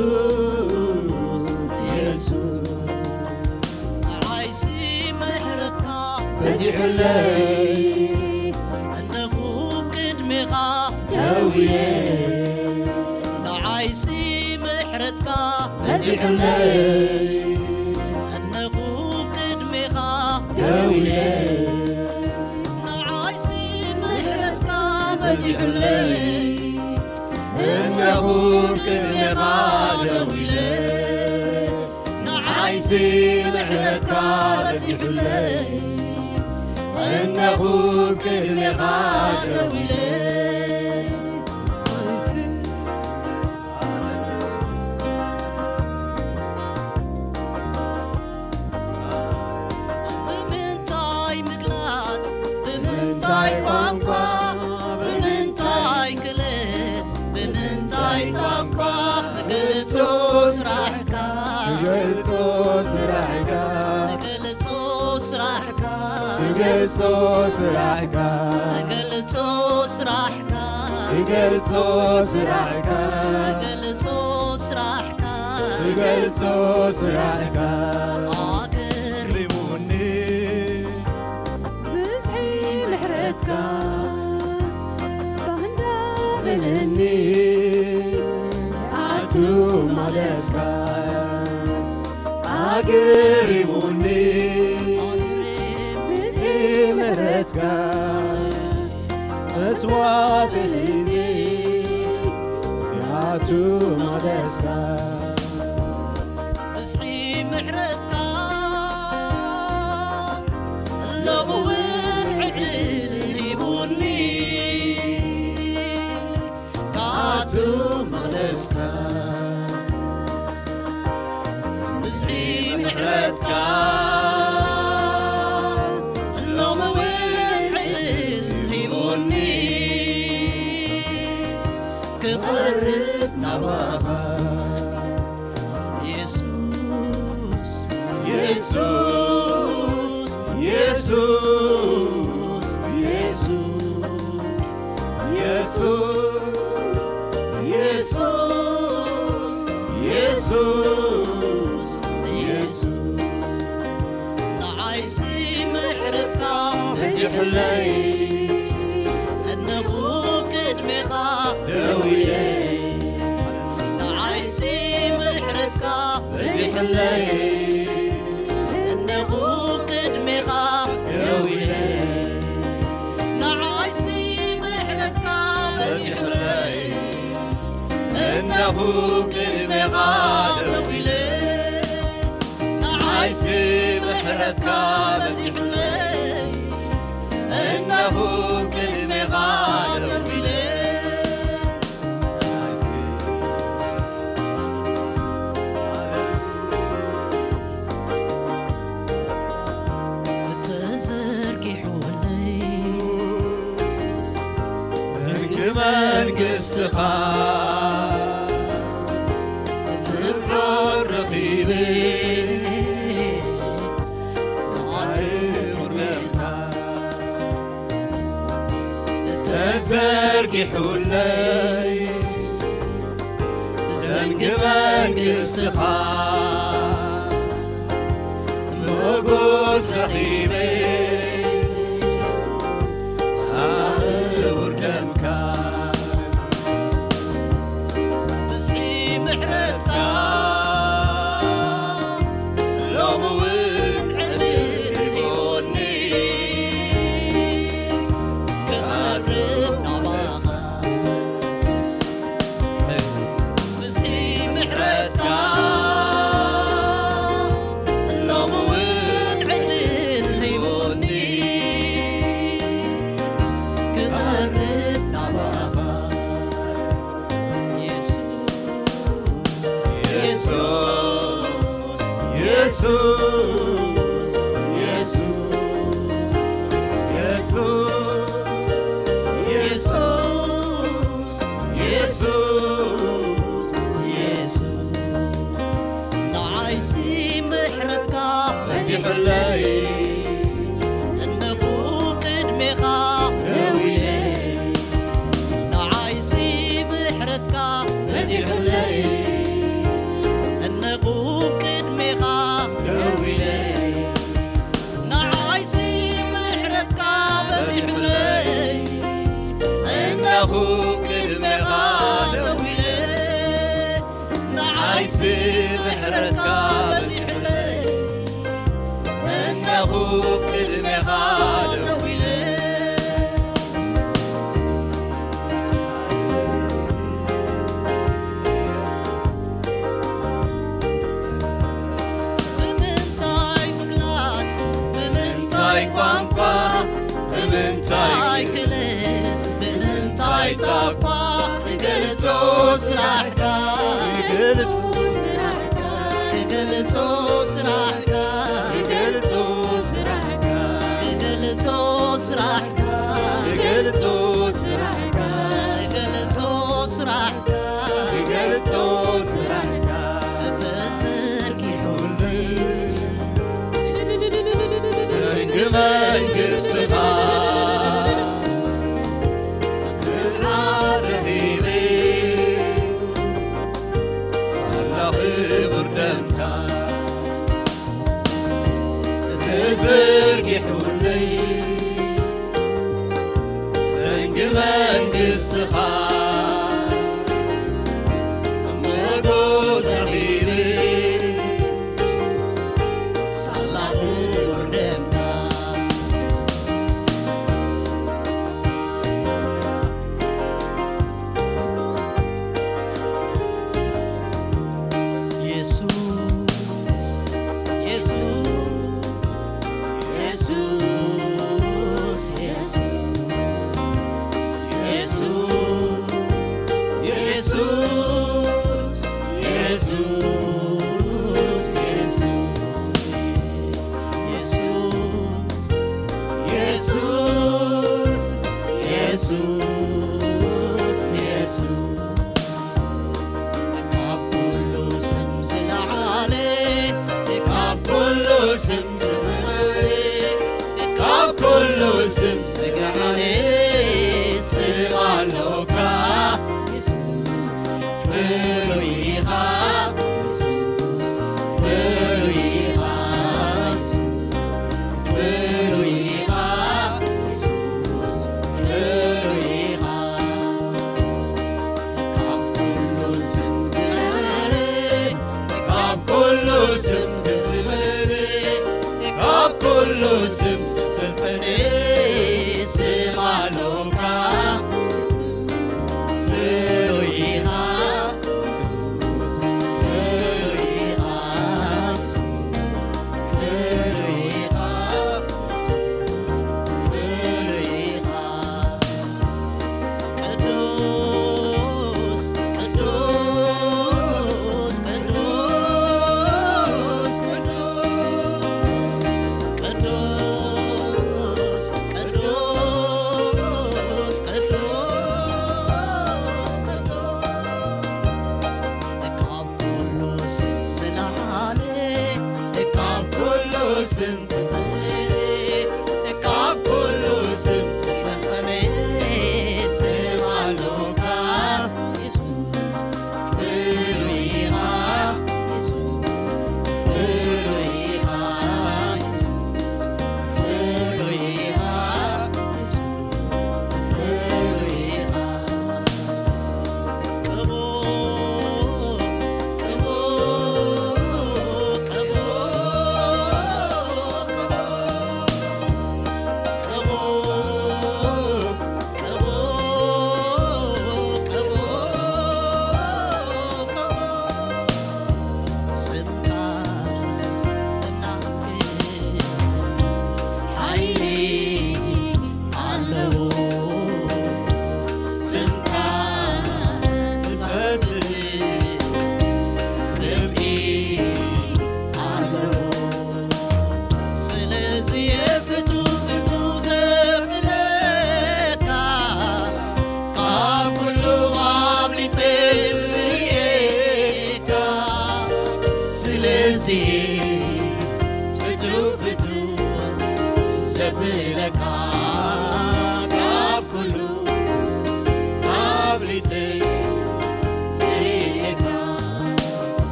የሱስ፣ የሱስ፣ ንዓይሲ ምሕረትካ በዚሑለይ፣ ኣለኹ ቅድሜኻ ደው ኢለ። ንዓይሲ ምሕረትካ በዚሑለይ፣ ኣለኹ ቅድሜኻ ደው ኢለ። ንዓይሲ ምሕረትካ በዚሑለይ፣ እነኹ ቅድሜኻ ደው ኢለ። ንዓይሲ ምሕረትካ በዚሑለይ፣ እነኹ ቅድሜኻ ደው ኢለ። ብምንታይ ምግላጽ፣ ብምንታይ ቋንቋ፣ ብምንታይ ክለት፣ ብምንታይ ቋንቋ ክገልጾ ስራሕካ፣ ክገልጾ ስራሕካ፣ ክገልጾ ስራሕካ፣ ክገልጾ ስራሕካ፣ ክገልጾ ስራሕካ፣ ክገልጾ ስራሕካ፣ ክገልጾ ስራሕካ፣ ክገልጾ ስራሕካ። ኣገሪሙኒ ብዝሒ ምሕረትካ፣ ባህ እንዳበለኒ ኣቱ ማለስካ። ኣገሪሙኒ ብዝሒ ምሕረትካ፣ መስዋእቲ ልቢ ኣቱ ማለስካ። ብዝሒ ምሕረትካ ሎሚ እውን ዕድል ሂቡኒ፣ ካቱ መቕደስካ። ብዝሒ ምሕረትካ ሎሚ እውን ዕድል ሂቡኒ፣ ክቐርብ ናባኻ። የሱስ፣ የሱስ፣ የሱስ፣ የሱስ፣ የሱስ፣ የሱስ፣ የሱስ፣ የሱስ። ንዓይሲ ምሕረትካ በዚሑለይ፣ እነኹ ቅድሜኻ ደው ኢለ። ንዓይሲ ምሕረትካ በዚሑለይ፣ እነኹ ቅድሜኻ ደው ኢለ። ንዓይሲ ምሕረትካ በዚሑለይ፣ እነኹ ቅድሜኻ ደው ኢለ። ንዓይሲ ምሕረትካ በዚሑለይ፣ እነኹ ቅድሜኻ ደው ኢለ። ተዘርጊሑለይ ዘንጊ መንግስትኻ፣ ትምሕረት ረኺበ ብሓይሊ ደምካ። ተዘርጊሑለይ ዘንጊ መንግስትኻ፣ ሞጎስ ረኺበ ሳዕረ ውርደምካ። ብዝሒ ምሕረትካ ሎሚ እውን ዕድል ሂቡኒ፣ ክቐርብ ናባኻ። ብዝሒ ምሕረትካ ሎሚ እውን ዕድል ሂቡኒ፣ ክቐርብ ናባኻ። የሱስ፣ የሱስ፣ የሱስ፣ የሱስ፣ የሱስ፣ የሱስ፣ የሱስ፣ ንዓይሲ ምሕረትካ በዚሑለይ፣ እነኹ ቅድሜኻ ደው ኢለ። ንዓይሲ ምሕረትካ በዚሑለይ፣ ኣኹ ቅድሜኻ ደው ኢለ፣ ንዓይሲ ምሕረትካ በዚሑለይ። እነኹ ቅድሜኻ ደው ኢለ። ብምንታይ ፍላጥ፣ ብምንታይ ቋንቋ፣ ብምንታይ ክእለት፣ ብምንታይ ጣቋ ክገልጾ ስራሕካ፣ ክገልጾ ስራሕካ፣ ክገልጾ ስራሕካ፣ ክገልጾ ስራሕካ፣ ክገልጾ ስራሕካ፣ ክገልጾ ስራሕካ፣ ክገልጾ ስራሕካ፣ ክገልጾ ስራሕካ፣ ተዘርጊሑለይ ዘንጊ መንግስትኻ ምልኣት ረኺበ ሳላ ክቡር ደምካ ተዘርጊሑለይ ዘንጊ መንግስትኻ ሞጎስ ረኺበ ሳላ ክቡር ደምካ። የሱስ፣ የሱስ፣ የሱስ፣ የሱስ፣ የሱስ፣ የሱስ፣ የሱስ፣ የሱስ፣ የሱስ፣ የሱስ፣ የሱስ፣ ካብ ኩሉ ስም ዝለዓለ፣ ካብ ኩሉ ስም ዝበለጸ፣ ካብ ኩሉ ስም ዝለዓለ ስም ኣሎካ። የሱስ ፍሉይ ኢኻ፣ የሱስ ፍሉይ ኢኻ፣ የሱስ ፍሉይ ኢኻ፣ የሱስ ፍሉይ ኢኻ።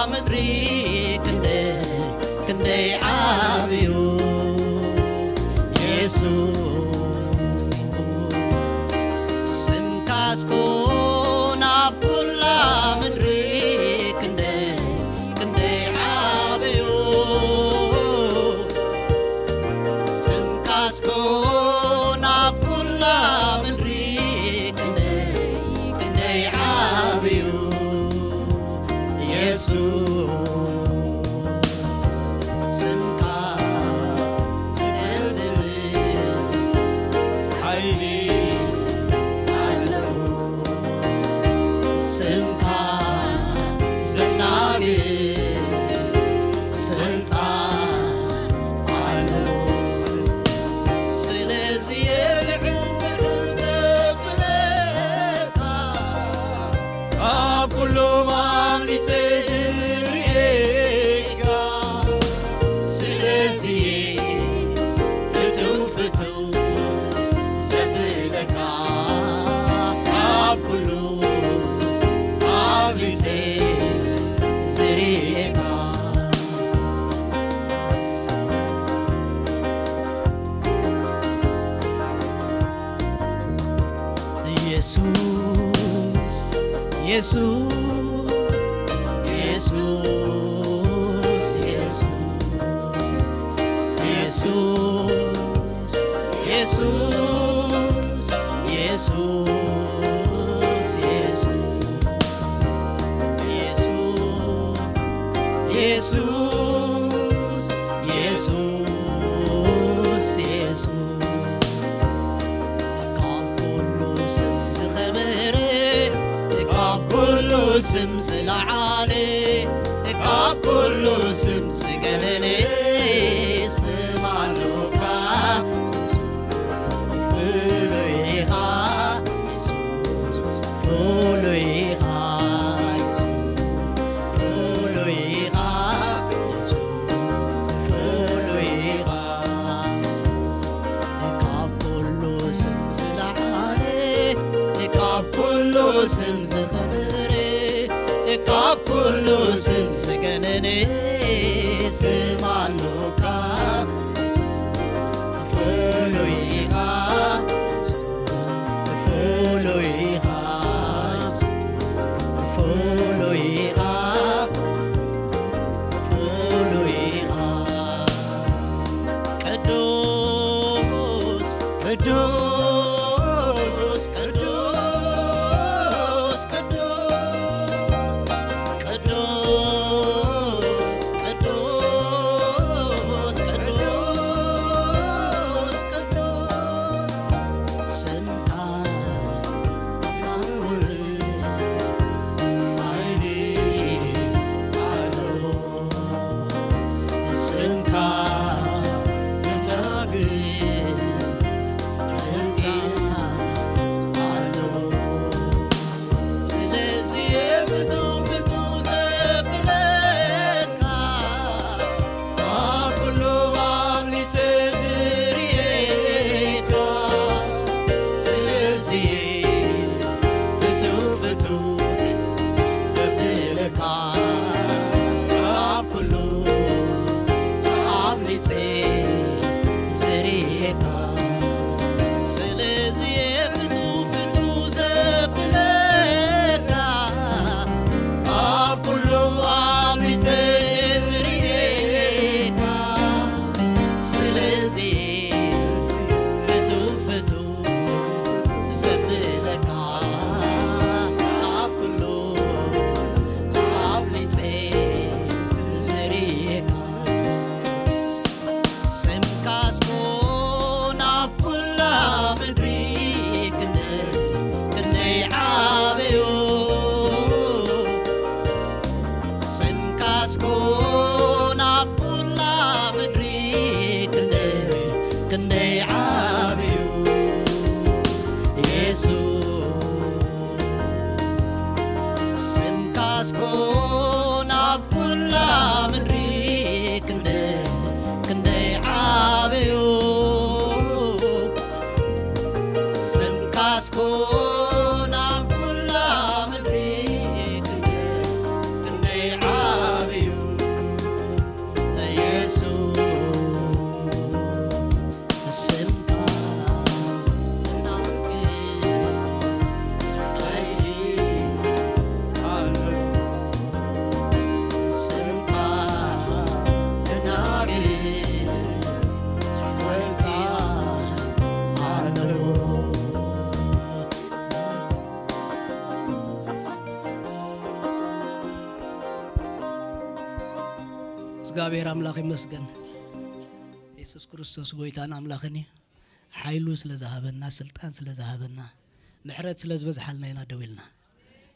ምድሪ ክንደይ ክንደይ ዓብዩ የሱስ፣ ስምካስ ኮን ኣብ ኩላ ምድሪ ክንደይ ክንደይ ዓብዩ፣ ስምካስ ኮን ኣብ ኩላ ምድሪ ክንደይ ክንደይ ዓብዩ የሱስ፣ ስምካ ዝገልጽ ሓይሊ ኣለዎ፣ ስምካ ዘናግድ ስልጣን ኣለዎ። ስለዚ የልዕል ምድር ዘብለካ፣ ካብ ኩሎም ኣምሊጸ ዝርእየካ። ስለዚ ፍትው ፍትው ዘብለካ፣ ካብ ኩሉ ኣብሊጸ ዝርእየካ። የሱስ፣ የሱስ፣ የሱስ፣ የሱስ፣ የሱስ፣ የሱስ፣ የሱስ፣ የሱስ፣ የሱስ፣ የሱስ፣ የሱስ፣ ካብ ኩሉ ስም ዝኸበረ፣ ካብ ኩሉ ስም ዝለዓለ፣ ካብ ኩሉ ስም ዝገነነ ስም ኣሎካ። ፍሉይ ኢኻ የሱስ፣ ፍሉይ ኢኻ የሱስ፣ ፍሉይ ኢኻ የሱስ፣ ፍሉይ ኢኻ። ካብ ኩሉ ስም ዝለዓለ፣ ካብ ኩሉ ስም ዝኸበረ፣ ካብ ኩሉ ስም ዝገነነ ስም ኣሎካ። ፍሉይ ኢኻ፣ ፍሉይ ኢኻ፣ ፍሉይ ኢኻ፣ ፍሉይ ኢኻ። ቅዱስ፣ ቅዱስ፣ ቅዱስ፣ ቅዱስ፣ ቅዱስ፣ ቅዱስ፣ ቅዱስ፣ ቅዱስ፣ ስምካ ሓይሊ ኣለዎ፣ ስምካ ዘናግድ ስልጣን ኣለዎ። ስለዚ ፍትው ፍትው ዘብለካ፣ ካብ ኩሉ ኣምሊጸ ዝርእየካ። ስለዚ ፍትው ፍትው ዘብለካ፣ ካብ ኩሉ ኣምሊጸ ዝርእየካ። ስለዚ ፍትው ፍትው ዘብለካ፣ ካብ ኩሉ ኣምሊጸ ዝርእየካ። ስለዚ ፍትው ፍትው ዘብለካ፣ ካብ ኩሉ ኣብሊጸ ዝርእየካ። ስምካስ ኮን ኣብ ኩላ ምድሪ ክንደይ ክንደይ ዓብዩ፣ ስምካስ ኮን ኣብ ኩላ ምድሪ ክንደይ ክንደይ ዓብዩ የሱስ። ስምካስ ኮን ኣብ ኩላ ምድሪ ክንደይ ክንደይ ዓብዩ፣ ስምካስ ኮን ኣብ ኩላ ምድሪ ክንደይ ክንደይ ዓብዩ። እግዚኣብሔር ኣምላኽ ይመስገን። የሱስ ክርስቶስ ጎይታን ኣምላኽን እዩ። ሓይሉ ስለ ዝሃበና፣ ስልጣን ስለ ዝሃበና፣ ምሕረት ስለ ዝበዝሓልና ኢና ደው ኢልና።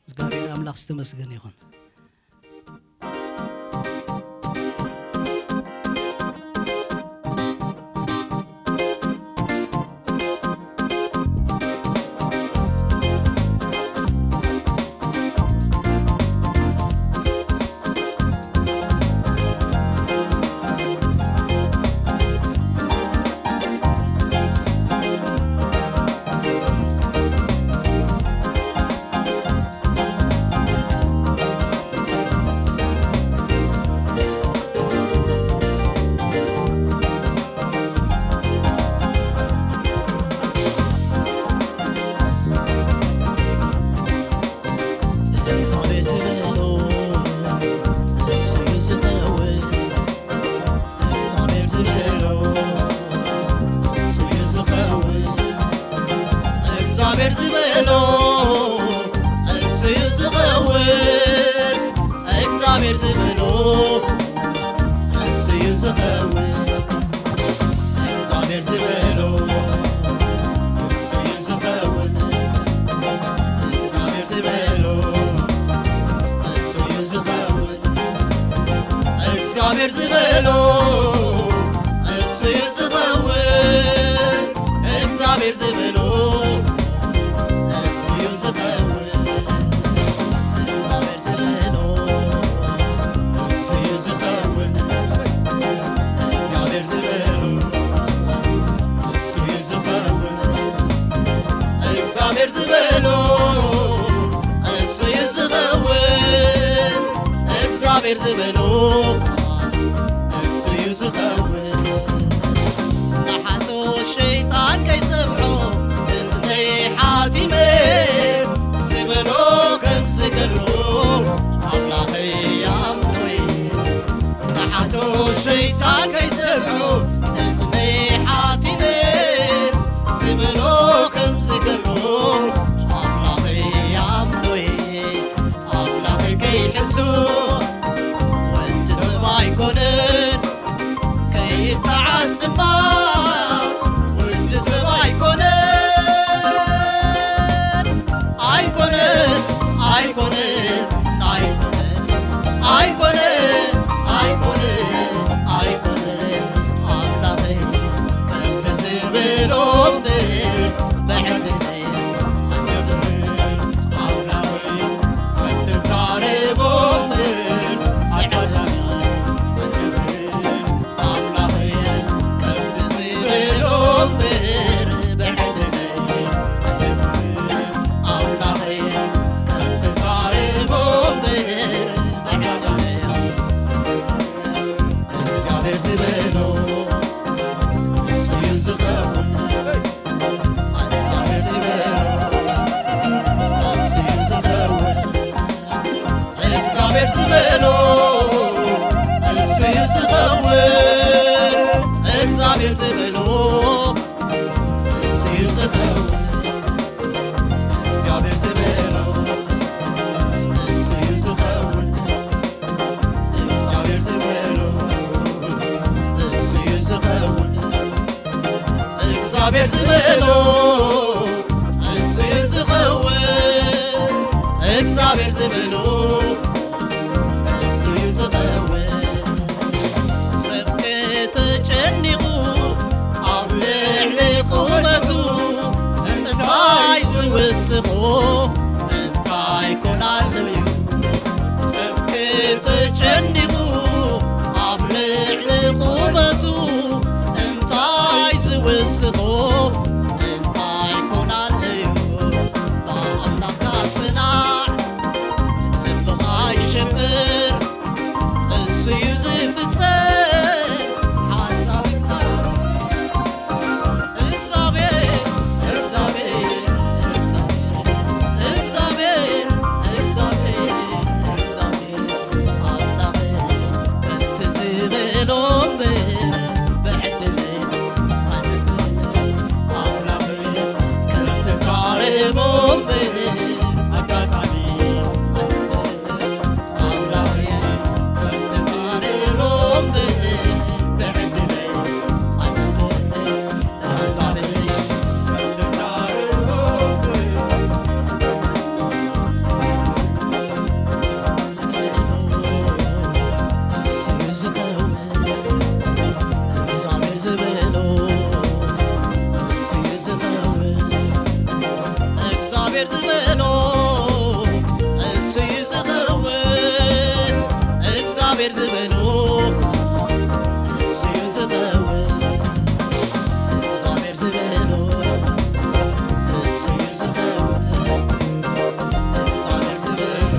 እግዚኣብሔር ኣምላኽ ዝተመስገነ ይኹን። እግዚኣብሔር ዝበሎ እሱ እዩ ዝኸውን። እግዚኣብሔር ዝበሎ እሱ እዩ ዝኸውን። እግዚኣብሔር ዝበሎ እሱ እዩ ዝኸውን። እግዚኣብሔር ዝበሎ እሱ እዩ ዝኸውን። እግዚኣብሔር ዝበሎ እሱ እዩ ዝኸውን። እግዚኣብሔር ዝበሎ እሱ እዩ ዝኸውን። እግዚኣብሔር ዝበሎ እሱ እዩ ዝኸውን። እግዚኣብሔር ዝበሎ እሱ እዩ ዝኸውን። እግዚኣብሔር ዝበሎ እሱ እዩ ዝኸውን። እግዚኣብሔር ዝበሎ እሱ እዩ ዝኸውን። ንሓሶት ሸይጣን ከይሰምዖ እዝነይ ሓቲመ ዝበሎ ከም ዝገብሮ ኣምላኸይ ኣምኖይ። ንሓሶት ሸይጣን ከይሰምዖ እዝነይ ሓቲመ ዝበሎ ከም ዝገብሮ ኣምላኸይ ኣምኖይ። ኣምላኸይ ከይሕሱ ወዲ ሰብ ኣይኮነን፣ ከይጠዓስ ድማ ወዲ ሰብ ኣይኮነን። ኣይኮነን፣ ኣይኮነን፣ ኣይኮነን፣ ኣይኮነን፣ ኣይኮነን፣ ኣይኮነን። ኣምላኸይ ከምቲ ዝበሎ እምበር ብዕድመይ ኣይነብርን። ኣምላኸይ ከምቲ ዛረቦ እምበር ብዕድመይ ኣይነብርን። ኣምላኸይ ከምቲ ዝበሎ እምበር ብዕድመይ ኣይነብርን። ኣምላኸይ ከምቲ ዛረቦ እምበር ብዕድመይ እግዚኣብሔር ዝበሎ እሱ እዩ ዝኸውን። እግዚኣብሔር ዝበሎ እሱ እዩ ዝኸውን። እግዚኣብሔር ዝበሎ እሱ እዩ ዝኸውን። እግዚኣብሔር ዝበሎ እሱ እዩ ዝኸውን። እግዚኣብሔር ዝበሎ እሱ እዩ ዝኸውን። እግዚኣብሔር ዝበሎ እሱ እዩ ዝኸውን። እግዚኣብሔር ዝበሎ እሱ እዩ ዝኸውን። እግዚኣብሔር ዝበሎ እሱ እዩ ዝኸውን። ሰብ ከተጨኒቑ ኣብ ልዕሊ ቁመቱ እንታይ ዝውስኹ እንታይ ኮን ኣለዉ እዩ? ሰብ ከተጨኒቑ ኣብ ልዕሊ ቁመቱ እንታይ ዝውስኹ እንታይ ኮን ኣለዉ እዩ? ብኣምላኽካ ጽናዕ ዝበሎ እሱ እዩ ዝኸውን። እግዚኣብሔር ዝበሎ እሱ እዩ ዝኸውን። እግዚኣብሔር ዝበሎ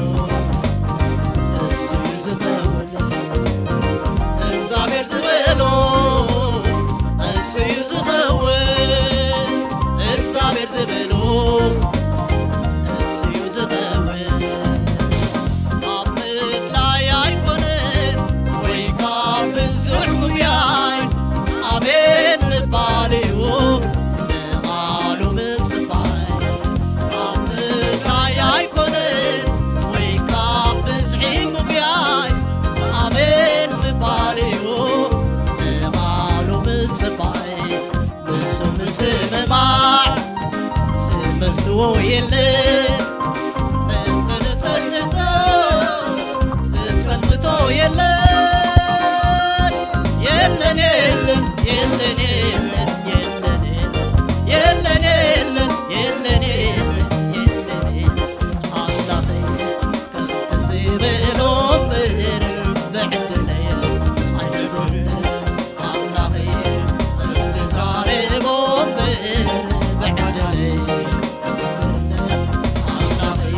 እሱ እዩ ዝኸውን። እግዚኣብሔር ዝበሎ እሱ እዩ ዝኸውን። እግዚኣብሔር ዝበሎ እሱ እዩ ዝኸውን። ኣብ ምድላይ ኣይኮነን ወይ ካብ ብዙሕ ምጉያይ፣ ኣሜን ምባል እዩ ንቓሉ ምጽባይ። ኣብ ምድላይ ኣይኮነን ወይ ካብ ብዝሒ ምጉያይ፣ ኣሜን ምባል እዩ ንቓሉ ምጽባይ። ንሱ ምስምማዕ ዝመስዎ የለን፣ ዝጸልምቶ፣ ዝጸልምቶ የለን። የለን፣ የለን፣ የለን፣ የለን፣ የለን፣ የለን፣ የለን፣ የለን፣ የለን፣ የለን፣ የለን። ኣምላኸይ ከምቲ ዝበሎ እምበር ብዕድለይ ኣይነበርኩን። ኣምላኸይ ከምቲ ዛረቦ እምበር ብዕድለይ ኣይነበርኩን። ኣምላኸይ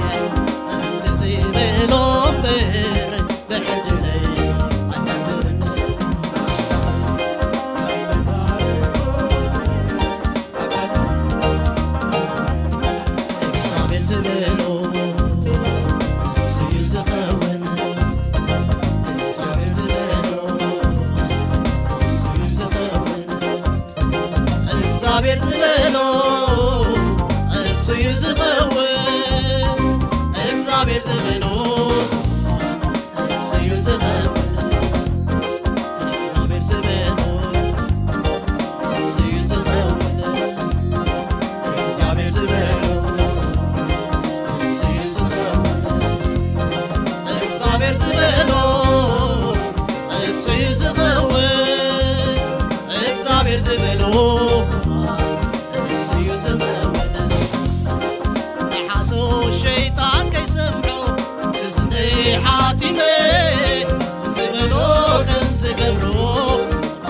ከምቲ ዝበሎ እምበር ብዕድለይ ኣይነበርኩን። እግዚኣብሔር ዝበሎ እሱ እዩ ዝኸውን። እግዚኣብሔር ዝበሎ እሱ እዩ ዝኸውን። እግዚኣብሔር ዝበሎ እሱ እዩ ዝኸውን። እግዚኣብሔር ዝበሎ እሱ እዩ ዝኸውን። እግዚኣብሔር ዝበሎ እሱ እዩ ዝኸውን። እግዚኣብሔር ዝበሎ እሱ እዩ ዝኸውን። እግዚኣብሔር ዝበሎ እሱ እዩ ዝኸውን። እግዚኣብሔር ዝበሎ እሱ እዩ ዝኸውን። ንሓሶት ሸይጣን ከይሰምዖ እዝነይ ሓቲመ፣ ዝበሎ ከም ዝገብሮ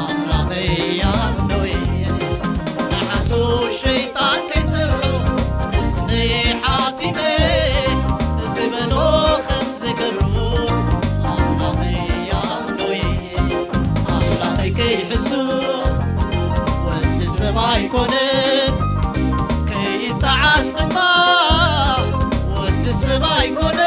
ኣምላኸይ ኣምኖ እየ። ንሓሶት ሸይጣን ከይሰምዖ እዝነይ ሓቲመ፣ ዝበሎ ከም ዝገብሮ ኣምላኸይ ኣምኖ እየ። ኣምላኸይ ከይሕሱ ወዲ ሰብ ኣይኮነን፣ ከይጠዓስ ድማ ወዲ ሰብ ኣይኮነን።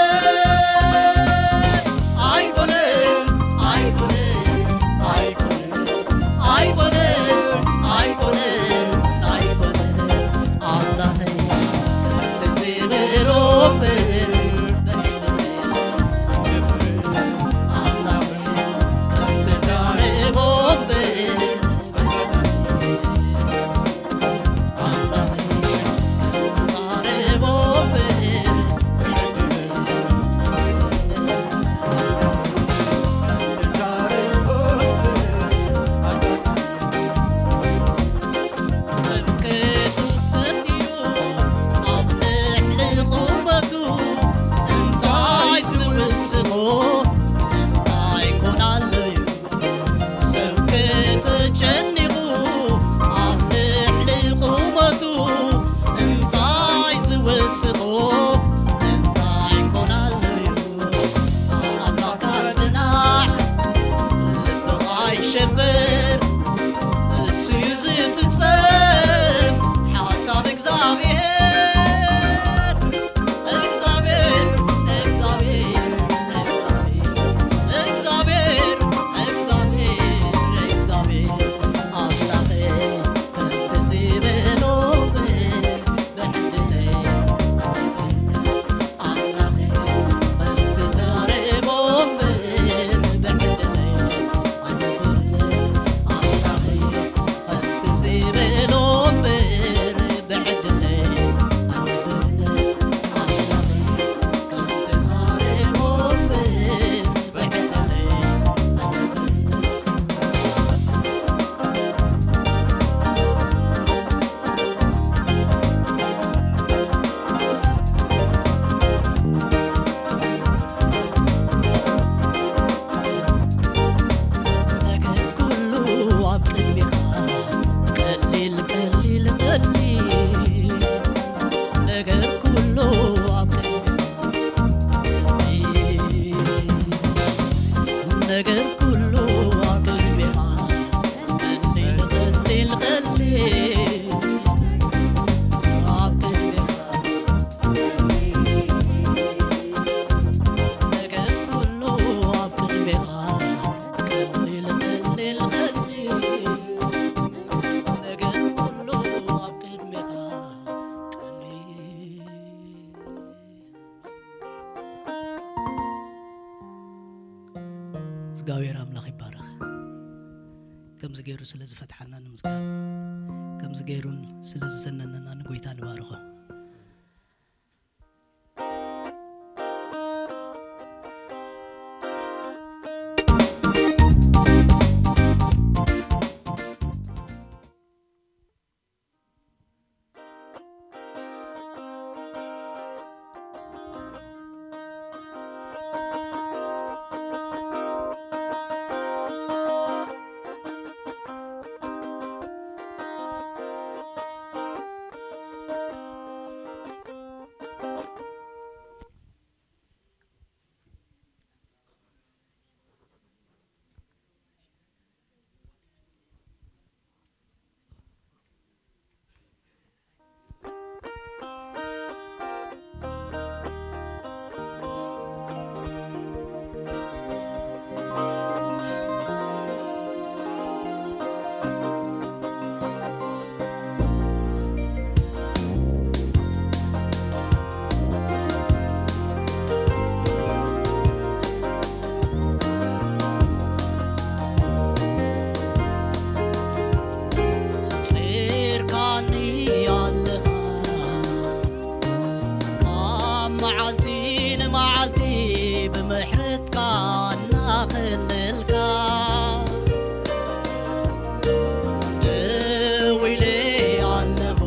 እግዚኣብሔር ኣምላኽ ይባረኽ። ከምዚ ገይሩ ስለ ዝፈትሓና ንምስጋን፣ ከምዚ ገይሩን ስለ ዝሰነነና ንጎይታ ንባርኾ። ጺርካኒ ኣለኻ ኣብ መዓልቲ ንመዓልቲ ብምሕረትካ እናኸለልካ ደው ኢለ ኣለኹ።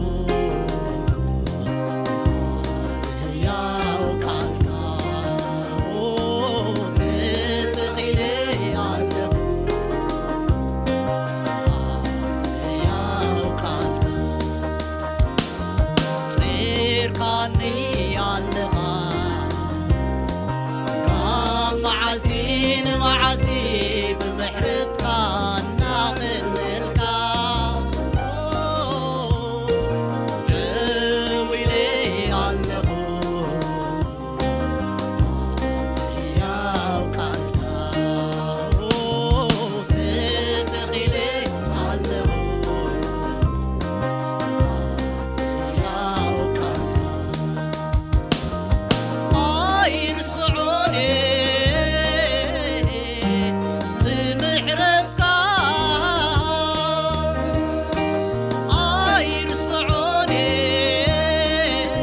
ህያው ቃልካ፣ ኦ፣ ተተኺለ ኣለኹ። ህያው ቃልካ፣ ጺርካኒ ኣለኻ። ካብ መዓልቲ ንመዓልቲ ብምሕረትካ እናቐለልካ፣ ደው ኢለ ኣለኹ። ህያው ቃልካ ተተኺለ ኣለኹ። ህያው ቃልካ ኣይርስዖን እቲ ምሕረትካ፣ ኣይርስዖን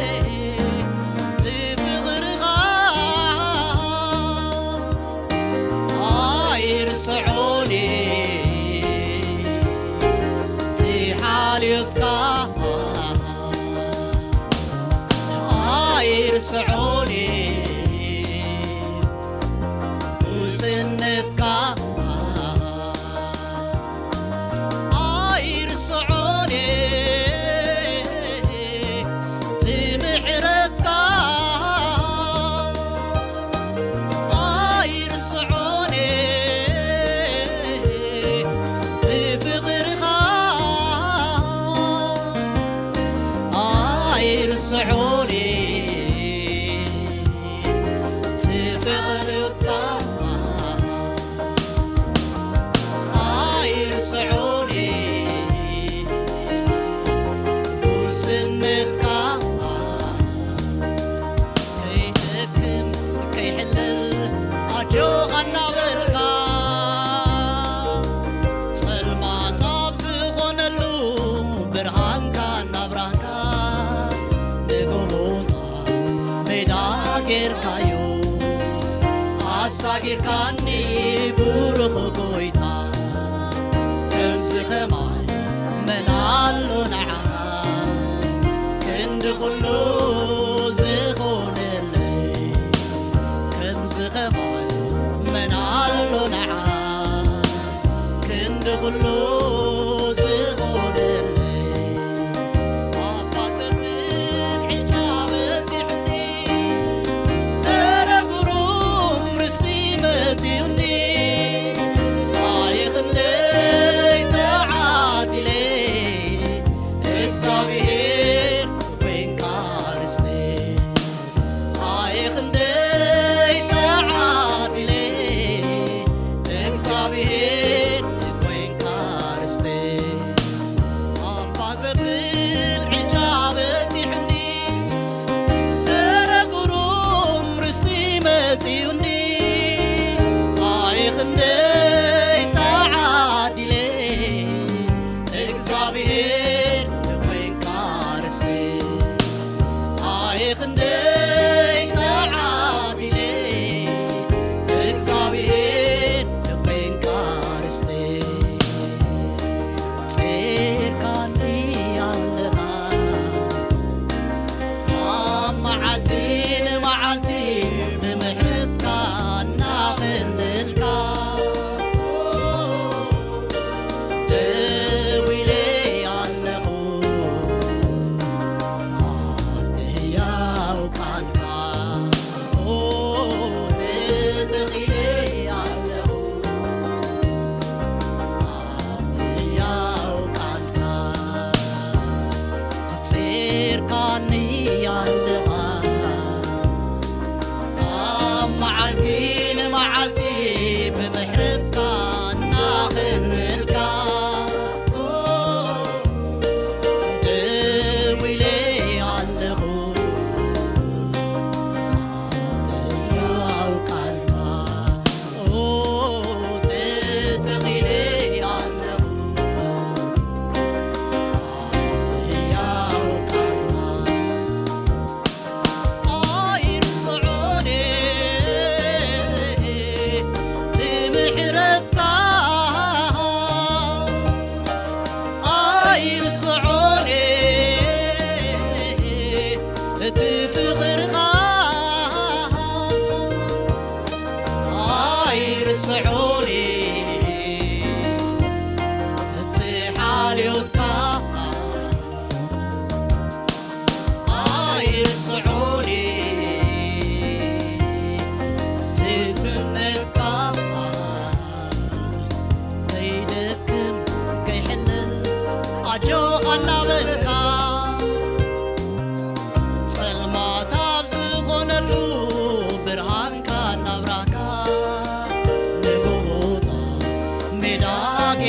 እቲ ፍቕርኻ፣ ኣይርስዖን እቲ ሓልዮትካ። ኣይርስዖን ውስነትካ፣ ኣይርስዖን እቲ ምሕረትካ፣ ኣይርስዖን እቲ ፍቕርኻ። ኣይርስዖን እቲ ፍቕርካ፣ ኣይርስዖን ጉስነትካ። ከይደክም ከይሕለል ኣጆኻ እናበልካ፣ ጸልማት ኣብ ዝኾነሉ ብርሃንካ እናብራህካ፣ ንጎቦታት ሜዳ ጌርካዮ። ኣሳጊርካኒ ብሩኽ ጎይታ፣ ከምዚ ኸማይ መን ኣሎ ንዓኻ? ክንዲ ኹሉ ዝኾነለይ፣ ከምዚ ኸማይ መን ኣሎ ንዓኻ? ክንዲ ኹሉ ዝኾነለይ፣ ኣባ ተብል ዕጫ በጺሑኒ፣ እረ ግሩም ርስቲ መጺኡኒ። ኣየ ክንደይ ተዓዲለ፣ እግዚኣብሔር ኮይንካ ርስተይ። ኣየ ክንደይ ተዓዲለ፣ እግዚኣብሔር ኮይንካ ርስተይ።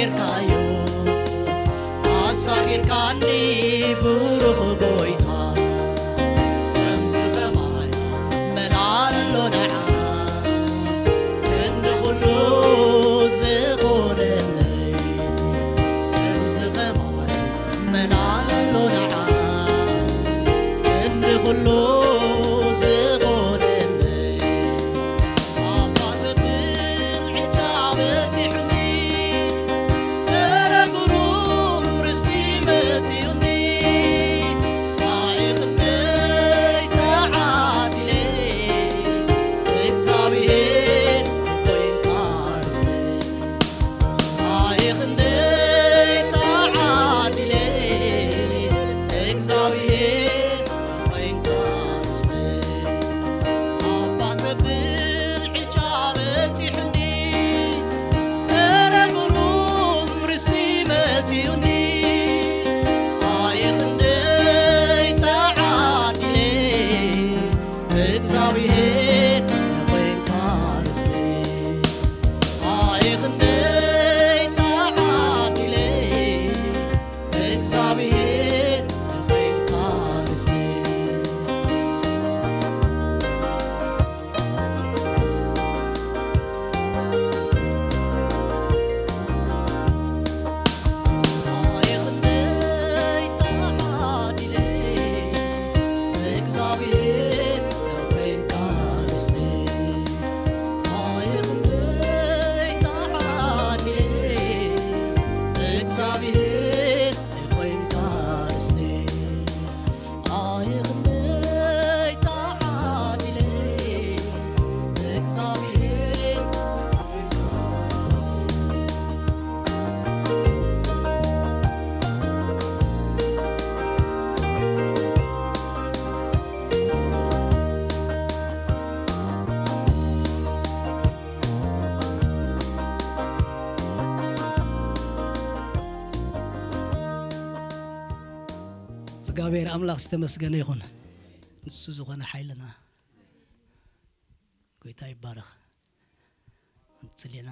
ጌርካዮ ኣሳጊርካኒ ብሩኽ ጎይታ፣ ከምዚ ኸማይ መን ኣሎ ንዓ ክንዲ ኹሉ ዝኾነለይ፣ ከምዚ ኸማይ መን ኣሎ ንዓ ክንዲ ኹሉ ዝኾነለይ። ኣባ ዘብል ዕዳ በጺሑኒ፣ እረ ግሩም ርስቲ መጺኡኒ። ኣየ ክንደይ ተዓዲለ፣ እግዚኣብሔር ኮይንካ ርስተይ። ኣየ ክንደይ ተዓዲለ፣ እግዚኣብሔር ኮይንካ ርስተይ። ኣባ ዘብል ዕጫ በጺሑኒ፣ እረ ግሩም ርስቲ መጺኡኒ። ኣየ ክንደይ ተዓዲለ፣ እግዚኣብሔር ኮይንካ ርስተይ። ኣየ ክንደይ ተዓዲለ፣ እግዚኣብሔር ኮይንካ ርስተይ። ኣየ ክንደይ ተዓዲለ፣ እግዚኣብሔር ኮይንካ ርስተይ። ኣየ ክንደይ ተዓዲለ፣ እግዚኣብሔር ኮይንካ ርስተይ። ኣየ ክንደይ ተዓዲለ፣ እግዚኣብሔር እግዚኣብሔር ኣምላኽ ዝተመስገነ ይኹን። ንሱ ዝኾነ ሓይልና። ጎይታ ይባረኽ። እንጽል ኢና።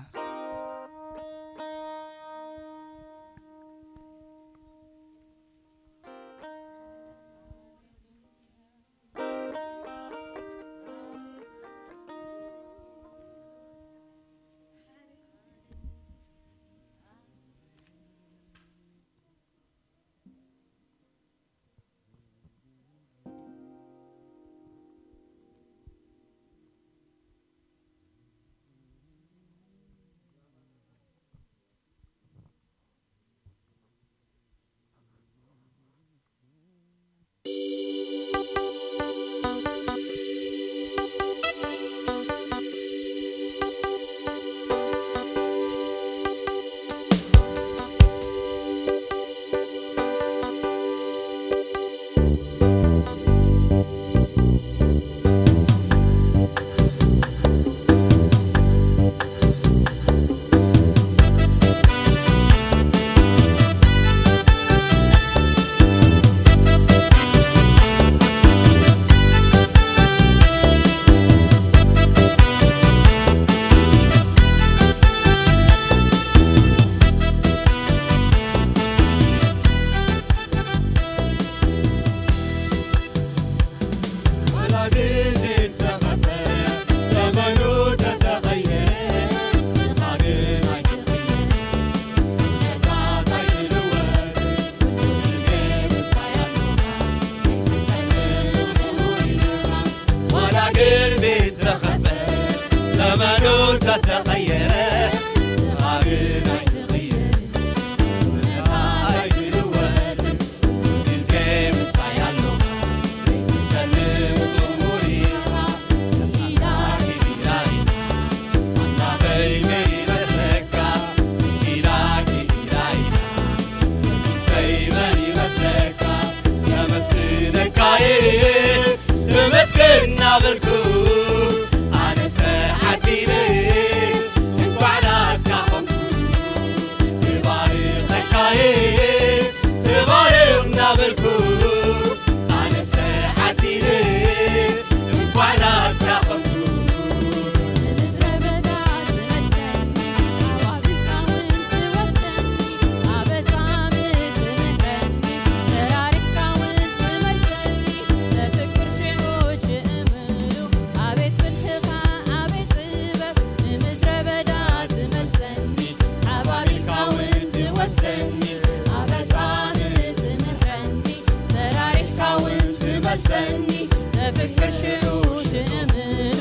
ሽዑ ሽምሉ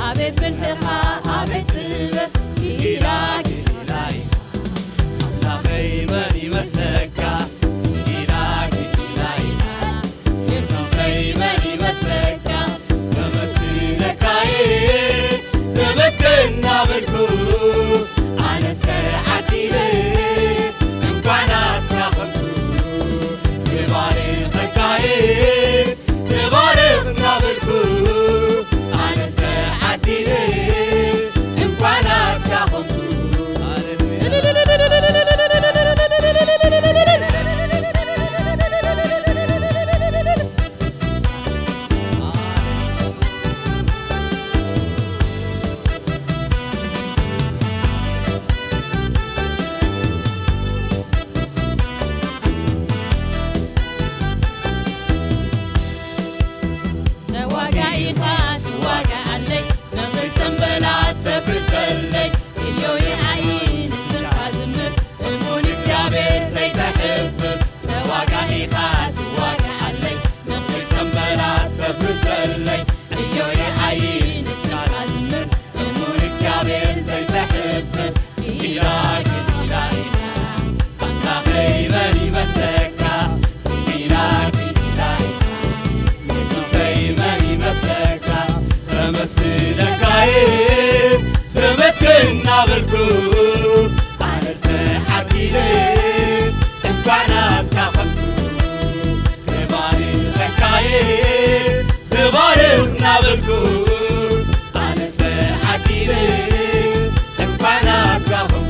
ኣቤት ብልሕኻ ኣቤት ጥበብ ክኢላ ክኢላ ኢኻ ኣምላኸይ መን ይመስለካ ክኢላ ክኢላ ኢኻ የሱሰይ መን ይመስለካ ከመስግነካ እየ ተመስገን እናበልኩ ኣነስ ተዓዲለ እንኳዕ ናትካ ኾንኩ ክባርኸካ እየ ተባረኽ እናበልኩ ኣነስ ተዓዲለ እንኳዕ ናትካ ኾንኩ። ተዋጋኢኻ ትዋጋኣለይ ነኽሪ ሰንበላት ተፍርሰለይ እዮይ ዓይን ስምካ ዝምር እሙን እግዚኣብሔር ዘይተሕፍር ተዋጋኢኻ ትዋጋኣለይ ነኽሪ ሰንበላት ተፍርሰለይ እዮይ ዓይን ስምካ ዝምር እሙን እግዚኣብሔር ዘይተሕፍር ኢላ ኢላ ኢላ ኣምላኸይ መን ይመስለካ ኢላ ኢላ ኢላ የሱሰይ መን ይመስለካ ተመስግነካ እየ ተመስገን እናበልኩ ኣነሰ ዓዲለ እንኳዕ ናትካ ኾንኩ ተባሪኸካ እየ ተባረኽ እናበልኩ ኣነሰ ዓዲለ እንኳዕ ናትካ ኾንኩ።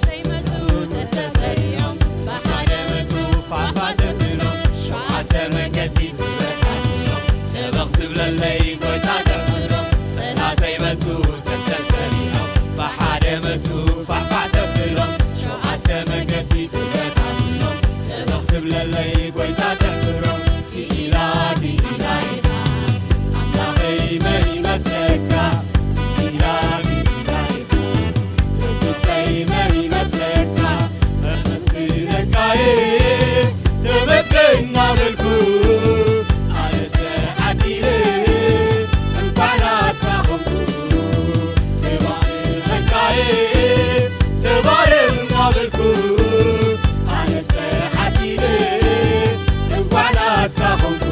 ዘይመጹ ተሰሰሪዖም ብሓደ መጹ ፋፋ ተብሎም ሸውዓተ መገዲ ትበታትሎም ደበኽ ትብለለይ ጎይታ ደምሮ ጸላተይ መጹ ተተሰሪዖም ብሓደ መጹ ፋፋ ተብሎም ሸውዓተ መገዲ ትበታትሎም ደበኽ ትብለለይ ጎይታ ደምሮ ክኢላ ክኢላ ኢኻ ኣምላኸይ መን ይመስለካ ክኢላ ክኢላ ኢኻ የሱሰይ መን ይመስለካ ተመስግነካ እየ ተመስገን እናበልኩ ኣነሰ ዓዲለ እንኳዕ ናትካ ኾንኩ ተባረኸካ እየ ተባረኽ እናበልኩ ኣነስ ተዓዲለ እንኳዕ ናትካ ኾንኩ።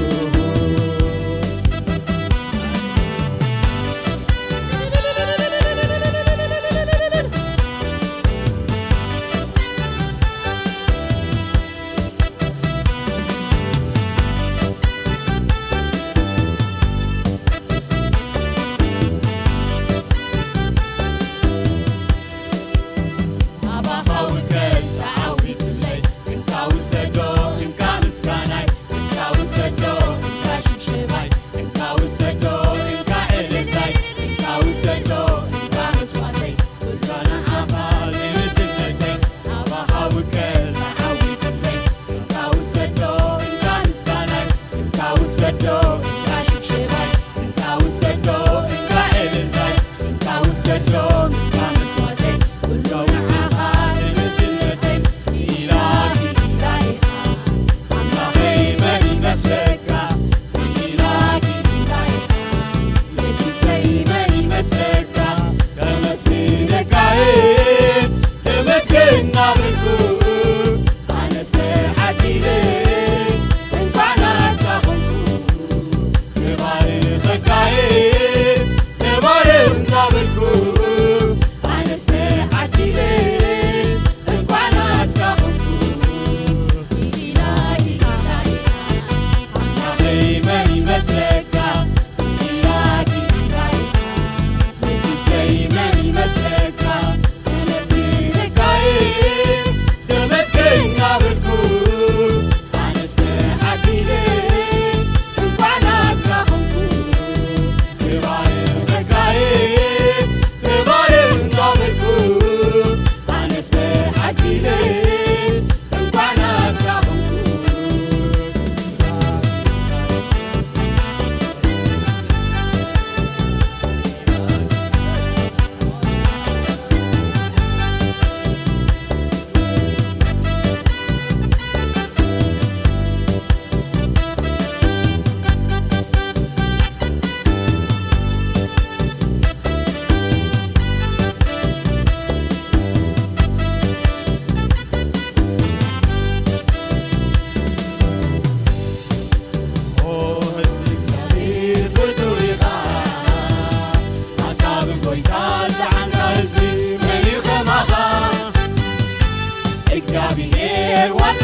ኣባኻ ውከል ተዓዊትለይ እንካ ውሰዶ እንካ ምስጋናይ እንካ ውሰዶ እንካ ሽብሽባይ እንካ ውሰዶ እንካ እልልታይ እንካ ውሰዶ እንካ መስዋዕተይ ኩሉ ንዓኻ ዝብል ስብከተይ ኣባኻ ውከል ተዓዊትለይ እንካ ውሰዶ እንካ ምስጋናይ እንካ ውሰዶ እንካ ሽብሽባይ እንካ ውሰዶ እንካ እልልታይ እንካ ውሰዶ እንካ መስዋዕተይ ኩሉ ንዓኻ ዝብል ስብከተይ ክኢላ ክኢላ ኢኻ ኣምላኸይ መን ይመስለካ ክኢላ ክኢላ ኢኻ የሱሰይ መን ይመስለካ ከመስግነካ እየ ተመስገን እናበልኩ ኣነስ ተዓዲለ እንኳዕ ናትካ ኾንኩ ክባርኸካ እየ ተባረኽ እናበልኩ ኣነስ ተዓዲለ እንኳዕ ናትካ ኾንኩ ክኢላ ክኢላ ኢኻ ኣምላኸይ መን ይመስለካ ክኢላ ክኢላ ኢኻ የሱሰይ መን ይመስለካ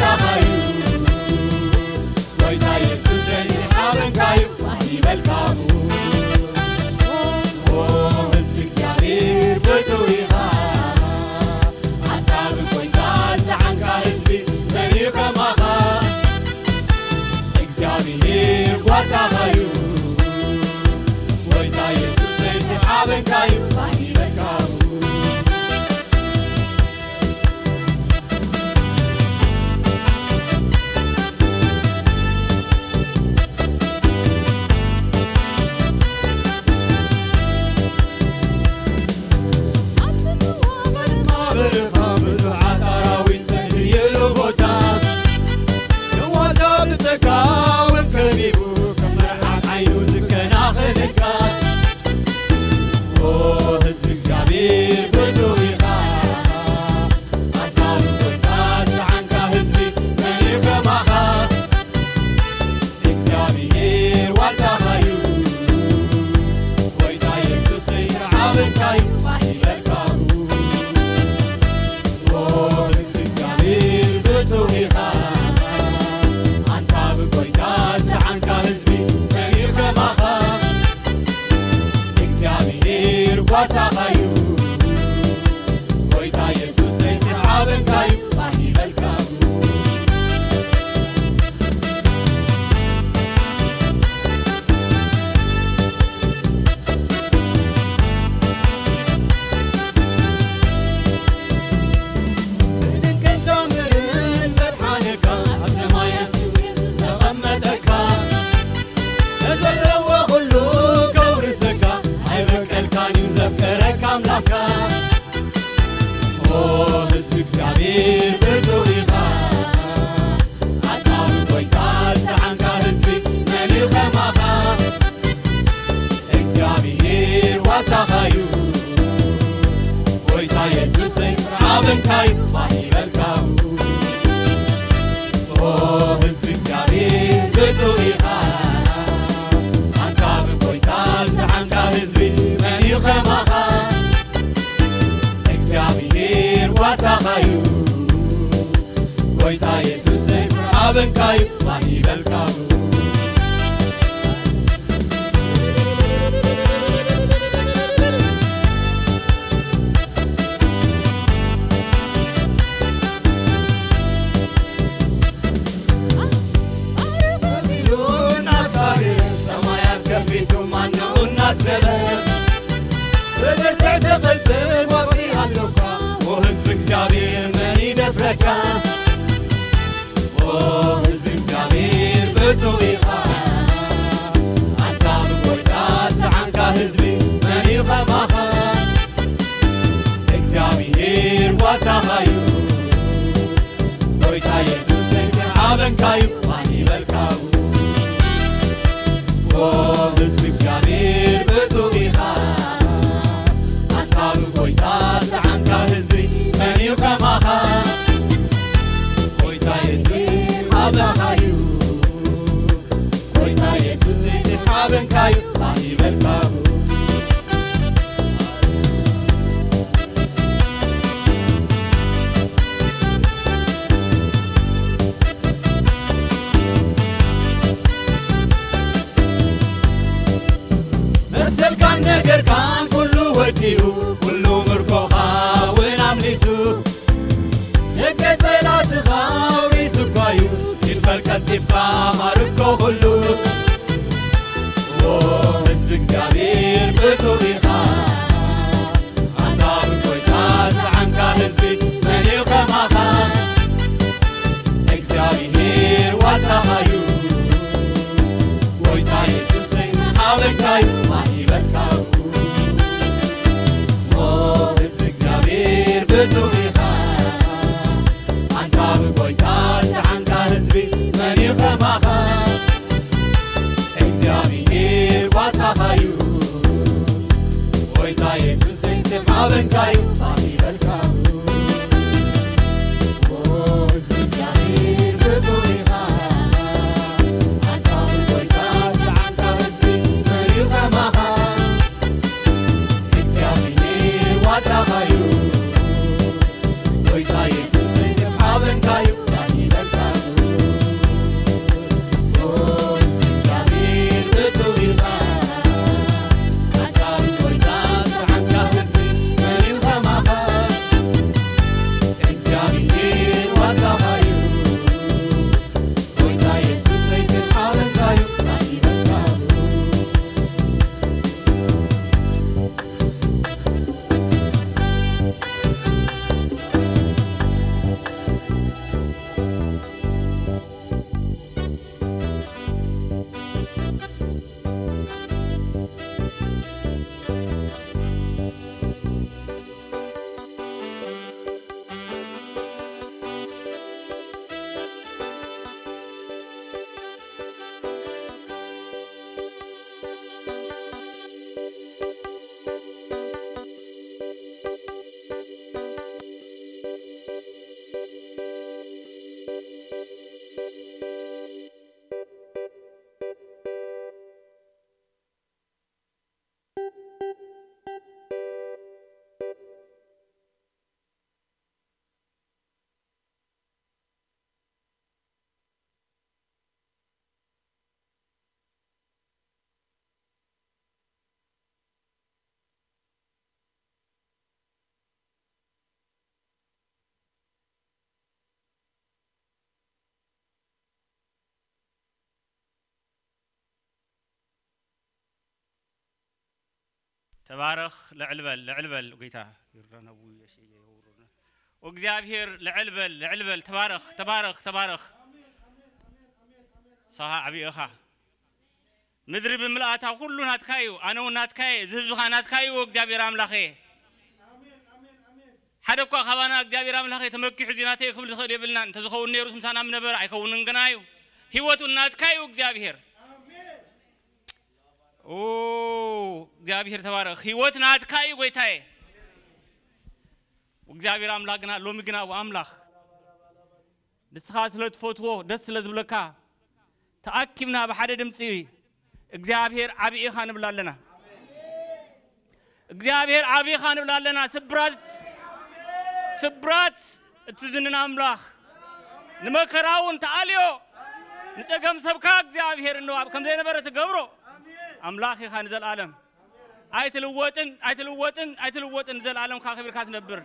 እዩ። ጎይታ የሱሰይ ዝሓበንካዩ ማን ይበልካቡ። ኦ ህዝቢ እግዚኣብሔር ብርቱዕ ኢኻ። ኣንታ ብጎይታ ዝደሓንካ ህዝቢ መን እዩ ከማኻ። እግዚኣብሔር ጓሳኻዩ። ጎይታ የሱሰይ ዝሓበንካዩ ማን ይበልካቡ። ማበርኻ ብዙሓት ኣራዊት ዘድልየሉ ቦታ፣ ንዋጋ ብጸጋ እውን ከቢቡ፣ ከም መርዓት ዓይኑ ዝከናኸነካ። ኦ ህዝቢ እግዚኣብሔር ብርቱዕ ኢኻ። ኣንታ ብጎይታ ዝጸዓንካ ህዝቢ መን እዩ ከማኻ። እግዚኣብሔር ዋልታኻዩ። ጎይታ የሱሰይ ዝሓበንካዩ ማን ይበልካቡ። ኦ ህዝቢ እግዚኣብሔር ብርቱዕ ኢኻ። ኣንታ ብጎይታ ዝጸዓንካ ህዝቢ መን እዩ ከማኻ። እግዚኣብሔር ጓሳኻዩ። ጎይታ የሱሰይ ዝሓበንካዩ ማን ይበልካቡ። ብድንቅን ተኣምርን ዘድሓነካ፣ ኣብ ሰማይ ንሱ ተቐመጠካ። ንዘለዎ ኩሉ ከውርሰካ፣ ኣይበቀልካን እዩ ዘፍቀረካ ኣምላኽካ። ኦ ህዝቢ እግዚኣብሔር ብርቱዕ ኢኻ። ኣንታ ብጎይታ ዝደሓንካ ህዝቢ መን እዩ ከማኻ። እግዚኣብሔር ዋሳኻዩ። ጎይታ የሱሰይ ሓበንካዩ ማን ይበልካቡ። ኦ ህዝቢ እግዚኣብሔር ብርቱዕ ኢኻ። ኣንታ ብጎይታ ዝደሓንካ ህዝቢ መን እዩ ከማኻ። እግዚኣብሔር ዋሳኻዩ። ጎይታ የሱሰይ ሓበንካዩ ማን ይበልካቡ። ከፊሉ እናሳገረ ሰማያት ከፊቱ ማነው እናስገረ። ብብርትዕቲ ቅልጽም ወፍሪ ኣሎካ፣ ኦ ህዝቢ እግዚኣብሔር መን ይደፍረካ። ኦ ህዝቢ እግዚኣብሔር ብርቱዕ ኢኻ። ኣንታ ብጎይታ ዝደሓንካ ህዝቢ መን እዩ ከማኻ። እግዚኣብሔር ዋሳኻዩ። ጎይታ የሱሰይ ዝሓበንካዩ ማን ይበልካቡ። ኦ ህዝቢ እግዚኣብሔር ብርቱዕ ኢኻ። ኣንታ ብጎይታ ዝደሓንካ ህዝቢ መን እዩ ከማኻ። ጎይታ የሱስ ሓበንካዩ። ጎይታ የሱስ ሓበንካዩ ማን ይበልካቡ። መሰልካን ነገርካን ኩሉ ወዲኡ፣ ኩሉ ምርኮኻ እውን ኣምሊሱ፣ ደገ ጸላእትኻ ኣውሪሱኳ እዩ፣ ኪድ በል ቀልጢፍካ ማርኮ ኩሉ። ኦ ህዝቢ እግዚኣብሔር ብርቱዕ ኢኻ፣ ኣንታ ብጎይታ ዝጸዓንካ ህዝቢ መን እዩ ከማኻ? እግዚኣብሔር ዋልታኻ እዩ። ጎይታ የሱሰይ ሓበንካ እዩ ማን ይበልካ? ኦ ህዝቢ እግዚኣብሔር ብርቱዕ ኢኻ፣ ኣንታ ብጎይታ ዝጸዓንካ ህዝቢ መን እዩ ከማኻ? እግዚኣብሔር ዋሳኻ እዩ። ጎይታ የሱሰይ ስም ሓበንካ እዩ ማን ይበልካ? ኦ ህዝቢ እግዚኣብሔር ብርቱዕ ኢኻ፣ ኣንታ ብጎይታ ዝጸዓንካ ህዝቢ መን እዩ ከማኻ? እግዚኣብሔር ዋልታኻ እዩ። ጎይታ የሱሰይ ስም ሓበንካ እዩ ማን ይበልካ? ተባረኽ። ልዕል በል፣ ልዕል በል። ጌታ ይረነቡ የሽየ ይውሩነ። ወእግዚኣብሔር ልዕል በል፣ ልዕል በል። ተባረኽ፣ ተባረኽ፣ ተባረኽ። ሰሃ ዓብይኻ። ምድሪ ብምልኣታ ኩሉ ናትካ እዩ። ኣነ እውን ናትካ እየ። እዚ ህዝብኻ ናትካ እዩ። ወእግዚኣብሔር ኣምላኸ፣ ሓደ እኳ ካባና እግዚኣብሔር ኣምላኸ ተመኪሑ እዚ ናተይ ክብል ዝኽእል የብልናን። እንተዝኸውን ነይሩስ ምሳና ምነበረ፣ ኣይከውንን ግና እዩ። ህይወቱ ናትካ እዩ እግዚኣብሔር። ኦ፣ እግዚኣብሔር ተባረኽ። ህይወት ናትካ እዩ ጎይታዬ። እግዚኣብሔር ኣምላኽ ግና ሎሚ ግና ኣምላኽ ንስኻ ስለ ትፈትዎ ደስ ስለ ዝብለካ ተኣኪብና ብሓደ ድምፂ እግዚኣብሔር ዓብይ ኢኻ ንብል ኣለና። እግዚኣብሔር ዓብይ ኢኻ ንብል ኣለና። ስብራት ስብራት እትዝንን ኣምላኽ ንመከራ እውን ተኣልዮ ንጸገም ሰብካ እግዚኣብሔር እንዋብ ከም ዘይነበረ ትገብሮ ኣምላኽ ኢኻ ንዘለኣለም። ኣይትልወጥን ኣይትልወጥን ኣይትልወጥን ንዘለኣለም ካኽቢርካ ትነብር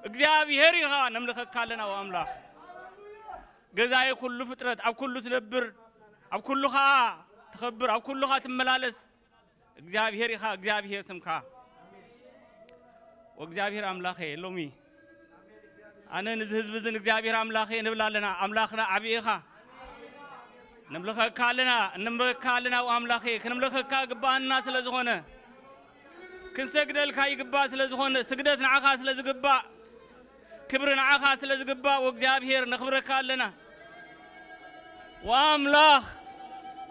እግዚኣብሔር ኢኻ። ነምልኸካ ኣለና ኣምላኽ። ገዛይ ኩሉ ፍጥረት ኣብ ኩሉ ትነብር ኣብ ኩሉ ኸኣ ትኸብር ኣብ ኩሉ ኸኣ ትመላለስ እግዚኣብሔር ኢኻ። እግዚኣብሔር ስምካ ወእግዚኣብሔር ኣምላኸ ሎሚ ኣነ ንዚ ህዝቢ እዝን እግዚኣብሔር ኣምላኸ ንብል ኣለና። ኣምላኽና ዓብዪ ኢኻ። ንምልኸካ ኣለና እንምልኸካ ኣለና ኣምላኸ ክንምልኸካ ግባኣና ስለ ዝኾነ ክንሰግደልካ ይግባእ ስለ ዝኾነ ስግደት ንዓኻ ስለ ዝግባእ ክብሪ ንዓኻ ስለ ዝግባእ ወእግዚኣብሔር ነኽብረካ ኣለና። ወኣምላኽ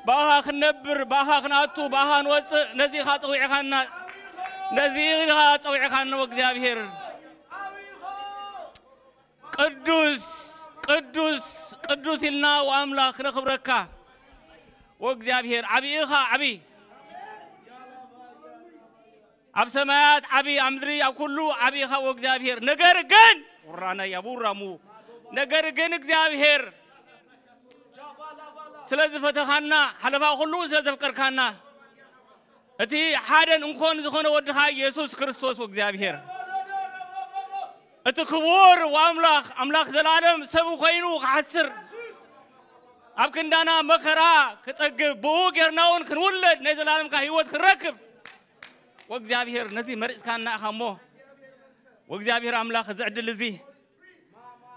ብኣኻ ክንነብር ብኣኻ ክንኣቱ ብኣኻ ንወፅእ ነዚ ኢኻ ፀዊዕኻና ነዚ ኢኻ ፀዊዕኻና ወእግዚኣብሔር ቅዱስ ቅዱስ ቅዱስ ኢልና ወኣምላኽ ክነኽብረካ ወእግዚኣብሔር ዓብዪኻ ዓብዪ ኣብ ሰማያት ዓብዪ ኣብ ምድሪ ኣብ ኩሉ ዓብዪኻ ወእግዚኣብሔር ነገር ግን ውራናይ ኣብ ውራሙ ነገር ግን እግዚኣብሔር ስለ ዝፈተኻና ሓለፋ ኩሉ ስለ ዘፍቀርካና እቲ ሓደን እንኮን ዝኾነ ወድኻ ኢየሱስ ክርስቶስ ወእግዚኣብሔር እቲ ክቡር ወኣምላኽ ኣምላኽ ዘላለም ሰብ ኮይኑ ክሓስር ኣብ ክንዳና መከራ ክጸግብ ብኡ ጌርና እውን ክንውለድ ናይ ዘላለምካ ህይወት ክንረክብ ወእግዚኣብሔር ነዚ መሪጽካና ኢኻ እሞ ወእግዚኣብሔር ኣምላኽ እዚ ዕድል እዚ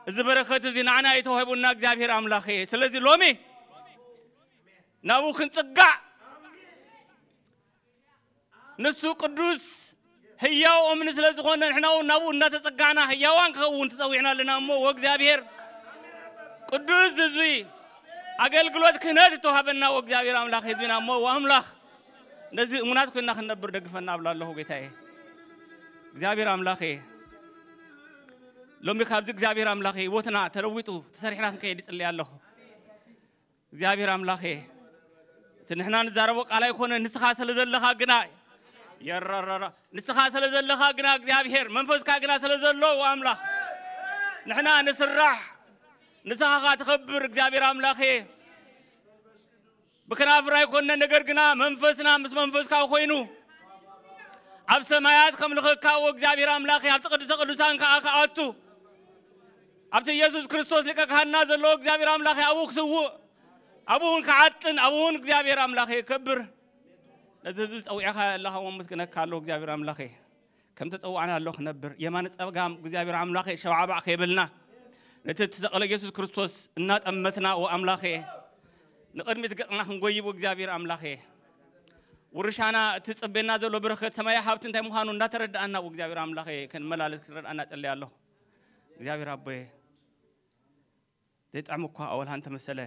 እዚ በረከት እዚ ንዓና እዩ ተዋሂቡና እግዚኣብሔር ኣምላኽ እየ ስለዚ ሎሚ ናብኡ ክንጽጋዕ ንሱ ቅዱስ ህያው እምኒ ስለ ዝኾነ ንሕና እውን ናብኡ እናተጸጋዕና ህያዋን ክኸውን ተጸዊዕና ኣለና እሞ ወእግዚኣብሔር ቅዱስ ህዝቢ ኣገልግሎት ክህነት እተዋሃበና ወእግዚኣብሔር ኣምላኽ ህዝቢና እሞ ወኣምላኽ ነዚ እሙናት ኮይና ክንነብር ደግፈና ኣብላ ኣለኹ ጌታየ እግዚኣብሔር ኣምላኽ እየ ሎሚ ካብዚ እግዚኣብሔር ኣምላኽ ህይወትና ተለዊጡ ተሰሪሕና ክንከይድ ይጽልይ ኣለኹ እግዚኣብሔር ኣምላኽ እየ እቲ ንሕና ንዛረቦ ቃል ኣይኮነ ንስኻ ስለ ዘለኻ ግና የረረረ ንስኻ ስለ ዘለኻ ግና እግዚኣብሔር መንፈስካ ግና ስለ ዘሎ ኣምላኽ ንሕና ንስራሕ ንስኻ ኻ ትኸብር እግዚኣብሔር ኣምላኽ እየ ብከናፍር ኣይኮነ ነገር ግና መንፈስና ምስ መንፈስካ ኮይኑ ኣብ ሰማያት ከምልኸካ ወእግዚኣብሔር ኣምላኽ ኣብቲ ቅዱሰ ቅዱሳን ከዓ ክኣቱ ኣብቲ ኢየሱስ ክርስቶስ ሊቀ ካህንና ዘለዎ እግዚኣብሔር ኣምላኽ ኣብኡ ክስውእ ኣብኡ እውን ክዓጥን ኣብኡ እውን እግዚኣብሔር ኣምላኽ የከብር ነዚ ህዝቢ ጸዊዕኻ ኣለኻ መስግነካ ኣለኹ እግዚኣብሔር ኣምላኽ ከም ተጸዋዕና ኣሎ ክነብር የማን ጸጋም እግዚኣብሔር ኣምላኽ ሸባዕባዕ ከይብልና ነቲ እተሰቐለ ኢየሱስ ክርስቶስ እናጠመትና ወኣምላኽ ንቕድሚት ገጽና ክንጎይብ እግዚኣብሔር ኣምላኽ ውርሻና እቲ ጽቤና ዘሎ በረከት ሰማያዊ ሃብቲ እንታይ ምዃኑ እንዳተረዳኣና እግዚኣብሔር ኣምላኽ ክንመላለስ ክትረዳኣና ጸልያ ኣለኹ እግዚኣብሔር ኣቦየ ዘይጥዕም እኳ ኣወልሃ እንተመሰለ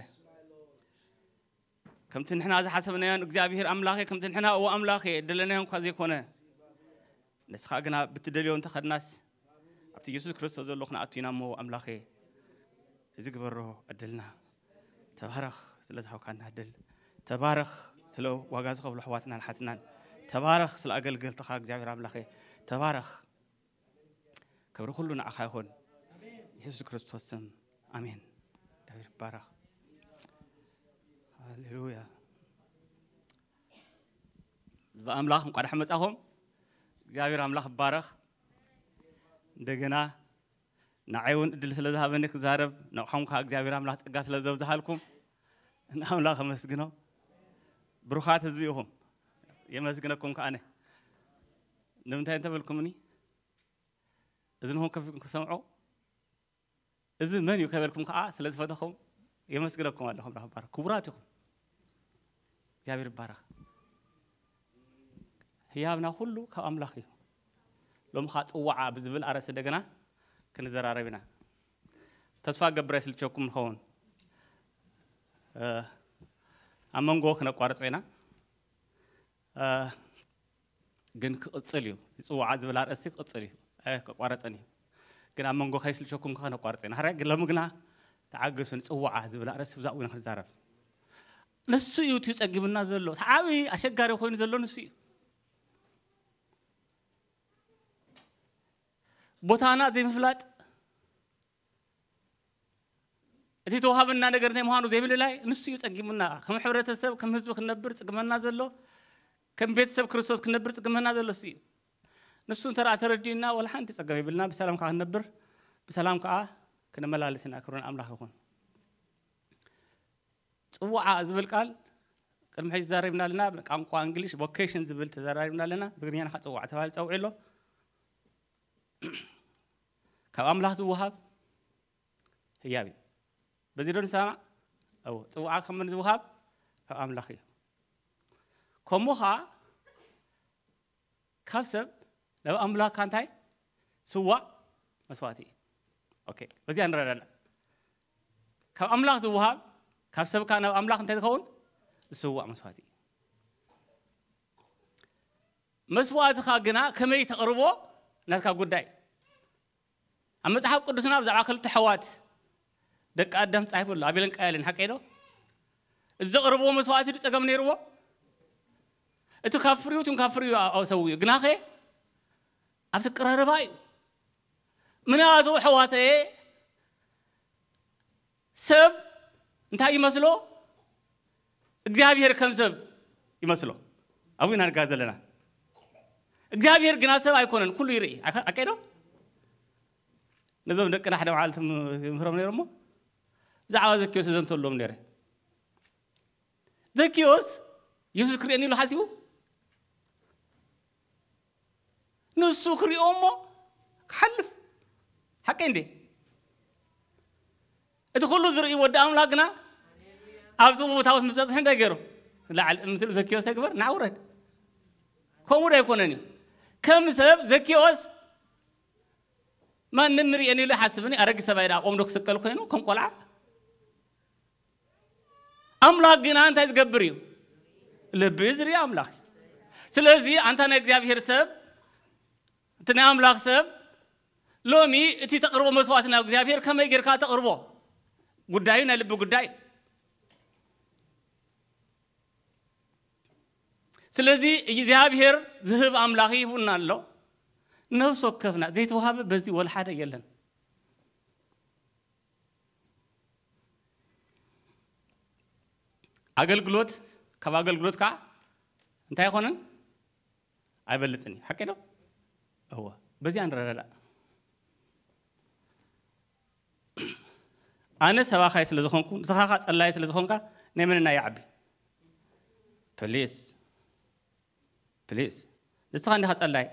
ከምቲ ንሕና ዝሓሰብናዮን እግዚኣብሔር ኣምላኸ ከምቲ ንሕና እዎ ኣምላኸ ደለናዮ እንኳ ዘይኮነ ንስኻ ግና ብትደልዮ እንተኸድናስ ኣብቲ ኢየሱስ ክርስቶስ ዘሎ ክንኣቱ ኢና እሞ ኣምላኸ እዚ ግበሮ ዕድልና ተባረኽ ስለ ዝሃብካና ዕድል ተባረኽ ስለ ዋጋ ዝኸፍሉ ኣሕዋትናን ሓትናን ተባረኽ ስለ ኣገልገልትኻ እግዚኣብሔር ኣምላኸ ተባረኽ ክብሪ ኩሉ ንዓኻ ይኹን ኢየሱስ ክርስቶስ ስም ኣሜን እግዚኣብሔር ይባረኽ ሃሌሉያ ህዝቢ ኣምላኽ እንኳ ደሓን መጻኹም እግዚኣብሔር ኣምላኽ ይባረኽ እንደገና ንዓይ እውን እድል ስለ ዝሃበኒ ክዛረብ ንዕኹም ከዓ እግዚኣብሔር ኣምላኽ ጸጋ ስለ ዘብዝሃልኩም ንኣምላኽ ኣመስግኖ ብሩኻት ህዝቢ ኢኹም የመስግነኩም ከኣነ ንምንታይ እንተበልኩምኒ፣ እዚ ንኹም ከፊትኩም ክሰምዖ፣ እዚ መን እዩ ከበልኩም ከዓ ስለ ዝፈተኹም የመስግነኩም ኣለኹም። ራህባር ክቡራት ኢኹም። እግዚኣብሔር ይባረኽ። ህያብና ኩሉ ካብ ኣምላኽ እዩ። ሎሚ ከዓ ጽዋዓ ብዝብል ኣርእስቲ እንደገና ክንዘራረብ ኢና። ተስፋ ገብረ ስልቸኩም ንኸውን ኣብ መንጎ ክነቋርጾ ኢና። ግን ክቕጽል እዩ። ጽዋዓ ዝብል ኣርእስቲ ክቕጽል እዩ። ከቋረጸን እዩ። ግን ኣብ መንጎ ከይስልቸኩም ከነቋርጽ ኢና። ሕራይ ግን ሎሚ ግና ተዓገሱን። ጽዋዓ ዝብል ኣርእስቲ ብዛዕባ ኢና ክንዛረብ። ንሱ እዩ እቲ ጸጊምና ዘሎ። እቲ ዓብዪ ኣሸጋሪ ኮይኑ ዘሎ ንሱ እዩ። ቦታና ዘይምፍላጥ፣ እቲ ተዋሃበና ነገር እንታይ ምዃኑ ዘይምልላይ ንሱ እዩ ጸጊሙና። ከም ሕብረተሰብ፣ ከም ህዝቢ ክንነብር ጽግመና ዘሎ፣ ከም ቤተሰብ ክርስቶስ ክንነብር ጽግመና ዘሎ እሱ እዩ። ንሱ እንተ ደኣ ተረዲኡና፣ ወላ ሓንቲ ጸገም የብልና፣ ብሰላም ከኣ ክንነብር፣ ብሰላም ከኣ ክንመላለስ ኢና። ክብሪ ንኣምላኽ ይኹን። ጽዋዓ ዝብል ቃል ቅድሚ ሕጂ ተዛሪብና ኣለና። ቃንቋ እንግሊሽ ቮኬሽን ዝብል ተዛሪብና ኣለና። ብትግርኛ ንኻ ጽዋዕ ተባሂሉ ጸውዒ ኣሎ። ካብ ኣምላኽ ዝወሃብ ህያብ እዩ። በዚ ዶ ንሰማማዕ? እዎ፣ ጽዋዓ ካብ መን ዝወሃብ? ካብ ኣምላኽ እዩ። ከምኡ ኸኣ ካብ ሰብ ናብ ኣምላኽ እንታይ? ስዋእ መስዋእቲ እዩ። ኦኬ፣ በዚኣ ንረዳዳእ። ካብ ኣምላኽ ዝወሃብ፣ ካብ ሰብካ ናብ ኣምላኽ እንታይ ዝኸውን? ዝስዋእ መስዋእቲ እዩ። መስዋእትኻ ግና ከመይ ተቕርቦ ናትካ ጉዳይ። ኣብ መጽሓፍ ቅዱስና ብዛዕባ ክልተ ኣሕዋት ደቂ ኣዳም ጻሒፉ ኣሎ። ኣቤልን ቃየልን፣ ሓቀይ ዶ? እዚ ዘቕርብዎ መስዋእቲ ድዩ ጸገም ነይርዎ? እቲ ካብ ፍሪኡ፣ እቱን ካብ ፍሪኡ ኣውሰው እዩ። ግናኸ ኣብቲ ቅረረባ እዩ። ምንያቱ ኣሕዋተየ፣ ሰብ እንታይ ይመስሎ? እግዚኣብሔር ከም ሰብ ይመስሎ። ኣብኡ ኢና ንጋ ዘለና። እግዚኣብሔር ግና ሰብ ኣይኮነን፣ ኩሉ ይርኢ። ኣካ-፣ ኣካይዶ? ነዞም ደቅና ሓደ መዓልቲ ም-፣ ምህሮም ነይሮሞ፣ ብዛዕባ ዘኪዮስ ዘንተሎም ነይረ። ዘኪዮስ የሱስ ክርእየኒ ኢሉ ሓሲቡ፣ ንሱ ክርእዮ እሞ ክሓልፍ። ሓቀይ እንዴ? እቲ ኩሉ ዝርኢ ወዲ ኣምላኽ ግና ኣብቲ ታቦት ምስ በጽሐ እንታይ ገይሩ? ላዕሊ እምትሉ ዘኪዮስ ተግበር፣ ንዓ ውረድ። ከምኡ ዶ ኣይኮነን እዩ? ከም ሰብ ዘኪዮስ ማንም ርእየኒ ኢሉ ይሓስብኒ፣ ኣረጊት ሰብኣይ ደኣ ቆም ዶ ክስቀል ኮይኑ ከም ቆልዓ? ኣምላኽ ግና እንታይ ዝገብር እዩ? ልቢ ዝርኢ ኣምላኽ እዩ። ስለዚ ኣንታ ናይ እግዚኣብሔር ሰብ፣ እቲ ናይ ኣምላኽ ሰብ፣ ሎሚ እቲ ተቕርቦ መስዋዕቲ ናብ እግዚኣብሔር ከመይ ጌርካ ተቕርቦ? ጉዳዩ ናይ ልቢ ጉዳይ። ስለዚ እግዚኣብሔር ዝህብ ኣምላኽ ይህቡና ኣሎ። ነፍሲ ወከፍና ዘይተዋሃበ በዚ ወላ ሓደ የለን። ኣገልግሎት ካብ ኣገልግሎት ከዓ እንታይ ኣይኮነን? ኣይበልጽን እዩ። ሓቂ ዶ? እወ። በዚኣ ንረዳዳእ። ኣነ ሰባኻይ ስለ ዝኾንኩ፣ ንስኻ ኸኣ ጸላይ ስለ ዝኾንካ፣ ናይ መን ኢና ይዓቢ? ፕሊስ። ፕሊስ። ንስኻ እንዲኻ ጸላይ።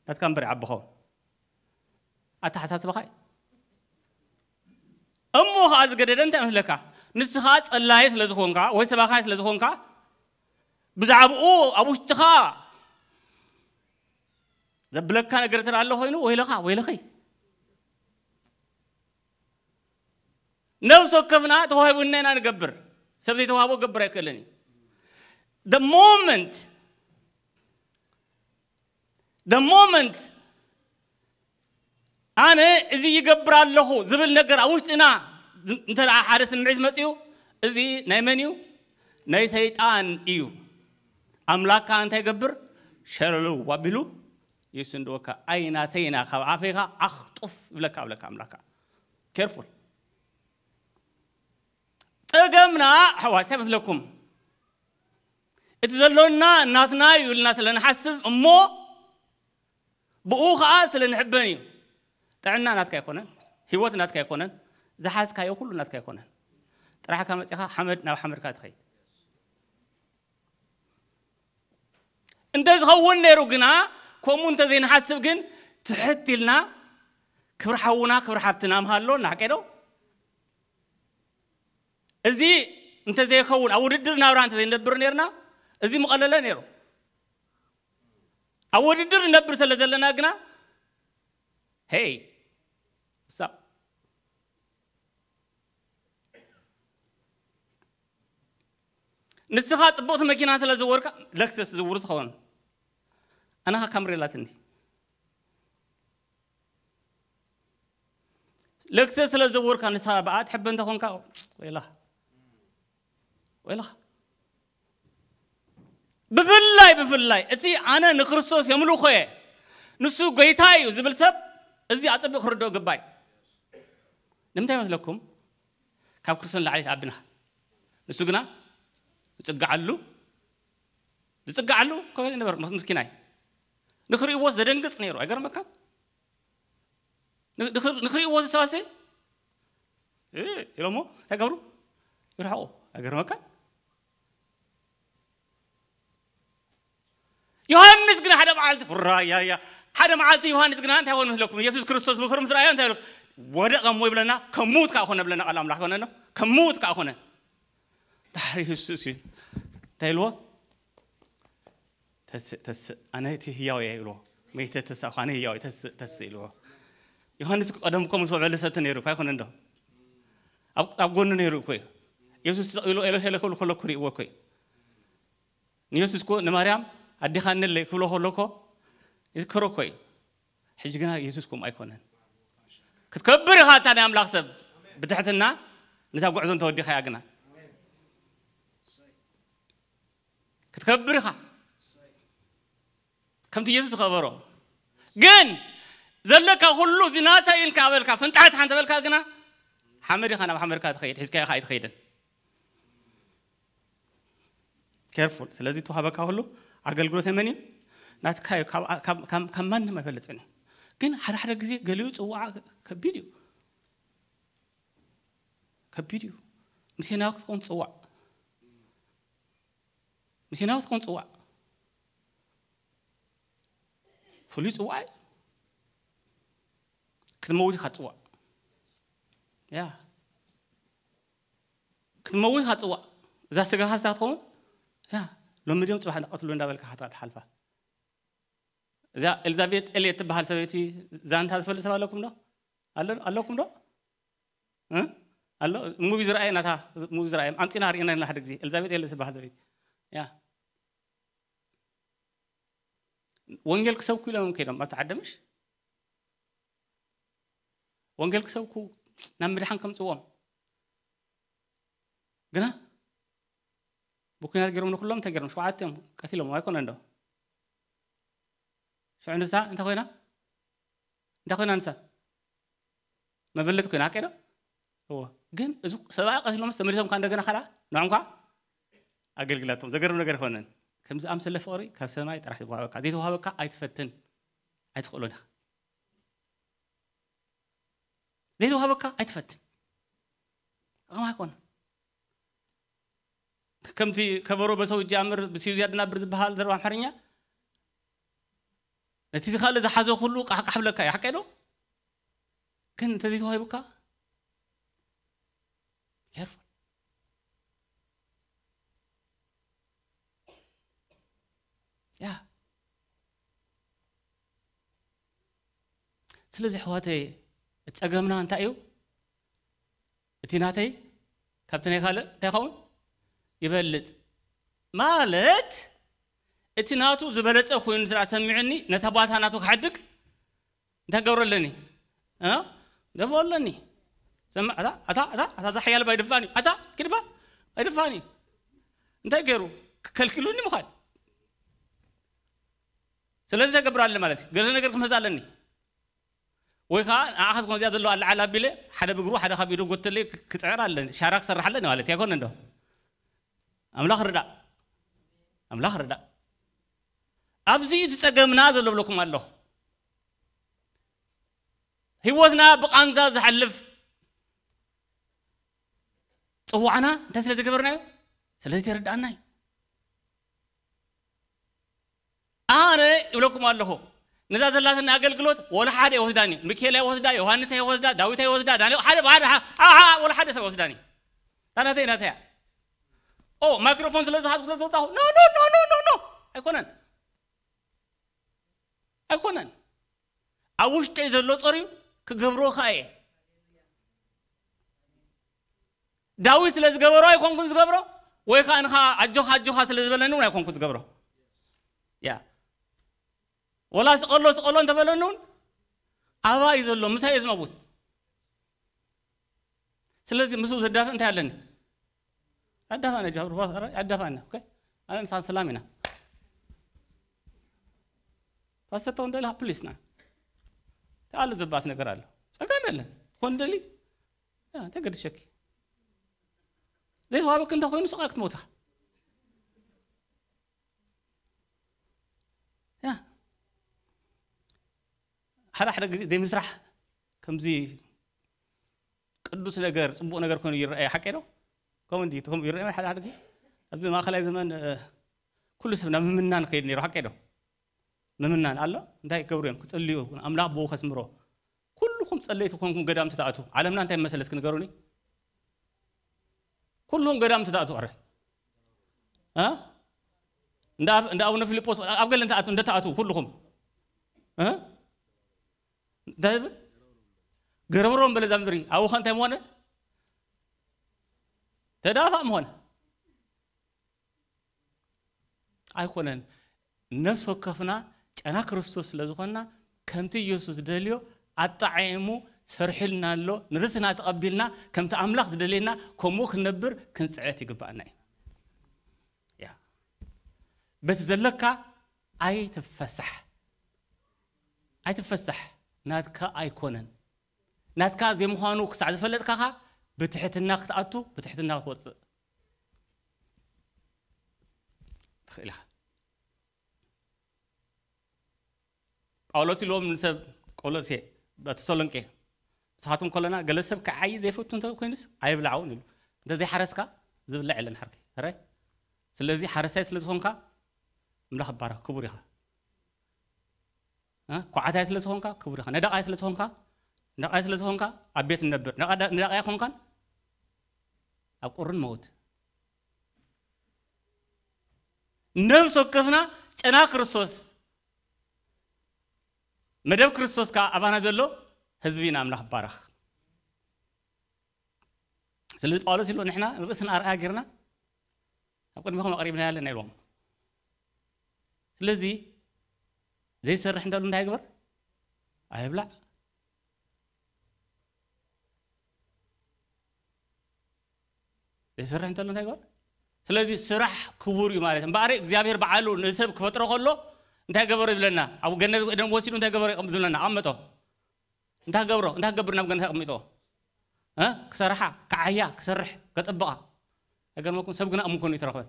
ናትካ እምበር ይዓቢ ኸውን። ኣተሓሳስባኻ እዩ። እሞ ኸኣ ዝገደደ እንታይ መስለካ? ንስኻ ጸላይ ስለ ዝኾንካ ወይ ሰባኻይ ስለ ዝኾንካ፣ ብዛዕባኡ ኣብ ውሽጥኻ ዘብለካ ነገር እንተ ኣሎ ኮይኑ፣ ወይለኻ፣ ወይለኺ። ነፍሲ ወከፍና ተዋሂቡና ኢና ንገብር። ሰብ ዘይተዋህቦ ክገብር ኣይክእልን እዩ። The moment፣ the moment ኣነ እዚ ይገብር ኣለኹ ዝብል ነገር ኣብ ውሽጥና እንተ ደኣ ሓደ ስምዒት መጺኡ፣ እዚ ናይ መን እዩ? ናይ ሰይጣን እዩ። ኣምላክ ከኣ እንታይ ይገብር? ሸለልው ኣቢሉ ይስንድወካ። ኣይ ናተይና፣ ካብ ኣፈይካ ዓኽ ጡፍ ይብለካ፣ ይብለካ ኣምላክ ከኣ። ኬርፉል። ጸገምና ኣሕዋት እንታይ መስለኩም? እቲ ዘሎና ናትና እዩ ኢልና ስለ ንሓስብ እሞ ብኡ ኸኣ ስለ ንሕበን እዩ። ጥዕና ናትካ ኣይኮነን፣ ህይወት ናትካ ኣይኮነን፣ ዝሓዝካዮ ኩሉ ናትካ ኣይኮነን። ጥራሕካ መጺኻ ሓመድ ናብ ሓመድካ ትኸይድ። እንተ ዝኸውን ነይሩ ግና ከምኡ እንተዘይንሓስብ ግን ትሕት ኢልና ክብሪ ሓውና ክብሪ ሓፍትና ምሃሎ ናሕቄዶ እዚ እንተዘይከውን ኣብ ውድድር ናብራ እንተዘይንነብር ነርና እዚ ምቐለለ ነይሩ። ኣብ ውድድር ንነብር ስለ ዘለና ግና ሄይ ሳ ንስኻ ጽቡቕቲ መኪና ስለ ዝወርካ ለክሰስ ዝውሩ ትኸውን። ኣነ ኸ ካምሪ ኣላትኒ። ለክሰስ ስለ ዝውርካ ንስኻ ብኣ ትሕበ እንተኾንካ ወይላ ወይላ ብፍላይ ብፍላይ እቲ ኣነ ንክርስቶስ የምልኾ እየ ንሱ ጎይታ እዩ ዝብል ሰብ እዚ ኣጸቢቑ ክርድኦ ግባይ። ንምንታይ መስለኩም? ካብ ክርስቶስ ንላዕሊ ኣቢና ንሱ ግና ዝጽግዓሉ ዝጽግዓሉ ከበ ነበር ምስኪናይ ንክርእይዎ ዘደንግጽ ነይሩ። ኣይገርመካን? ንክርእይዎ ዝሰባሰ ኢሎሞ እንታይ ገብሩ ይርሕቁ። ኣይገርመካን? ዮሃንስ ግን ሓደ መዓልቲ ራያያ ሓደ መዓልቲ ዮሃንስ ግና እንታይ ኾን መስለኩም? የሱስ ክርስቶስ ምክር ምስ ረኣዮ እንታይ ኢሉ? ወደቐ እሞ ይብለና ከም ምዉት ከዓ ኾነ ብለና ቃል ኣምላኽ ኾነ ኣሎ ከም ምዉት ከዓ ኾነ። ዳሕሪ የሱስ እዩ እንታይ ኢልዎ? ተስእ ተስእ ኣነ እቲ ህያው እየ ኢልዎ። መይተ ተሳእኳነ ህያው እየ ተስእ ተስእ ኢልዎ። ዮሃንስ ቀደም እኮ ምስ ውዕለ ሰቲ ነይሩ እኮ ኣይኮነ እንዶ ኣብ ጎኑ ነይሩ እኮ እዩ። የሱስ ኢሉ ኤሎ ሄለ ክብል ከሎ ክርእዎ እኮ እዩ። ንየሱስ እኮ ንማርያም ኣዴኻ እነለይ ክብሎ ከሎ እኮ ይዝከሮ እኮ እዩ። ሕጂ ግና የሱስ ከምኡ ኣይኮነን። ክትከብር ኢኻ እታ ናይ ኣምላኽ ሰብ ብትሕትና ነታ ጉዕዞ እንተወዲኻ እያ ግና ክትከብር ኢኻ። ከምቲ የሱስ ዝኸበሮ ግን ዘለካ ኩሉ እዚ ናተይ ኢልካ በልካ ፍንጣሕቲ ሓንቲ በልካ ግና ሓመድ ኢኻ ናብ ሓመድካ ትኸይድ ሒዝካ ኢኻ ኣይትኸይድን። ኬርፉል ስለዚ ተዋህበካ ኩሉ ኣገልግሎት መን እዩ ናትካ እዩ። ካብ ማንም ኣይፈልፅን እዩ። ግን ሓደ ሓደ ግዜ ገሊኡ ፅዋዓ ከቢድ እዩ ከቢድ እዩ። ምሴናዊ ክትኸውን ፅዋዕ ምሴናዊ ክትኸውን ፅዋዕ ፍሉይ ፅዋዕ እዩ። ክትመውት ኢኻ ፅዋዕ ያ ክትመውት ኢኻ ፅዋዕ እዛ ስጋኻ ስታ ትኸውን ያ ሎሚ ድዮም ፅባሕ እንዳቀትሉ እንዳበልካ ካታ ትሓልፋ። እዛ ኤልዛቤት ኤልየት ትበሃል ሰበይቲ ዛንታ ዝፈልጥ ሰብ ኣለኩም ዶ? ኣለኩም ዶ? ኣሎ ሙቪ ዝረኣየ ናታ ሙቪ ዝረኣየ ኣምፂና ርኢና ኢና ሓደ ግዜ ኤልዛቤት ኤልየት ትበሃል ሰበይቲ ያ ወንጌል ክሰብኩ ኢሎም ከይዶም ኣብቲ ዓደምሽ ወንጌል ክሰብኩ ናብ ምድሓን ከምፅዎም ግና ብኩናት ገይሮም ንኩሎም እንታይ ገይሮም ሸውዓተ እዮም ቀቲሎም ኣይኮነ እንዶ ሽዑ ንሳ እንታይ ኮይና እንታይ ኮይና ንሳ መበለት ኮይና ኣቀዶ እዎ ግን እዚ ሰብኣይ ቀቲሎምስ ተመሊሶም ካ እንደገና ካላ ንዖም ካ ኣገልግላቶም ዘገርም ነገር ይኮነን ከምዚ ኣምሰለ ፍቅሪ ካብ ሰማይ ጥራሕ ይዋሃበካ ዘይተዋሃበካ ኣይትፈትን ኣይትኽእሎን ኢኻ ዘይተዋህበካ ኣይትፈትን ኣቕማ ኣይኮነ ከምቲ ከበሮ በሰው እጃምር ብስዩ ዝያድናብር ዝበሃል ዘረባ ኣምሓርኛ ነቲ ዝካለ ዝሓዘ ኩሉ ቃሕቃሕ ብለካ እዩ ሓቀዶ ግን እንተዘይተዋሂቡካ careful ያ ስለዚ ኣሕዋተይ እቲ ጸገምና እንታይ እዩ እቲ ናተይ ካብቲ ናይ ካልእ እንታይ ይኸውን ይበልጽ ማለት እቲ ናቱ ዝበለጸ ኮይኑ ስራ ሰሚዑኒ ነታ ባታ ናቱ ክሓድግ እንታይ ገብሮ ኣለኒ ደፎ ኣለኒ ሰምዕ ኣታ ኣታ ኣታ ኣታ ኣታ ሓያል ባይ ድፋኒ ኣታ ክድፋ ኣይድፋኒ እንታይ ገይሩ ከልኪሉኒ ምዃን ስለዚ ተገብር ኣለ ማለት እዩ ገለ ነገር ክመዝ ኣለኒ ወይ ከዓ ንዓኻ ዝኾነ እዚኣ ዘለዋ ኣላዓል ኣቢለ ሓደ ብግሩ ሓደ ካብ ኢዱ ጎተለይ ክፅዕር ኣለኒ ሻራ ክሰርሕ ኣለኒ ማለት ኣይኮነ እንዶ ኣምላኽ ርዳእ ኣምላኽ ርዳእ ኣብዚ እቲ ጸገምና ዘሎ ብለኩም ኣለኹ ህይወትና ብቃንዛ ዝሓልፍ ጽዋዕና እንታይ ስለ ዝገበርናዮ ስለዚ ተረዳእናይ ኣነ ይብለኩም ኣለኹ፣ ነዛ ዘላትና ኣገልግሎት ወላ ሓደ ይወስዳን እዩ። ሚካኤል ኣይወስዳ፣ ዮሃንስ ኣይወስዳ፣ ዳዊት ኣይወስዳ፣ ዳንኤል ሓደ ብሓደ ሓ- ሓ- ሓ- ወላ ሓደ ሰብ ኣይወስዳን እዩ። እታ ናተይ ናተይ እያ። ኦ ማይክሮፎን ስለ ዝሓዝኩ ስለ ዝወጣኹ፣ ኖ ኖ ኖ ኖ ኖ ኖ፣ ኣይኮነን፣ ኣይኮነን። ኣብ ውሽጠይ ዘሎ ጸርዩ ክገብሮ ከኣ እየ። ዳዊት ስለ ዝገበሮ ኣይኮንኩን ዝገብሮ፣ ወይ ከኣ ንኻ ኣጆኻ ኣጆኻ ስለ ዝበለኒ እውን ኣይኮንኩን ዝገብሮ። ያ ወላ ስቐሎ ስቐሎ እንተበለኒ እውን ኣባ እዩ ዘሎ፣ ምሳይ እዩ ዝመውት። ስለዚ ምስኡ ዘዳፍእ እንታይ ኣለኒ? ኣዳፋና ጃብሩ ኣዳፋና። ኦኬ፣ ኣነ ንሳን ሰላም ኢና። ፓስተር ተወንደላ ፕሊስ ና ተኣሉ ዘባስ ነገር ኣሎ። ጸገም የለን። ኮንደሊ ያ፣ እንታይ ገድሸኪ? ዘይተዋበክ እንተ ኮይኑ ስቓ ክትመውታ። ያ፣ ሓደ ሓደ ግዜ ዘይምስራሕ ከምዚ ቅዱስ ነገር፣ ጽቡቕ ነገር ኮይኑ ይረኣየ። ሓቀይ ዶ? ከምኡ እንዲ፣ ከምኡ ይረኣየ ሓደ ሓደ ግዜ። ኣብዚ ማእከላይ ዘመን፣ እ፣ ኩሉ ሰብ ናብ ምምናን ከይድ ነይሩ። ሓቀይ ዶ? ምምናን ኣሎ። እንታይ ክገብሩ እዮም? ክጽልዩ፣ ኣምላኽ ብኡ ከስምሮ። ኩልኹም ጸለይቲ ኮንኩም ገዳም ትትኣቱ። ዓለምና እንታይ መሰለ እስኪ ንገሩኒ? ኩልኹም ገዳም ትትኣቱ። ኣረ፣ እ? እንዳ፣ እንዳ ኣቡነ ፊልጶስ ኣብ ገለ እንትኣቱ፣ እንደ ትኣቱ ኩልኹም። እ? እንታይ ይብል? ገረብሮም በለ እዛ ምድሪ። ኣብኡ ኸ እንታይ ምኾነ? ተዳፋእ ምኾነ። ኣይኮነን። ነፍሲ ወከፍና ጨና ክርስቶስ ስለ ዝኾንና፣ ከምቲ ኢየሱስ ዝደልዮ ኣጣዒሙ ሰርሒልና ኣሎ። ንርትና ተቐቢልና፣ ከምቲ ኣምላኽ ዝደልየና ከምኡ ክንነብር ክንጽዕት ይግባኣና እዩ። ያ። በቲ ዘለካ ኣይትፈሳሕ። ኣይትፈሳሕ። ናትካ ኣይኮነን። ናትካ ዘይምዃኑ ክሳዕ ዝፈለጥካኻ፣ ብትሕትና ክትኣቱ፣ ብትሕትና ክትወጽእ ትኽእል ኢኻ። ጳውሎስ ኢልዎም ንሰብ ቆሎሴ፣ ተሰሎንቄ፣ ንስኻትኩም ከለና ገለ ሰብ ክዓዪ ዘይፈቱ እንተ ኮይኑስ ኣይብላዕ እውን ኢሉ። እንተ ዘይሓረስካ ዝብላዕ የለን ሓርከይ። ሕራይ? ስለዚ ሓረስታይ ስለ ዝኾንካ ኣምላኽ ይባረኽ፣ ክቡር ኢኻ። እ? ኳዕታይ ስለ ዝኾንካ ክቡር ኢኻ። ነዳቓይ ስለ ዝኾንካ፣ ነዳቓይ ስለ ዝኾንካ ኣብ ቤት ንነብር። ነዳ-፣ ነዳቓይ ኣይኮንካን ኣብ ቁርን መውት። ነፍሲ ወከፍና ጨና ክርስቶስ፣ መደብ ክርስቶስ ከኣ ኣባና ዘሎ ህዝቢ ኢና። ኣምላኽ ይባረኽ። ስለዚ ጳውሎስ ኢሉ ንሕና ንርእስና ኣርኣያ ጌርና ኣብ ቅድሚኹም ኣቕሪብና ኣለና ኢልዎም። ስለዚ ዘይሰርሕ እንተሉ እንታይ ይግበር? ኣይብላዕ። ዘይሰርሕ እንተሎ እንታይ ይገብር? ስለዚ ስራሕ ክቡር እዩ ማለት እዩ። እምበኣር እግዚኣብሔር በዓሉ ንሰብ ክፈጥሮ ከሎ እንታይ ገበሮ ይብለና? ኣብ ገነት ኤደን ወሲዱ እንታይ ገበሮ ይቐም-፣ ዝብለና? ኣቐመጦ። እንታይ ገብሮ? እንታይ ክገብር ናብ ገነት ኣቐሚጥዎ? እ? ክሰርሓ፣ ክዓያ፣ ክሰርሕ፣ ከጸብቓ። ኣይገርመኩም? ሰብ ግና እሙን ኮይኑ ይተረኽበ።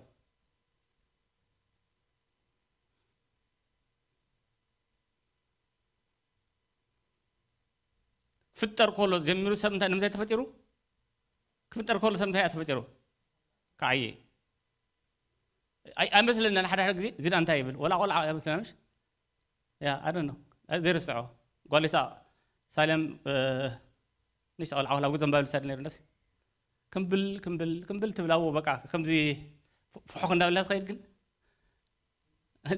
ክፍጠር ከሎ ጀሚሩ ሰብ እንታይ፣ ንምንታይ ተፈጢሩ? ክፍጠር ከሎ ሰብ እንታይ እያ ተፈጢሩ? ክዓየ። ኣይ-፣ ኣይመስለናን ሓደ ሓደ ግዜ። እዚ ደኣ እንታይ ይብል? ወላ ቆልዓ ኣይመስለናን፣ ምሽ? ያ፣ I don't know። ኣይ፣ ዘይርስዖ። ጓል ይስሐቅ ሳሌም፣ እ፣ ንእሽቶ ቆልዓ ወላ ጉዘን ባብል ሳድ ነይሩ፣ እንደስ ክምብል፣ ክምብል፣ ክምብል ትብል፣ ኣብኡ በቃ ከምዚ ፍ-፣ ፍሑኽ እንዳበላ ትኸይድ። ግን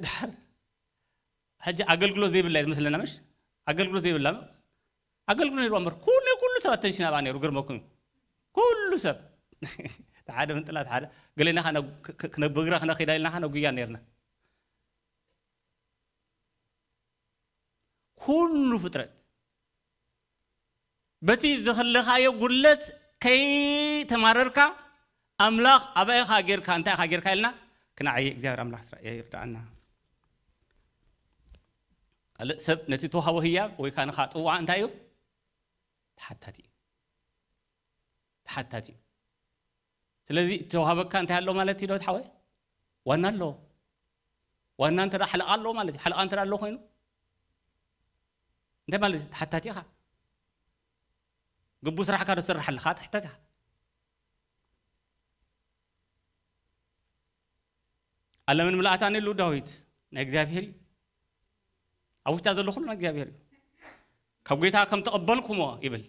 ድሓር ሕጂ ኣገልግሎት ዘይብላ እያ ትመስለና፣ ምሽ? ኣገልግሎት ዘይብላ፣ ኣገልግሎት ነይርዋ እምበር፣ ኩሉ፣ ኩሉ ሰብ ኣተንሽን ኣብኣ ነይሩ፣ ግርመኩም እዩ። ኩሉ ሰብ። እቲ ሓደ ምንጥላ፣ እቲ ሓደ ገሌና ኸነ-፣ ክ-፣ ክ-፣ ክነ-፣ ብእግራ ክነኺዳ ኢልና ኸነ ጉያ ነይርና። ኩሉ ፍጥረት በቲ ዝኸለኻዮ ጉድለት ከይተማረርካ፣ ኣምላኽ ኣባይኻ ጌርካ፣ እንታይ ኢኻ ጌርካ ኢልና ክንዓይ እግዚኣብሔር ኣምላኽ ስራ-፣ ይርድኣና። ካልእ ሰብ ነቲ ተዋህቦ ህያብ ወይ ከዓ ንኻ ጽዋዕ እንታይ እዩ? ተሓታቲ እዩ። ተሓታቲ እዩ። ስለዚ እተዋህበካ እንታይ ኣሎ ማለት እዩ ዶ፣ ሓወይ? ዋና ኣሎ። ዋና እንተ ደኣ ሓለቓ ኣሎ ማለት እዩ። ሓለቓ እንተ ደኣ ኣሎ ኮይኑ እንታይ ማለት እዩ? ተሓታቲ ኢኻ። ግቡእ ስራሕካ ዶ ትሰርሕ ኣለኻ? ተሓታቲ ኢኻ። ኣለምን ምልኣታን ኢሉ ዳዊት ናይ እግዚኣብሔር እዩ። ኣብ ውሽጣ ዘሎ ኩሉ ናይ እግዚኣብሔር እዩ። ካብ ጐይታ ከም ተቐበልኩሞ ይብል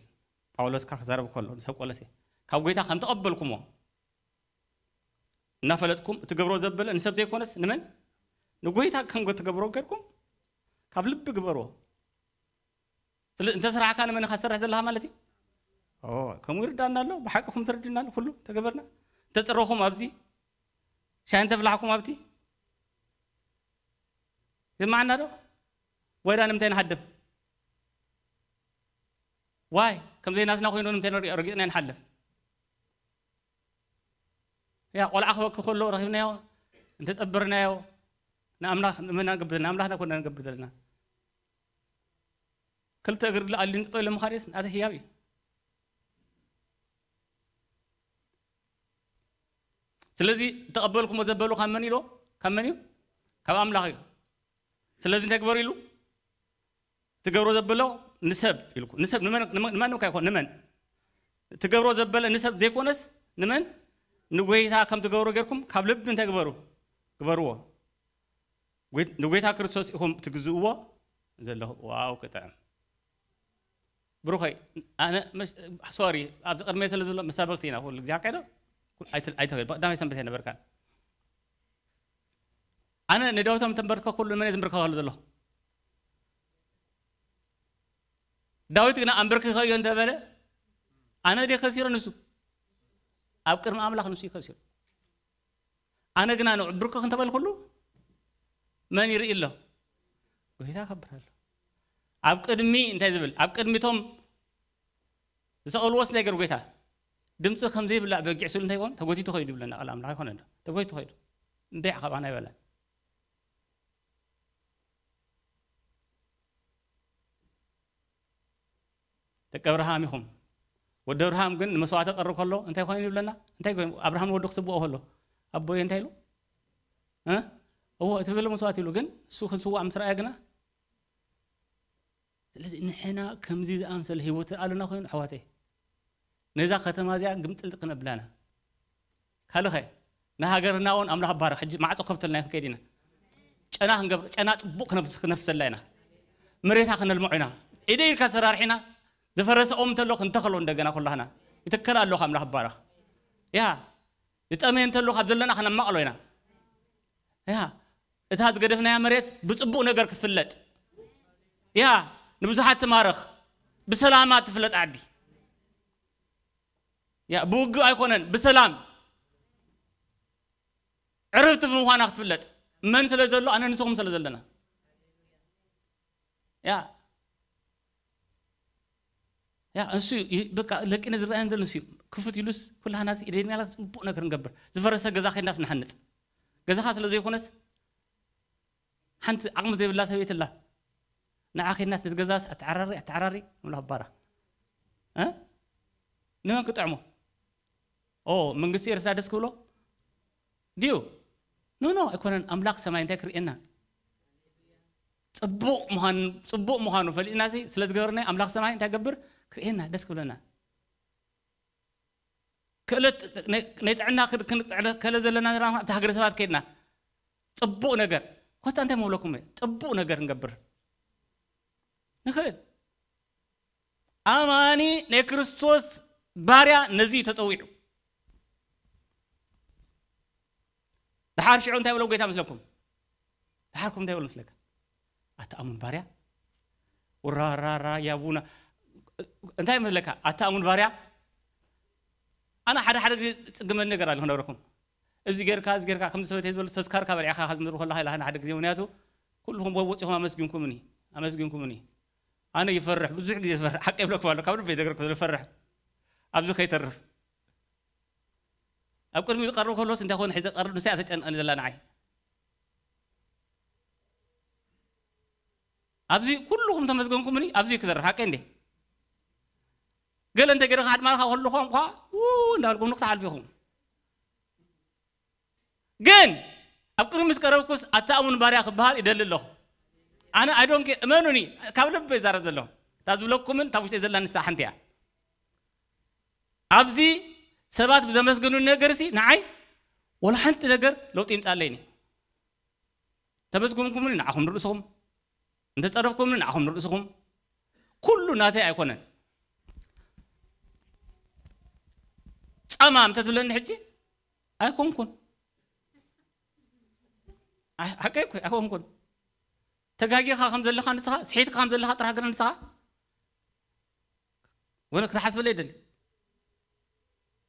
ጳውሎስ ካብ ክዛረብ ከሎ ንሰብ ቆሎሴ፣ ካብ ጐይታ ከም ተቐበልኩሞ እናፈለጥኩም እትገብሮ ዘበለ ንሰብ ዘይኮነስ ንመን? ንጎይታ ከም ትገብሮ ገርኩም ካብ ልቢ ግበርዎ። ስለ እንተ ስራሕካ ንመን ኢኻ ትሰርሕ ዘለኻ ማለት እዩ? ኦ፣ ከምኡ ይርዳና ኣሎ። ብሓቂ ኹም ትርድና ኣሎ። ኩሉ ተገበርና። እንተ ጽረኹም ኣብዚ፣ ሻሂ እንተ ፍላሕኩም ኣብቲ፣ ይስማዓና ዶ? ወይዳ ንምንታይ ንሃድም? ዋይ፣ ከም ዘይናትና ኮይኑ ንምንታይ ንሪኦ? ረጊጽና ንሓልፍ። ያ ቆልዓ ክበኪ ከሎ ረኺብናዮ፣ እንተጠበርናዮ፣ ንኣምላኽ ንመን ነገብር? ንኣምላኽና ኮና ነገብር ዘለና። ክልተ እግሪ ኣልዩ ንጠው ኢሉ ምኻድስ ናተ ህያብ እዩ። ስለዚ ተቐበልኩሞ ዘበሉ ካብ መን ኢሎ? ካብ መን እዩ? ካብ ኣምላኽ እዩ። ስለዚ እንታይ ግበሩ ኢሉ? ትገብሮ ዘበሎ ንሰብ ኢልኩ፣ ንሰብ ንመን? ንመን? ንማንም ከይኮን ንመን? ትገብሮ ዘበለ ንሰብ ዘይኮነስ ንመን? ንጎይታ ከም ትገብሮ ጌርኩም ካብ ልቢ እንታይ ግበሩ? ግበርዎ። ጎይ-፣ ንጎይታ ክርስቶስ ኢኹም ትግዝእዎ ዘለኹ። ዋው ክጥዕም። ብሩኸይ፣ ኣነ መሽ-፣ ሶሪ፣ ኣብዚ ቅድመይ ስለ ዘሎ መሳበክቲ ኢና ኩሉ ግዜ። ሓቀይ ዶ? ኣይተ-፣ ኣይተኸ-፣ ቀዳማይ ሰንበት ኣይነበርካን። ኣነ ንዳዊት ኣብ ተንበርከኩሉ ንመን እየ ዝንበርከከሉ ዘለኹ? ዳዊት ግና ኣንበርኪኸዮ እንተበለ፣ ኣነ ድየ ከሲረ ንሱ? ኣብ ቅድሚ ኣምላኽ ንሱ እዩ ከሲሩ። ኣነ ግና ንዕብርኩኽ እንተበልኩሉ፣ መን ይርኢ ኣሎ? ጎይታ ከብር ኣሎ። ኣብ ቅድሚ እንታይ ዝብል? ኣብ ቅድሚቶም ዝሰቐልዎ ስለ ገይሩ ጎይታ፣ ድምፂ ከም ዘይብላዕ በጊዕ ስሉ እንታይ ይኮን? ተጎቲቱ ኸይዱ ይብለና ቃል ኣምላኽ። ኣይኮነን ዶ? ተጎቲቱ ኸይዱ። እምበይ ዓቐባና ኣይበለን። ደቂ ኣብርሃም ኢኹም። ወዲ ኣብርሃም ግን ንመስዋዕቲ ቀርብ ከሎ እንታይ ኮይኑ ይብለና? እንታይ ኮይኑ? ኣብርሃም ወዱ ክስብኦ ከሎ፣ ኣቦይ እንታይ ኢሉ? እ? እዎ፣ እቲ በለ መስዋዕቲ ኢሉ፣ ግን እሱ ክንስዋዕ ምስ ረኣየ ግና፣ ስለዚ ንሕና ከምዚ ዝኣምሰለ ህይወት ኣለና ኮይኑ፣ ኣሕዋተይ፣ ነዛ ከተማ እዚኣ ግምጥልጥ ክነብላና። ካልኸ ንሃገርና እውን ኣምላኽ ባረኽ። ሕጂ ማዕጾ ከፍተልና ክንከይድ ኢና። ጨና ክንገብር፣ ጨና ጽቡቕ ክነፍስ-፣ ክነፍሰላ ኢና። መሬታ ክነልምዖ ኢና። ኢደ ኢድካ ተራርሒና፣ ዝፈረሰ ኦም እንተሎ ክንተኽሎ እንደገና ኩላህና። ይትከል ኣለኹ፣ ኣምላኽ ባረኽ። ያ፣ ዝጠመየ እንተሎ ካብ ዘለና ክነማቕሎ ኢና። ያ፣ እታ ዝገደፍናያ መሬት ብጽቡቕ ነገር ክትፍለጥ። ያ፣ ንብዙሓት ትማርኽ፣ ብሰላማ ትፍለጥ ዓዲ። ያ፣ ብውግእ ኣይኮነን፣ ብሰላም ዕርብቲ ብምዃና ክትፍለጥ። መን ስለ ዘሎ? ኣነ ንስኹም ስለ ዘለና። ያ፣ ያ፣ እሱ ይ-፣ በቃ ለቂነ ዝረኣየን ዘሎ እሱ እዩ። ክፉት ኢሉስ ኩላህናስ ኢደናላስ ጽቡቕ ነገር ንገብር። ዝፈረሰ ገዛ ከይድናስ ንሓንጽ። ገዛኻ ስለ ዘይኮነስ ሓንቲ ዓቕሚ ዘይብላ ሰበይቲ ኣላ። ንዓ ከይድናስ ነዚ ገዛስ ኣተዓራሪ፣ ኣተዓራሪ፣ ንብላ ባራ። እ? ንመን ክጥዕሞ? ኦ፣ መንግስቲ ኤርትራ ደስ ክብሎ ድዩ? ኖ፣ ኖ፣ ኣይኮነን። ኣምላኽ ሰማይ እንታይ ክርእየና? ጽቡቕ ምዃኑ፣ ጽቡቕ ምዃኑ ፈሊጥና እዚ ስለ ዝገበርናዮ ኣምላኽ ሰማይ እንታይ ገብር? ክርእየና፣ ደስ ክብለና። ክእለት ናይ፣ ናይ ጥዕና ክን-፣ ክን-፣ ክእለት ከለ ዘለና ኣብቲ ሃገረ ሰባት ከይድና ጽቡቕ ነገር፣ ኮታ እንታይ መብለኩም እየ? ጽቡቕ ነገር ክንገብር ንኽእል። ኣማኒ ናይ ክርስቶስ ባርያ ነዚ እዩ ተጸዊዑ። ደሓር ሽዑ እንታይ ብሎ ጎይታ መስለኩም? ደሓርኩም እንታይ ብሎ መስለካ? ኣታ ኣሙን ባርያ፣ ውራራራ ያቡና፣ እንታይ መስለካ? ኣታ ኣሙን ባርያ። ኣነ ሓደ ሓደ ግዜ ጽግመኒ ነገር ኣሎ ክነግረኩም። እዚ ጌርካ፣ እዚ ጌርካ፣ ከምዚ ሰበይተይ ዝበሉ ተስካርካ በሊዕኻ ዝምድሩ ከለኻ ኢላ ሓደ ግዜ፣ ምክንያቱ ኩልኹም ወ-፣ ወጺኹም ኣመስጊንኩምኒ፣ ኣመስጊንኩምኒ። ኣነ ይፈርሕ፣ ብዙሕ ግዜ ይፈርሕ፣ ሓቂ ይብለኩም ኣሎ፣ ካብ ልበይ ዘገርኩ ይፈርሕ። ኣብዚ ከይተርፍ። ኣብ ቅድሚኡ ዝቐርብ ከሎስ እንታይ ኮን ሒዘ ቀርብ፣ ንሳ እያ ተጨንቐኒ ዘላ ንዓይ። ኣብዚ ኩልኹም ተመስገንኩምኒ፣ ኣብዚ ክዘርብ ሓቂ እንዴ? ገለ እንተ ገይረ ሓድማልካ ከለኹም እኳ፣ ው እንዳልኩም ንክትሓልፉ ኢኹም። ግን ኣብ ቅድሚ ምስ ቀረብኩስ ኣታ ኣሙን ባርያ ክበሃል ይደሊ ኣለኹ። ኣነ ኣይ ዶንት ኬር፣ እመኑኒ፣ ካብ ልበይ ይዛረብ ዘለኹ። እታ ዝብለኩምን እታ ውሽጠይ ዘላ ንሳ ሓንቲ እያ። ኣብዚ ሰባት ብዘመስግኑ ነገርሲ ንዓይ ወላ ሓንቲ ነገር ለውጢ ይምጻለይኒ። ተመስግንኩምኒ ንዓኹም ንርእስኹም። እንተጸረፍኩምኒ ንዓኹም ንርእስኹም። ኩሉ ናተይ ኣይኮነን። ጸማም እንተትብለኒ ሕጂ ኣይኮንኩን። ኣይ-፣ ሓቀይ እኮ ኣይኮንኩን። ተጋጊኻ ከም ዘለኻ ንስኻ፣ ስሒትካ ከም ዘለኻ ጥራሕ ግን ንስኻ ወለ ክትሓስበለይ ይደሊ።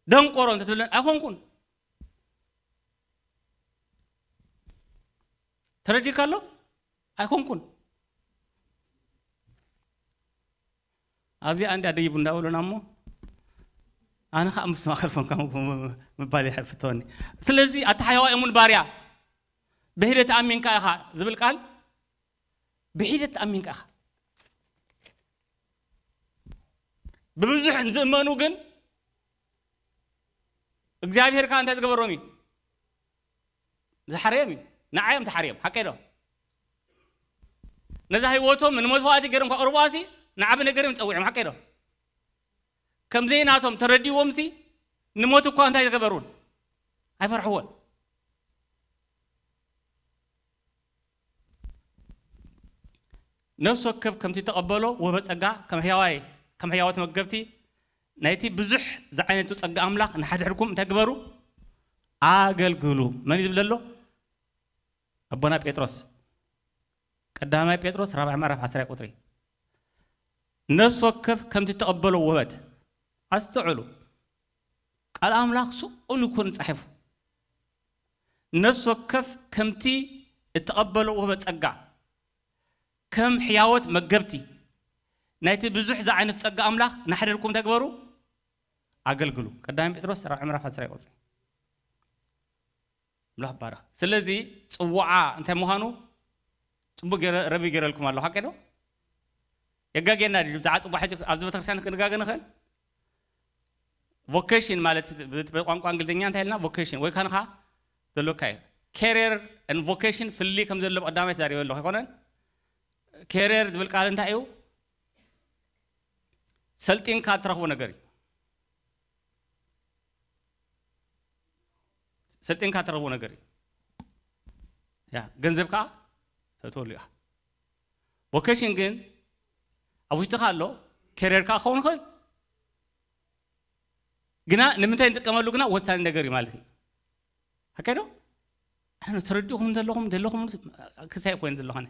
ደንቆሮ እንተትብለኒ ኣይኮንኩን። ተረዲእካ ኣሎ? ኣይኮንኩን። ኣብዚኣ እንድያ ደይቡ እንዳበሉና እሞ፣ ኣነ ኸኣ ምስ ማክሮፎን ከምኡ ምባል ይፍተወኒ። ስለዚ ኣተሓያዋይ እሙን ባርያ፣ ብሒደት ኣሚንካ ኢኻ ዝብል ቃል፣ ብሒደት ኣሚንካ ኢኻ። ብብዙሕ ንዝእመኑ ግን እግዚኣብሔር ከኣ እንታይ ዝገበሮም እዩ? ዝሓረዮም እዩ። ንዓዮም ተሓርዮም፣ ሓቀይ ዶ? ነዛ ህይወቶም ንመስዋዕቲ ገይሮም ከቕርቡዋሲ ንዓቢ ነገር እዮም ጸዊዖም፣ ሓቀይ ዶ? ከም ዘይናቶም ተረዲዎምሲ ንሞት እኳ እንታይ ዝገበሩን? ኣይፈርሕዎን። ነፍሲ ወከፍ ከምቲ ተቐበሎ ወህበ ጸጋ ከም ሕያዋይ፣ ከም ሕያወት መገብቲ ናይቲ ብዙሕ ዝዓይነቱ ጸጋ ኣምላኽ ንሓድሕድኩም እንታይ ግበሩ? ኣገልግሉ። መን እዩ ዝብል ዘሎ? ኣቦና ጴጥሮስ። ቀዳማይ ጴጥሮስ ራብዓይ ምዕራፍ ዓስራይ ቁጽሪ። ነፍሲ ወከፍ ከምቲ ተቐበሎ ውህበት። ኣስተውዕሉ። ቃል ኣምላኽ ስቕ ኢሉ ይኮን ጻሒፉ። ነፍሲ ወከፍ ከምቲ እተቐበሎ ውህበት ጸጋ፣ ከም ሕያወት መገብቲ ናይቲ ብዙሕ ዝዓይነቱ ጸጋ ኣምላኽ ንሓድሕድኩም ተግበሩ፣ ኣገልግሉ። ቀዳማይ ጴጥሮስ ራብዓይ ምዕራፍ ዓስራይ ቁጽሪ። ኣምላኽ ይባረኽ። ስለዚ ጽዋዓ እንታይ ምዃኑ ጽቡቕ ገይረ፣ ረቢ ገይረልኩም ኣለኹ፣ ሓቂ ዶ? የጋግየና ድዩ? ብዛዕባ ጽዋዓ ሕጂ ኣብዚ ቤተክርስትያን ክንጋገ ንኽእል? ቮኬሽን ማለት ብ-፣ ብቋንቋ እንግሊዝኛ እንታይ ኢልና? ቮኬሽን ወይ ከንኻ ዘሎካ እዩ። ኬሪየር ን ቮኬሽን ፍልልይ ከም ዘሎ ብቐዳማይ ተዛሪበ ኣለኹ ኣይኮነን? ኬሪየር ዝብል ቃል እንታይ እዩ? ሰልጢንካ እትረኽቦ ነገር እዩ። ሰልጢንካ እትረኽቦ ነገር እዩ። ያ፣ ገንዘብ ከኣ ተእትወሉ ኢኻ። ቮኬሽን ግን ኣብ ውሽጥኻ ኣሎ፣ ኬሪየር ከኣ ክኸውን ይኽእል። ግና ንምንታይ ንጥቀመሉ ግና ወሳኒ ነገር እዩ ማለት እዩ። ሓቀይ ዶ? ኣነ ተረዲእኹም ዘለኹም፣ ዘለኹም ክሳይ ኮይን ዘለኹ ኣነ።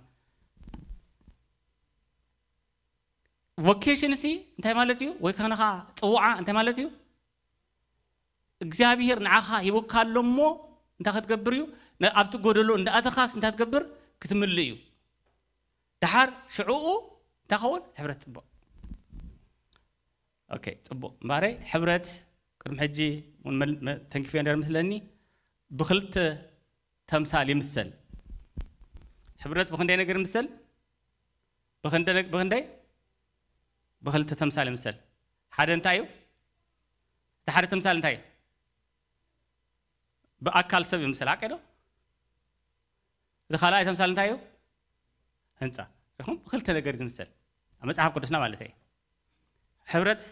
ቮኬሽን ሲ እንታይ ማለት እዩ? ወይ ከነኻ ጽውዓ እንታይ ማለት እዩ? እግዚኣብሔር ንዓኻ ሂቡካ ኣሎ እሞ እንታይ ክትገብር እዩ? ነ-፣ ኣብቲ ጎደሎ እንዳኣተኻስ እንታይ ክትገብር? ክትምልእ እዩ። ደሓር ሽዕኡ እንታይ ኸውን? እቲ ሕብረት ጽቡቕ። ኦኬ፣ ጽቡቕ። እምበኣረይ ሕብረት ቅድሚ ሕጂ እውን መል-፣ መ-፣ ተንኪፈዮ ነይረ መስለኒ። ብኽልተ ተምሳል ይምሰል። ሕብረት ብኽንደይ ነገር ይምሰል? ብኽንደ-፣ ብኽንደይ? ብኽልተ ተምሳል ይምሰል። ሓደ እንታይ እዩ? እቲ ሓደ ተምሳል እንታይ እዩ? ብኣካል ሰብ ይምሰል፣ ሓቂ ዶ? እቲ ካልኣይ ተምሳል እንታይ እዩ? ህንጻ። ርኢኹም? ብኽልተ ነገር እዩ ዝምሰል። ኣብ መጽሓፍ ቅዱስና ማለት እዩ። ሕብረት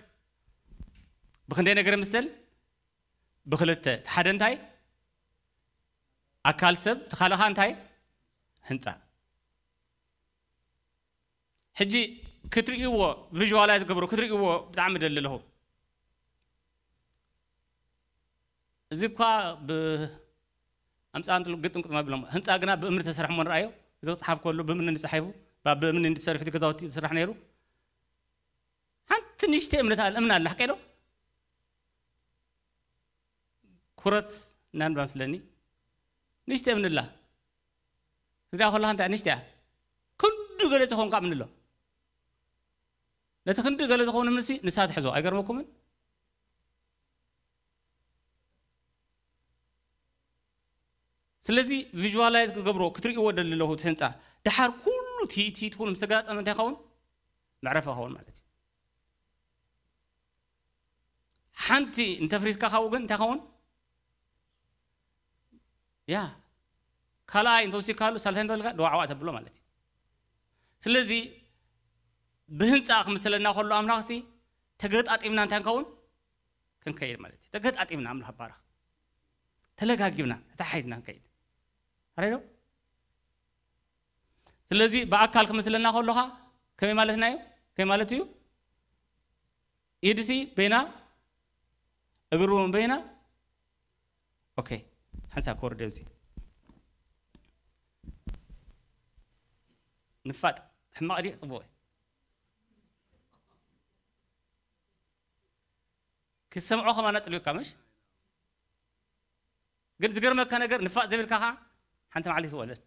ብኽንደይ ነገር ይምሰል? ብኽልተ። እቲ ሓደ እንታይ? ኣካል ሰብ፣ እቲ ካልእ ኸኣ እንታይ? ህንጻ። ሕጂ ክትርእይዎ፣ ቪዥዋላይዝ ገብሮ፣ ክትርእይዎ ብጣዕሚ ደሊ ኣለኹ። እዚ እኳ ብ-፣ ኣምጻእ እንጥሉ ግጥም ግጥም ኣቢሎም፣ ህንጻ ግና ብእምኒ ተሰርሐ እሞ ንርኣዮ። እዚ ክጽሓፍ ከሎ ብእምኒ እንዲ ተጻሒፉ፣ ብ-፣ ብእምኒ እንዲ ተሰሪሑ እቲ ገዛውቲ ዝስራሕ ነይሩ። ሓንቲ ንእሽተይ እምኒ ኣላ፣ እምኒ ኣላ፣ ሓቀይ ዶ? ኩረት እናንባ መስለኒ። ንእሽተይ እምኒ ኣላ። ክትሪኣ ከለኻ እንታይ ንእሽተይ እያ። ክንዲ ገለ ዝኾንካ እምኒ ኣሎ። ነቲ ክንዲ ገለ ዝኾነ እምኒ ሲ ንሳ ትሕዞ፣ ኣይገርመኩምን? ስለዚ ቪዥዋላይዝ ክገብሮ፣ ክትርእይዎ ደሊ ኣለኹ እቲ ህንጻ። ደሓር ኩሉ እቲ፣ እቲ ትኹን ምስ ተገጣጠመ እንታይ ይኸውን? መዕረፊ ይኸውን ማለት እዩ። ሓንቲ እንተፍሪስካ ካብኡ ግን እንታይ ይኸውን? ያ፣ ካልኣይ እንተወሲድካሉ፣ ሳልሳይ እንተበልካ፣ ደዋዕዋዕ ተብሎ ማለት እዩ። ስለዚ ብህንጻ ክምስለና ከሎ ኣምላኽሲ ተገጣጢምና እንታይ ንኸውን? ክንከይድ ማለት እዩ። ተገጣጢምና ኣምላኽ ባረኽ። ተለጋጊብና፣ ተታሓሒዝና ክንከይድ። ኣረዶ? ስለዚ ብኣካል ክምስለና ከሎኻ ከመይ ማለትና እዩ? ከመይ ማለት እዩ? ኢድሲ በይና፣ እግሩ እውን በይና። ኦኬ፣ ሓንሳብ ክወርድ እዚ ንፋጥ ሕማቕ ድዩ ጽቡቕ እዩ? ክትሰምዖ ከማን ኣጽልዩካ ምሽ? ግን ዝገርመካ ነገር ንፋጥ ዘብልካ ኸዓ ሓንቲ መዓልቲ ትወለድ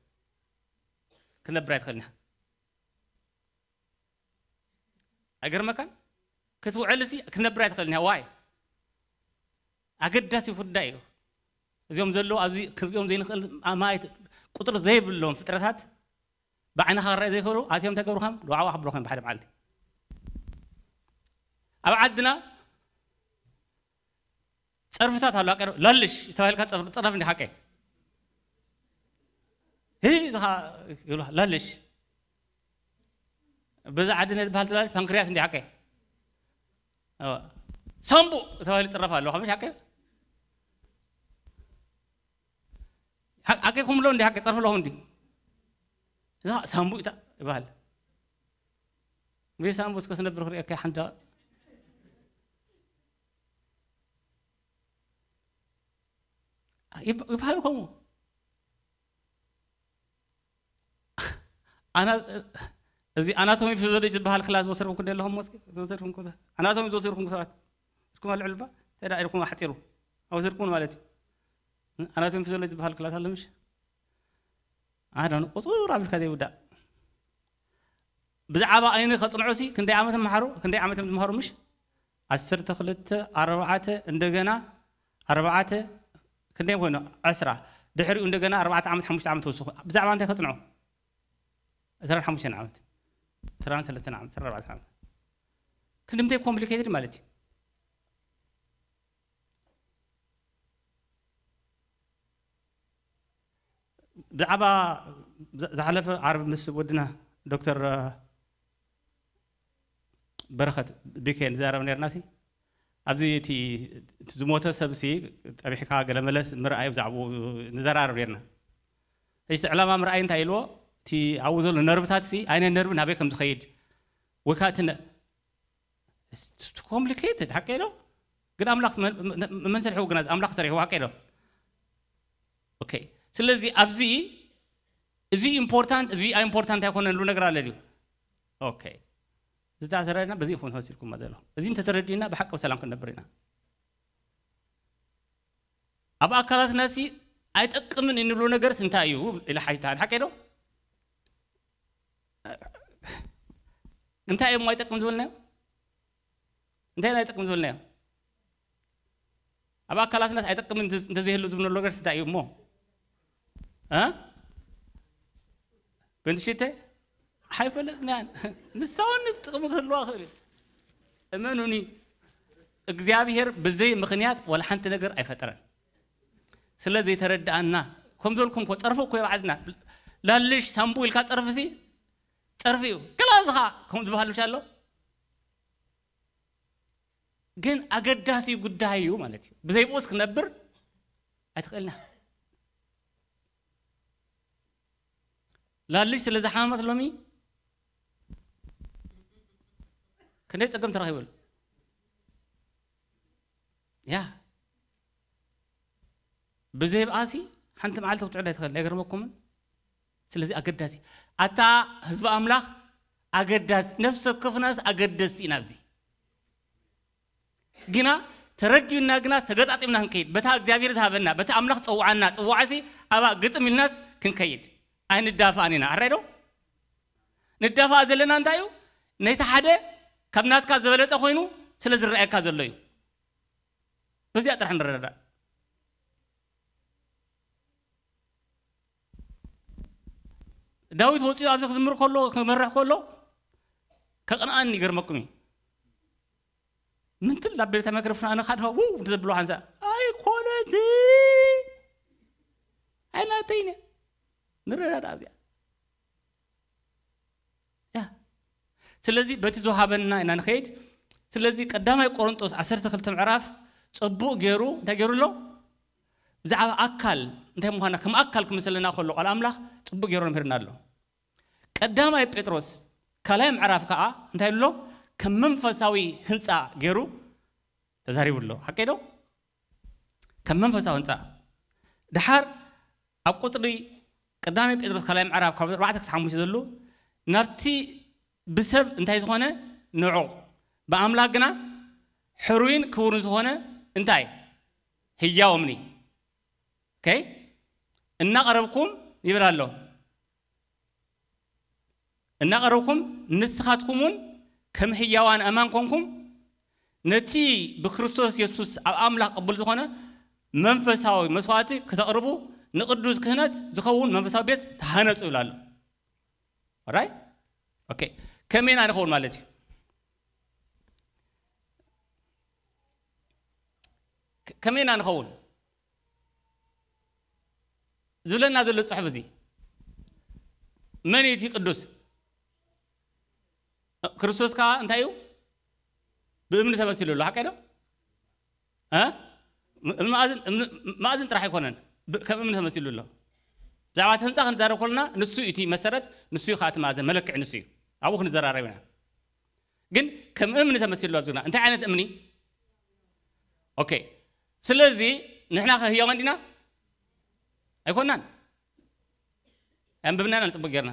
ክትነብር ኣይትኽእልን ኢኻ። ኣይገርመካን? ክትውዕል እዚ ክትነብር ኣይትኽእልን ኢኻ። ዋይ? ኣገዳሲ ጉዳይ እዩ። እዚኦም ዘለዉ ኣብዚ ክንሪኦም ዘይንኽእል ኣማይት ቁጥሪ ዘይብሎም ፍጥረታት ብዓይንኻ ክረኣዩ ዘይክእሉ ኣትዮም ተገብሩኻም ድዓዋ ክብሉኻም ብሓደ መዓልቲ። ኣብ ዓድና ጸርፍታት ኣሎ። ኣቀ ላልሽ ተባሂልካ ጸርፍ ጸርፍ እንዲ ሓቀ። ህይ ዝኻ ይብሉኻ ላልሽ። በዛ ዓዲ ናይ ዝበሃል ተባሂል ፓንክርያስ እንዲ ሓቀ። ኣዎ። ሳምቡ ተባሂሉ ይጽረፍ ኣሎ። ከምሽ ሓቀ። ሓ-፣ ሓቀ ኩምሎ እንዲ ሓቀ ጸርፍ ኣለኹም እንዲ። እዛ ሳምቡ እታ ይበሃል። ቤት ሳምቡ እስከ ስነብር ክርእየካ ሓንዳ። ይብ-፣ ይበሃል ከምኡ። ኣና-፣ እዚ ኣናቶሚ ፊዚዮሎጂ ዝበሃል ክላስ ዝወሰድኩም ክንደ ኣለኹም? መስኪ ዝወሰድኩም ኩታ ኣናቶሚ ዝወሰድኩም ሰባት እስኩም ኣልዕሉ ባ ተዳ ኢልኩም ኣሕፂሩ ኣውሰድኩም ማለት እዩ። ኣናቶሚ ፊዚዮሎጂ ዝበሃል ክላስ ኣሎ ምሽ? ኣዳን ቁፅር ኣቢልካ ዘይውዳእ። ብዛዕባ ዓይኒ ከፅንዑ ሲ ክንደይ ዓመት መሓሩ? ክንደይ ዓመት እዮም ዝመሃሩ ምሽ? ዓሰርተ ክልተ፣ ኣርባዕተ፣ እንደገና ኣርባዕተ፣ ክንደይ ኮይኑ? ዕስራ። ድሕሪኡ እንደገና ኣርባዕተ ዓመት፣ ሓሙሽተ ዓመት ወስኹ። ብዛዕባ እንታይ ከፅንዑ? ዕስራን ሓሙሽተን ዓመት፣ ዕስራን ሰለስተን ዓመት፣ ዕስራን ኣርባዕተን ዓመት። ክንዲ ምንታይ ኮምፕሊኬትድ ማለት እዩ። ብዛዕባ ዝ-፣ ዝሓለፈ ዓርቢ ምስ ወድና ዶክተር በረኸት ቢኬ ንዛረብ ነርና ሲ፣ ኣብዚ እቲ፣ እቲ ዝሞተ ሰብ ሲ ጠቢሕካ ገለ መለስ ምርኣይ ብዛዕባኡ ንዘራረብ ነርና። እዚ ዕላማ ምርኣይ እንታይ ኢልዎ? እቲ ኣብኡ ዘሎ ነርብታት ሲ፣ ኣይነ ነርቢ ናበይ ከም ዝኸይድ፣ ወይ ከዓ እቲ ነ-፣ it's too complicated፣ ሓቀይ ዶ? ግን ኣምላኽ መን-፣ መን-፣ መን ሰሪሕዎ ግና? ኣምላኽ ሰሪሕዎ፣ ሓቀይ ዶ? ኦኬ። ስለዚ ኣብዚ እዚ ኢምፖርታንት፣ እዚ ኢምፖርታንት ኣይኮነን ዝብሉ ነገር ኣለ ድዩ? ኦኬ። እዚ ተረድና፣ በዚ ኢኹም ተመሲልኩም ዘሎ። እዚ እንተተረዲእና ብሓቂ ብሰላም ክንነብር ኢና። ኣብ ኣካላትና ሲ ኣይጠቅምን እንብሎ ነገርስ እንታይ እዩ? ኢለ ሓይታ፣ ሓቀይ ዶ? እንታይ እዮም ኣይጠቅም ዝበልናዮ? እንታይ ናይ ጥቅሚ ዝበልናዮ? ኣብ ኣካላትናስ ኣይጠቅምን እንተ-፣ እንተዘይህሉ ዝብሎ ነገርስ እንታይ እዩ እሞ? እ? በንትሽተ? ኣይፈለጥናያን። ንሳ እውን ጥቅሚ ክህልዋ ክእል እዩ። እመኑኒ፣ እግዚኣብሔር ብዘይ ምኽንያት ወላ ሓንቲ ነገር ኣይፈጠረን። ስለ ዘይተረድኣና፣ ከም ዝበልኩም እኮ ጸርፊ እኮ እዩ ኣብ ዓድና። ላልሽ ሳምቡ ኢልካ ጸርፊ ሲ ጸርፊ እዩ። ገላ እዚ ኸኣ ከም ዝበሃል ምሽ ኣሎ። ግን ኣገዳሲ ጉዳይ እዩ ማለት እዩ። ብዘይ ብኡስ ክነብር ኣይትኽእልና። ላልሽ ስለ ዝሓመመት ሎሚ ክንደይ ጸገም ተረኺበሉ። ያ። ብዘይ ብኣሲ ሓንቲ መዓልቲ ክትውዕል ኣይትኽእል፣ ኣይገርመኩምን? ስለዚ ኣገዳሲ። ኣታ ህዝቢ ኣምላኽ ኣገዳሲ፣ ነፍሲ ወከፍናስ ኣገደስቲ ኢና ኣብዚ። ግና ተረዲኡና ግና ተገጣጢምና ክንከይድ፣ በታ እግዚኣብሔር ዝሃበና፣ በታ ኣምላኽ ዝጸውዓና ጽዋዕሲ ኣብኣ ግጥም ኢልናስ ክንከይድ ኣይንዳፋእን ኢና። ኣራይ ዶ? ንዳፋእ ዘለና እንታይ እዩ? ነቲ ሓደ ካብ ናትካ ዝበለጸ ኮይኑ ስለ ዝረኣየካ ዘሎ እዩ። በዚኣ ጥራሕ ንረዳዳእ። ዳዊት ወፂኡ ኣብዚ ክዝምር ከሎ፣ ክመርሕ ከሎ፣ ከቕንኣኒ ይገርመኩም እዩ። ምንትል ኣቢለ እታ ማይክሮፎን ኣነ ካድሃ፣ ውው፣ እንተ ዘብሎ ሓንሳእ፣ ኣይኮነን፣ ኣይናተይን እያ። ንረዳዳእ ኣብዚኣ። ያ። ስለዚ በቲ ዝወሃበና ኢና ንኸይድ። ስለዚ ቀዳማይ ቆሮንጦስ ዓሰርተ ክልተ ምዕራፍ ጽቡቕ ገይሩ እንታይ ገይሩ ኣሎ? ብዛዕባ ኣካል እንታይ ምዃና፣ ከም ኣካል ክምስለና ከሎ ቃል ኣምላኽ ጽቡቕ ገይሩ ኣምሂርና ኣሎ። ቀዳማይ ጴጥሮስ ካልኣይ ምዕራፍ ከዓ እንታይ ኣሎ? ከም መንፈሳዊ ህንፃ ገይሩ ተዛሪቡ ኣሎ። ሓቀይ ዶ? ከም መንፈሳዊ ህንፃ። ድሓር ኣብ ቁፅሪ ቀዳማይ ጴጥሮስ ካልኣይ ምዕራፍ ካብ ኣርባዕተ ክሳብ ሓሙሽተ ዘሎ ናብቲ ብሰብ እንታይ ዝኾነ ንዑቕ፣ ብኣምላክ ግና ሕሩይን ክቡርን ዝኾነ እንታይ? ህያው እምኒ። ኦኬ? እናቐረብኩም ይብል ኣሎ። እናቐረብኩም ንስኻትኩም እውን ከም ህያዋን ኣማን ኮንኩም ነቲ ብክርስቶስ የሱስ ኣብ ኣምላኽ ቅቡል ዝኾነ መንፈሳዊ መስዋዕቲ ከተቕርቡ ንቕዱስ ክህነት ዝኸውን መንፈሳዊ ቤት ተሃነጹ ይብል ኣሎ። ኦራይ? ኦኬ። ከመይና ንኸውን ማለት እዩ? ከ-፣ ከመይና ንኸውን? ዝብለና ዘሎ ጽሑፍ እዚ። መን እዩ እቲ ቅዱስ? ክርስቶስ ከኣ እንታይ እዩ? ብእምኒ ተመሲሉ ኣሎ። ሓቀይ ዶ? እ? እምኒ መኣዝን፣ እምኒ መኣዝን ጥራሕ ኣይኮነን። ብ-፣ ከም እምኒ ተመሲሉ ኣሎ። ብዛዕባ እቲ ህንጻ ክንዛረብ ከለና ንሱ እዩ እቲ መሰረት፣ ንሱ እዩ ከኣ እቲ መኣዝን፣ መለክዒ ንሱ እዩ። ኣብኡ ክንዘራረብ ኢና። ግን ከም እምኒ ተመሲሉ ኣሎ ዝብልና። እንታይ ዓይነት እምኒ? ኦኬ። ስለዚ ንሕና ከ ህያዋን ዲና? ኣይኮናን። ኣንብብና ኢና ጽቡቅ ጌርና።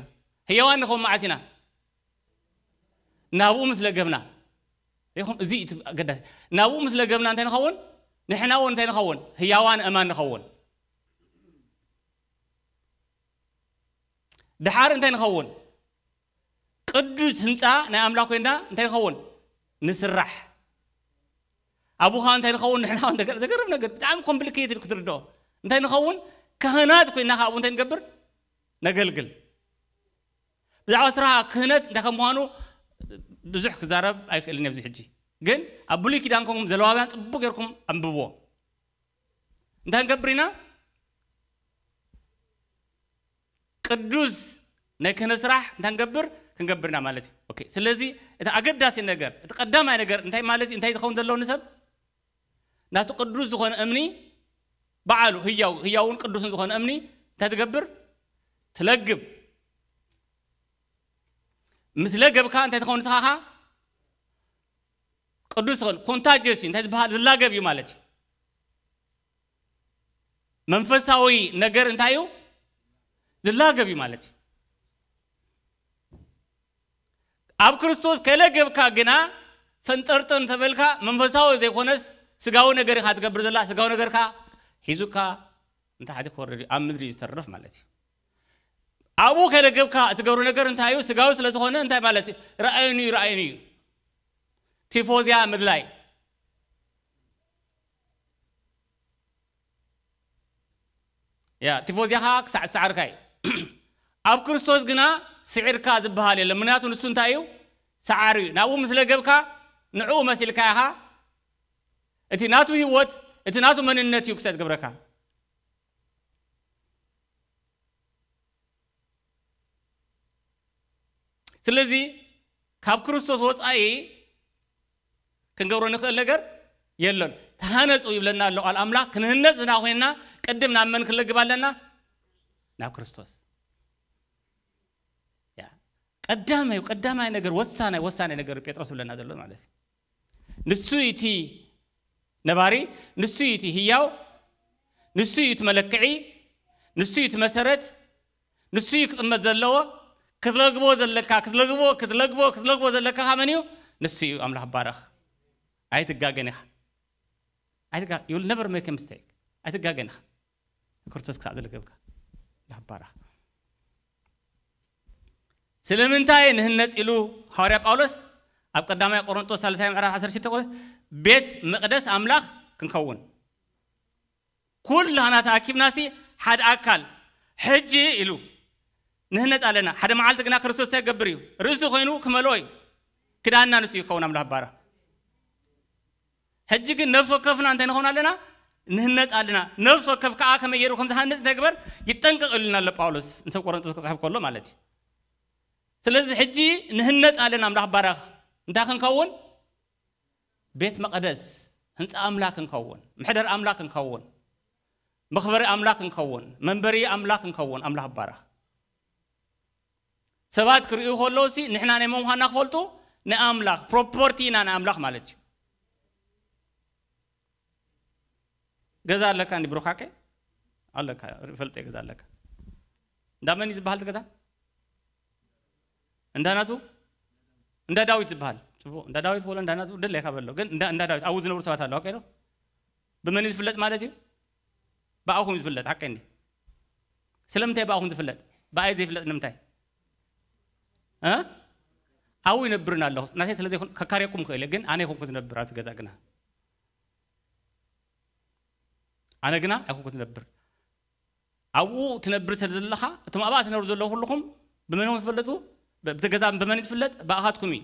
ህያዋን ንኸውን መዓስ ኢና? ናብኡ ምስ ለገብና። ሪኹም? እዚ እዩ እቲ ኣገዳሲ። ናብኡ ምስ ለገብና እንታይ ንኸውን? ንሕና እውን እንታይ ንኸውን? ህያዋን እማን ንኸውን። ድሓር እንታይ ንኸውን? ቅዱስ ህንጻ ናይ ኣምላኽ ኮይንና እንታይ ንኸውን? ንስራሕ። ኣብኡ ኸዓ እንታይ ንኸውን? ንሕና እውን ነገር-፣ ዘገርም ነገር፣ ብጣዕሚ ኮምፕሊኬትድ ክትርድኦ። እንታይ ንኸውን? ካህናት ኮይንና ኸዓ ኣብኡ እንታይ ንገብር? ነገልግል። ብዛዕባ ስራሕ ክህነት እንታይ ከም ምዃኑ ብዙሕ ክዛረብ ኣይክእልን እየ ኣብዚ ሕጂ። ግን ኣብ ብሉይ ኪዳን ኮንኩም ዘለዋውያን ጽቡቅ ጌርኩም ኣንብብዎ። እንታይ ንገብር ኢና? ቅዱስ ናይ ክህነት ስራሕ እንታይ ንገብር? ክንገብር ኢና ማለት እዩ። ኦኬ፣ ስለዚ እቲ ኣገዳሲ ነገር፣ እቲ ቀዳማይ ነገር እንታይ ማለት እዩ? እንታይ ዝኸውን ዘለዎ ንሰብ? ናቱ ቅዱስ ዝኾነ እምኒ፣ በዓሉ ህያው፣ ህያውን ቅዱስን ዝኾነ እምኒ እንታይ ትገብር? ትለግብ። ምስ ለገብካ እንታይ ትኸውን ንስኻ? ቅዱስ ትኸውን። ኮንታጀስ እዩ። እንታይ ዝበሃል? ዝላገብ እዩ ማለት እዩ። መንፈሳዊ ነገር እንታይ እዩ? ዝላገብ እዩ ማለት እዩ። ኣብ ክርስቶስ ከለገብካ ግና ፈንጠርጠር እንተበልካ መንፈሳዊ ዘይኮነስ ስጋዊ ነገር ኢኻ ትገብር ዘላ። ስጋዊ ነገርካ ሒዙካ እንተ ሓደ ክወርድ እዩ፣ ኣብ ምድሪ እዩ ዝተርፍ ማለት እዩ። ኣብኡ ከለገብካ እትገብሮ ነገር እንታይ እዩ? ስጋዊ ስለ ዝኾነ እንታይ ማለት እዩ? ረኣዩኒ እዩ፣ ረኣዩኒ እዩ። ቲፎዝያ ምድላይ። ያ፣ ቲፎዝያ ኸዓ ክሳዕ ዝሰዓርካ እዩ። ኣብ ክርስቶስ ግና ስዒርካ ዝበሃል የለን። ምኽንያቱ ንሱ እንታይ እዩ? ሰዓሪ እዩ። ናብኡ ምስ ለገብካ ንዕኡ መሲልካ ኢኻ። እቲ ናቱ ህይወት፣ እቲ ናቱ መንነት እዩ ክሳዕ ዝገብረካ። ስለዚ ካብ ክርስቶስ ወጻኢ ክንገብሮ ንኽእል ነገር የሎን። ተሃነጹ ይብለና ኣሎ ቃል ኣምላኽ። ክንህነጽ ዝና ኮይንና ቅድም ናብ መን ክንለግብ ኣለና? ናብ ክርስቶስ። ያ። ቀዳማይ፣ ቀዳማይ ነገር፣ ወሳናይ፣ ወሳናይ ነገር ጴጥሮስ ዝብለና ዘሎ ማለት እዩ። ንሱ እዩ እቲ ነባሪ፣ ንሱ እዩ እቲ ህያው፣ ንሱ እዩ እቲ መለክዒ፣ ንሱ እዩ እቲ መሰረት፣ ንሱ እዩ ክጥመት ዘለዎ። ክትለግቦ ዘለካ፣ ክትለግቦ፣ ክትለግቦ፣ ክትለግቦ ዘለካ ከ መን እዩ? ንሱ እዩ። ኣምላኽ ባረኽ። ኣይትጋገን ኢኻ። ኣይትጋ-፣ you will never make a mistake። ኣይትጋገን ኢኻ። ክርስቶስ ክሳዕ ዝለገብካ። ኣምላኽ ባረኽ። ስለምንታይ ንህነጽ ኢሉ ሃዋርያ ጳውሎስ ኣብ ቀዳማይ ቆሮንጦስ ሳልሳይ ምዕራፍ ዓሰርተ ሽዱሽተ ቁጽሪ፣ ቤት መቕደስ ኣምላኽ ክንከውን። ኩላህና ተኣኪብናሲ ሓደ ኣካል ሕጂ ኢሉ ንህነጽ ኣለና። ሓደ መዓልቲ ግና ክርስቶስ እንታይ ክገብር እዩ? ርእሲ ኮይኑ ክመልኦ እዩ። ክዳንና ንሱ እዩ ክኸውን። ኣምላኽ ባረኽ። ሕጂ ግን ነፍሲ ወከፍና እንታይ ንኸውን ኣለና? ንህነጽ ኣለና። ነፍሲ ወከፍ ከኣ ከመይ ገይሩ ከም ዝሃንጽ እንታይ ግበር? ይጠንቀቕ ኢሉና ኣሎ ጳውሎስ ንሰብ ቆሮንቶስ ክጽሕፍ ከሎ ማለት እዩ። ስለዚ ሕጂ ንህነጽ ኣለና። ኣምላኽ ባረኽ። እንታይ ክንከውን? ቤት መቐደስ፣ ህንጻ ኣምላኽ ክንከውን፣ መሕደር ኣምላኽ ክንከውን፣ መኽበሪ ኣምላኽ ክንከውን፣ መንበሪ ኣምላኽ ክንከውን። ኣምላኽ ባረኽ። ሰባት ክርእዩ ከለውሲ ንሕና ናይ መምዃንና ክፈልጡ ንኣምላኽ ፕሮፐርቲ ኢና ንኣምላኽ ማለት እዩ። ገዛ ኣለካ እንዲ ብሩኻቀ ኣለካ ፈልጠ ገዛ ኣለካ። እንዳመን እዩ ዝበሃል ገዛ? እንዳናቱ እንዳ ዳዊት ዝበሃል ጽቡቕ እንዳ ዳዊት ወለ እንዳናቱ ደለ ይካበሎ ግን እንዳ እንዳ ዳዊት ኣብኡ ዝነብሩ ሰባት ኣለዋ ቀይዶ ብመን እዩ ዝፍለጥ ማለት እዩ? ብኣኹም እዩ ዝፍለጥ ሓቀ እንዲ ስለምንታይ ብኣኹም ዝፍለጥ? ብኣይ ዘይፍለጥ ንምንታይ? እ ኣብኡ ይነብርን ኣለኹ ናተይ ስለ ዘይኮን ከካርየኩም ክእል ግን ኣነ ይኮንኩ ዝነብር ኣብቲ ገዛ ግና ኣነ ግና ኣይኮንኩ ዝነብር ኣብኡ ትነብር ስለ ዘለኻ እቶም ኣብኣ ትነብሩ ዘለኹ ኩልኹም ብመን ትፈልጡ? ብቲ ገዛ ብመን ትፍለጥ? ብኣኻትኩም እዩ።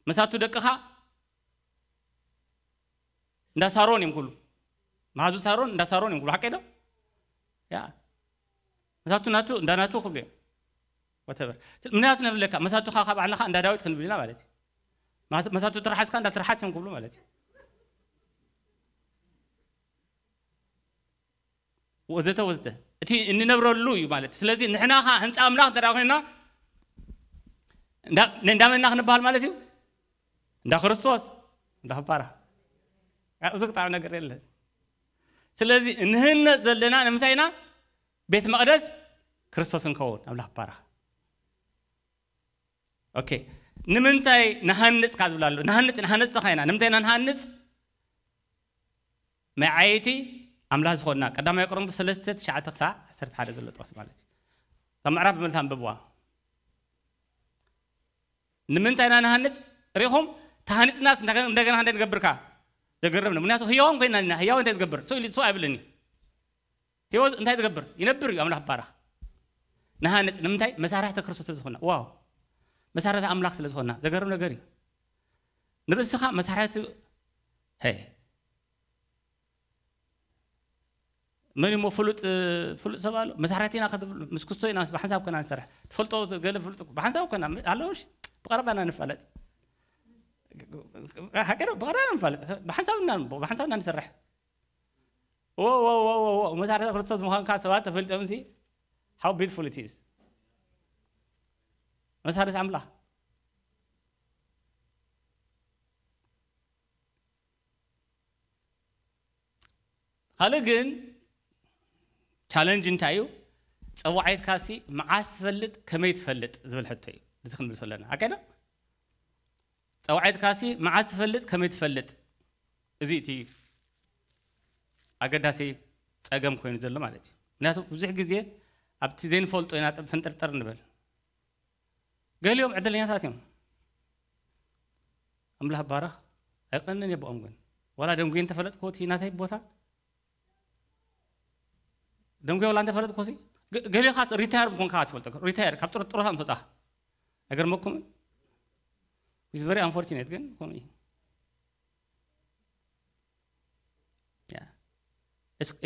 መሳቱ ደቅኻ እንዳ ሳሮን እዮም ኩሉ መሃዙ ሳሮን እንዳ ሳሮን እዮም ኩሉ ሓቀ ዶ? ያ መሳቱ ናቱ እንዳ ናቱ ክብሉ እዮም። ወተበር ምክንያቱ ነብለካ መሳቱኻ ካብ ዓለኻ እንዳ ዳዊት ክንብል ኢና ማለት እዩ። መሳቱ ትርሓስካ እንዳ ትርሓስ እዮም ክብሉ ማለት እዩ። ወዘተ ወዘተ እቲ እንነብረሉ እዩ ማለት እዩ። ስለዚ ንሕና ኸዓ ህንፃ ኣምላኽ እንተ ኮይንና እንዳመንና ክንበሃል ማለት እዩ። እንዳ ክርስቶስ እንዳ ክባራ እዚ ክጣዕሚ ነገር የለን። ስለዚ እንህነፅ ዘለና ንምንታይ ኢና? ቤት መቕደስ ክርስቶስ እንከውን ኣምላኽ ባረኽ። ኦኬ ንምንታይ ንሃንጽ ካብ ዝብላ ኣሎ ንሃንጽ ንሃንጽ ተኻይና ንምንታይ ኢና ንሃንጽ? መዓይቲ ኣምላኽ ዝኾንና ቀዳማይ ቆሮንቶስ ሰለስተ ትሽዓተ ክሳዕ ዓሰርተ ሓደ ዘሎ ጥቕሲ ማለት እዩ። ካብ ምዕራፍ ብመልታ ኣንብብዋ። ንምንታይ ኢና ንሃንጽ? ሪኹም ተሃኒጽናስ እንደገና ክንደይ ንገብርካ? ዘገርም ነው። ምክንያቱ ህያዋን ኮይና ኢና ህያው እንታይ ዝገብር? ሰው ኢሉ ሰው ኣይብልን እዩ። ህይወት እንታይ ዝገብር? ይነብር እዩ ኣምላኽ ባረኽ። ንሃንጽ ንምንታይ? መሳርሕቲ ክርስቶስ ስለ ዝኾና። ዋው መሳርሕቲ ኣምላኽ ስለ ዝኾና ዘገርም ነገር እዩ። ንርእስኻ መሳርሕቲ ሄ መን እሞ ፍሉጥ ፍሉጥ ሰብ ኣሎ መሳርሕቲ ኢና ክትብል ምስ ክስቶ ኢና ብሓንሳብ ኮና ንሰርሕ ትፈልጦ ገለ ፍሉጥ ብሓንሳብ ኮና ኣለውሽ ብቐረባ ኢና ንፋለጥ ሓቀዶ ብቐረባ ንፋለጥ ብሓንሳብ ኢና ብሓንሳብ ኢና ንሰርሕ መሳርሕቲ ክርስቶስ ምዃንካ ሰባት ተፈሊጦምሲ how beautiful it is። መሳርሕቲ ኣምላኽ ካልእ ግን ቻለንጅ እንታይ እዩ? ጸዋዒትካሲ መዓስ ትፈልጥ ከመይ ትፈልጥ ዝብል ሕቶ እዩ። እዚ ክንምልሶ ኣለና። ኣቀና ጸዋዒትካሲ መዓስ ትፈልጥ ከመይ ትፈልጥ እዚ እቲ ኣገዳሲ ጸገም ኮይኑ ዘሎ ማለት እዩ። ምክንያቱ ብዙሕ ግዜ ኣብቲ ዘይንፈልጦ ኢና ፍንጥርጥር ንብል። ገሊኦም ዕድለኛታት እዮም። ኣምላኽ ባረኽ ኣይቀንን የብኦም ግን ዋላ ደንጉየ እንተፈለጥክዎ እቲ ናተይ ቦታ ደንጉየ ዋላ እንተፈለጥክዎ ገሊኻ ሪታየር ምኮንካ ትፈልጦ ሪታየር ካብ ጥሮታ ምተወፃኻ ነገር መኩም is very unfortunate ግን ከምኡ እዩ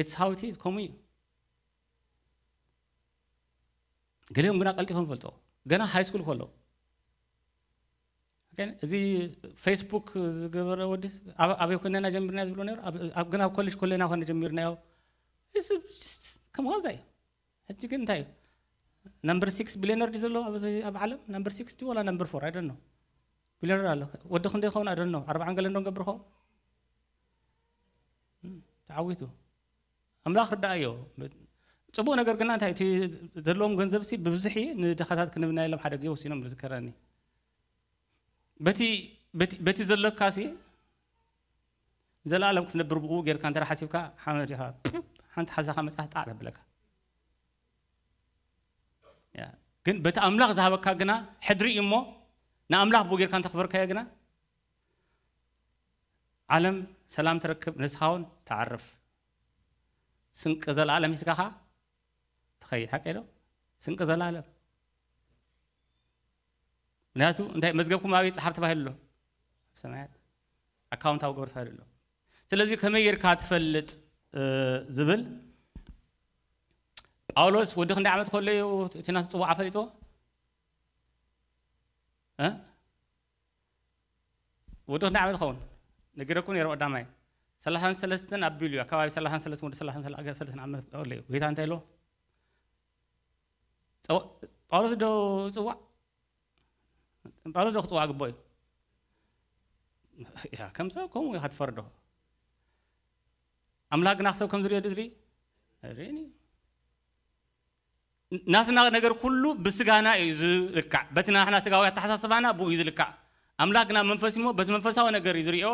it's how it is ከምኡ እዩ ገሊኦም ግና ቀልጢፎም ፈልጦ ገና ሃይ ስኩል ከሎ እዚ ፌስቡክ ዝገበረ ወዲ ኣበይ ኮይነና ጀሚርና ዝብሎ ነሩ ግን ኣብ ኮሌጅ ኮለና ኮነ ጀሚርናዮ ከማዛ እዩ ሕጂ ግን እንታይ እዩ ነምበር ሲክስ ቢሊዮነር ድዩ ዘሎ ኣብ ዓለም ነምበር ሲክስ ድዩ ወላ ነምበር ፎር ኣይደኖ ቢሊዮነር ኣሎ ወዲ ክንደ ይኸውን ኣይደኖ ኣርባዓን ገለ እንዶ ገብር ኸውን ተዓዊቱ ኣምላኽ ርዳእዮ ጽቡቕ ነገር ግና እንታይ እቲ ዘለዎም ገንዘብ ሲ ብብዝሒ ንድኻታት ክንብና የሎም ሓደ ግዜ ወሲኖም ዝከረኒ በቲ ዘለካ ሲ ዘላለም ክትነብር ብኡ ጌርካ እንተ ሓሲብካ ሓመድ ኢኻ ሓንቲ ሓሳኻ መጽሓፍ ጣዕ ተብለካ ግን በቲ ኣምላኽ ዝሃበካ ግና ሕድሪ እዩ እሞ ንኣምላኽ ብኡ ጌርካ እንተኽበርካዮ ግና ዓለም ሰላም ትረክብ ንስኻ እውን ትዓርፍ ስንቂ ዘለኣለም ሒዝካ ኸዓ ትኸይድ ሓቀ ዶ ስንቂ ዘለኣለም ምክንያቱ እንታይ መዝገብኩም ኣበይ ፀሓፍ ተባሂሉ ኣሎ ሰማያት ኣካውንት ኣብ ገበር ተባሂሉ ኣሎ ስለዚ ከመይ ጌርካ ትፈልጥ ዝብል ጳውሎስ ወዲ ክንደይ ዓመት ከሎ እዩ እቲ ናቱ ፅዋዓ ፈሊጥዎ ወዲ ክንደይ ዓመት ኸውን ነጊረኩም ነይረ ቀዳማይ ሰላሳን ሰለስተን ኣቢሉ እዩ ኣከባቢ ሰላሳን ሰለስተን ወዲ ሰላሳን ሰለስተን ዓመት ከሎ እዩ ጌታ እንታይ ኢልዎ ጸው-፣ ጳውሎስ ዶ ጽዋዕ? ጳውሎስ ዶ ክጽዋዕ ግቦ እዩ? ያ፣ ከም ሰብ ከምኡ ኢኻ ትፈርዶ። ኣምላኽ ግና ክሰብ ከም ዝርእዮ ድዝሪ ርእኒ። ናትና ነገር ኩሉ ብስጋና እዩ ዝልካዕ። በቲ ናትና ስጋዊ ኣተሓሳስባና ብኡ እዩ ዝልካዕ። ኣምላኽ ግና መንፈስ እሞ በቲ መንፈሳዊ ነገር እዩ ዝርእዮ።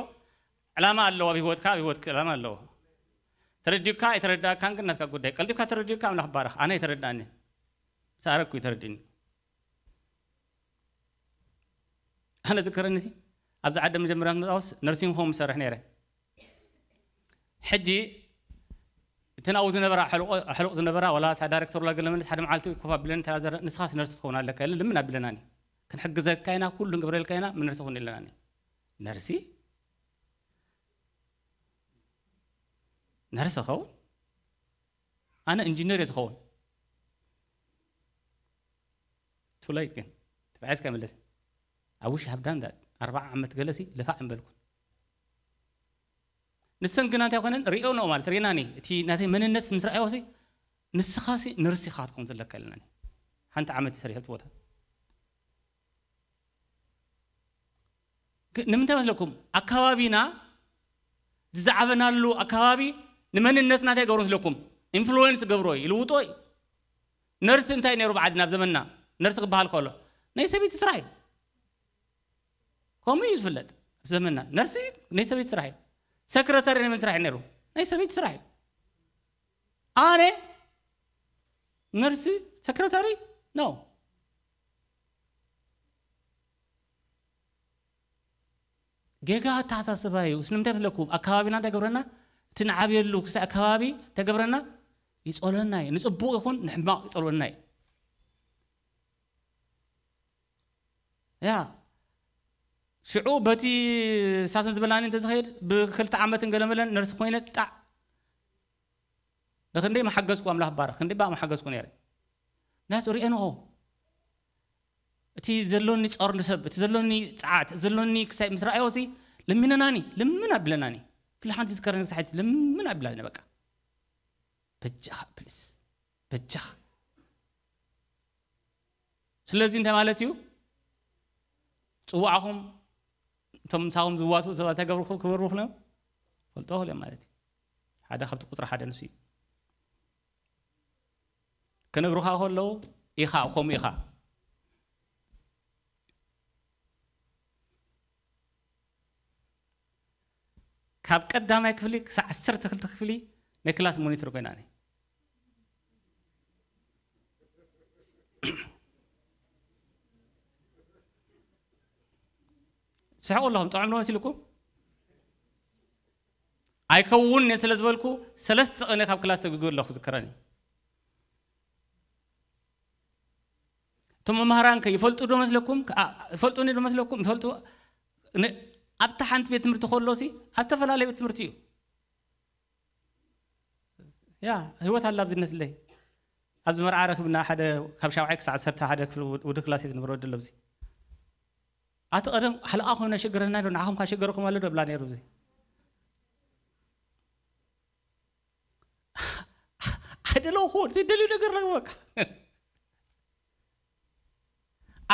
ዕላማ ኣለዎ ኣብ ህይወትካ፣ ኣብ ህይወትካ ዕላማ ኣለዎ። ተረዲኡካ ኣይተረዳእካን ግን ናትካ ጉዳይ። ቀልጢፍካ ተረዲኡካ ኣምላኽ ባረኽ። ኣነ ኣይተረዳእኒ። ሰኣረኩ እዩ ተረዲእኒ። ኣነ ዝከረኒ ሲ፣ ኣብዚ ዓዲ መጀመርያ ምምፃኡስ ነርሲንግ ሆም ዝሰርሕ ነይረ። ሕጂ እቲ ናብኡ ዝነበራ ኣሕሉቕ፣ ኣሕሉቕ ዝነበራ፣ ዋላ እታ ዳይሬክተር፣ ዋላ ገለ መለስ፣ ሓደ መዓልቲ ኮፍ ኣቢለን ተዛዘረ፣ "ንስኻስ ነርሲ ትኸውን ኣለካ?" ኢለን ልምን ኣቢለናኒ። "ክንሕግዘካ ኢና፣ ኩሉ ክንገብረልካ ኢና፣ ነርሲ ኹን" ኢለናኒ። ነርሲ? ነርሲ ኸውን? ኣነ ኢንጂነር እየ ዝኸውን። Too late ግን። ተባዒስካ መለስ። I wish I have done that። ኣርባዓ ዓመት ገለሲ ልፋዕ እምበልኩን። ንሰን ግና እንታይ ኮነን ሪኦ ነው ማለት ሪናኒ። እቲ ናተይ መንነት ምስ ረኣዮ ሲ፣ "ንስኻ ሲ ነርሲ ኢኻ ክትከውን ዘለካ" ኢለናኒ። ሓንቲ ዓመት ሰሪሐ ኣብቲ ቦታ። ግ-፣ ንምንታይ መስለኩም? ኣካባቢና ዝዛዕበናሉ ኣካባቢ ንመንነትና እንታይ ገብሮ መስለኩም? ኢንፍሉዌንስ ገብሮ እዩ፣ ይልውጦ እዩ። ነርሲ እንታይ ነይሩ ብዓድና ኣብ ዘመንና? ነርሲ ክበሃል ከሎ ናይ ሰበይቲ ስራሕ እዩ። ከምኡ እዩ ዝፍለጥ ኣብ ዘመንና። ነርሲ ናይ ሰበይቲ ስራሕ እዩ። ሰክረታሪ ናይ መን ስራሕ እዩ ነይሩ? ናይ ሰበይቲ ስራሕ እዩ። ኣነ ነርሲ ሰክረታሪ ነው። ጌጋ ኣተሓሳስባ እዩ። ስለምንታይ መስለኩም? ኣካባቢና እንታይ ገብረና? እቲ ንዓብየሉ ክሳይ ኣካባቢ እንታይ ገብረና? ይጸልወና እዩ። ንጽቡቕ ይኹን ንሕማቕ ይጸልወና እዩ። ያ፣ ሽዑ በቲ ሳተን ዝበላኒ እንተዝኸይድ፣ ብክልተ ዓመትን ገለመለን ነርሲ ኮይነ ጣዕ። ንኽንደይ መሓገዝኩ፣ ኣምላኽ ባረኽ፣ ክንደይ ባእ መሓገዝኩ ነይረ። ምክንያቱ ሪኤንኦ። እቲ ዘሎኒ ጾር ንሰብ፣ እቲ ዘሎኒ ጸዓት፣ እቲ ዘሎኒ ክሳይ ምስ ረኣዮ ሲ፣ ለሚነናኒ፣ ልምን ኣቢለናኒ። ክላ ሓንቲ ዝከረኒ ክሳይ ሕጂ ልምን ኣቢላኒ በቃ። በጃኻ ፕሊስ፣ በጃኻ። ስለዚ እንታይ ማለት እዩ? ጽዋዕኹም፣ እቶም ምሳኹም ዝዋስኡ ሰባት እንታይ ገብርኹ-፣ ክገብርኹም እዮም? ፈልጦ ክልኦም ማለት እዩ። ሓደ ካብቲ ቁጽሪ ሓደ ንሱ እዩ። ክነግሩኻ ከለዉ ኢኻ፣ ከምኡ ኢኻ። ካብ ቀዳማይ ክፍሊ ክሳዕ ዓሰርተ ክልተ ክፍሊ ናይ ክላስ ሞኒተር ኮይና እኔ። ስሕቁ ኣለኹም፣ ጥዑም ዶ መሲልኩም? ኣይከውን እየ ስለ ዝበልኩ፣ ሰለስተ ቀነ ካብ ክላስ ተግግዩ ኣለኹ ዝከረኒ። እቶም መምህራን ከ ይፈልጡ ዶ መስለኩም? ከ-፣ ኣ-፣ ይፈልጡኒ ዶ መስለኩም? ይፈልጡ። ን-፣ ኣብታ ሓንቲ ቤት ትምህርቲ ከሎ ሲ፣ ኣብ ዝተፈላለዩ ቤት ትምህርቲ እዩ። ያ፣ ህይወት ኣላ ኣብዝነትለይ። ኣብዚ መርዓ ረክብና ሓደ ካብ ሻውዓይ ክሳዕ ዓሰርተ ሓደ ክፍሊ ውድ-፣ ውድብ ክላስ እየ ዝነበረ ወዲ ኣሎ ኣብዚ። ኣቲ ቀደም ሓለቓ ኮይነ ሽግረና ዶ፣ ንዓኹም ከ ሽገረኩም ኣሎ ዶ ብላ ነይሩ እዚ። ኣይደለኹ፣ ዘይደልዩ ነገር ረግበካ።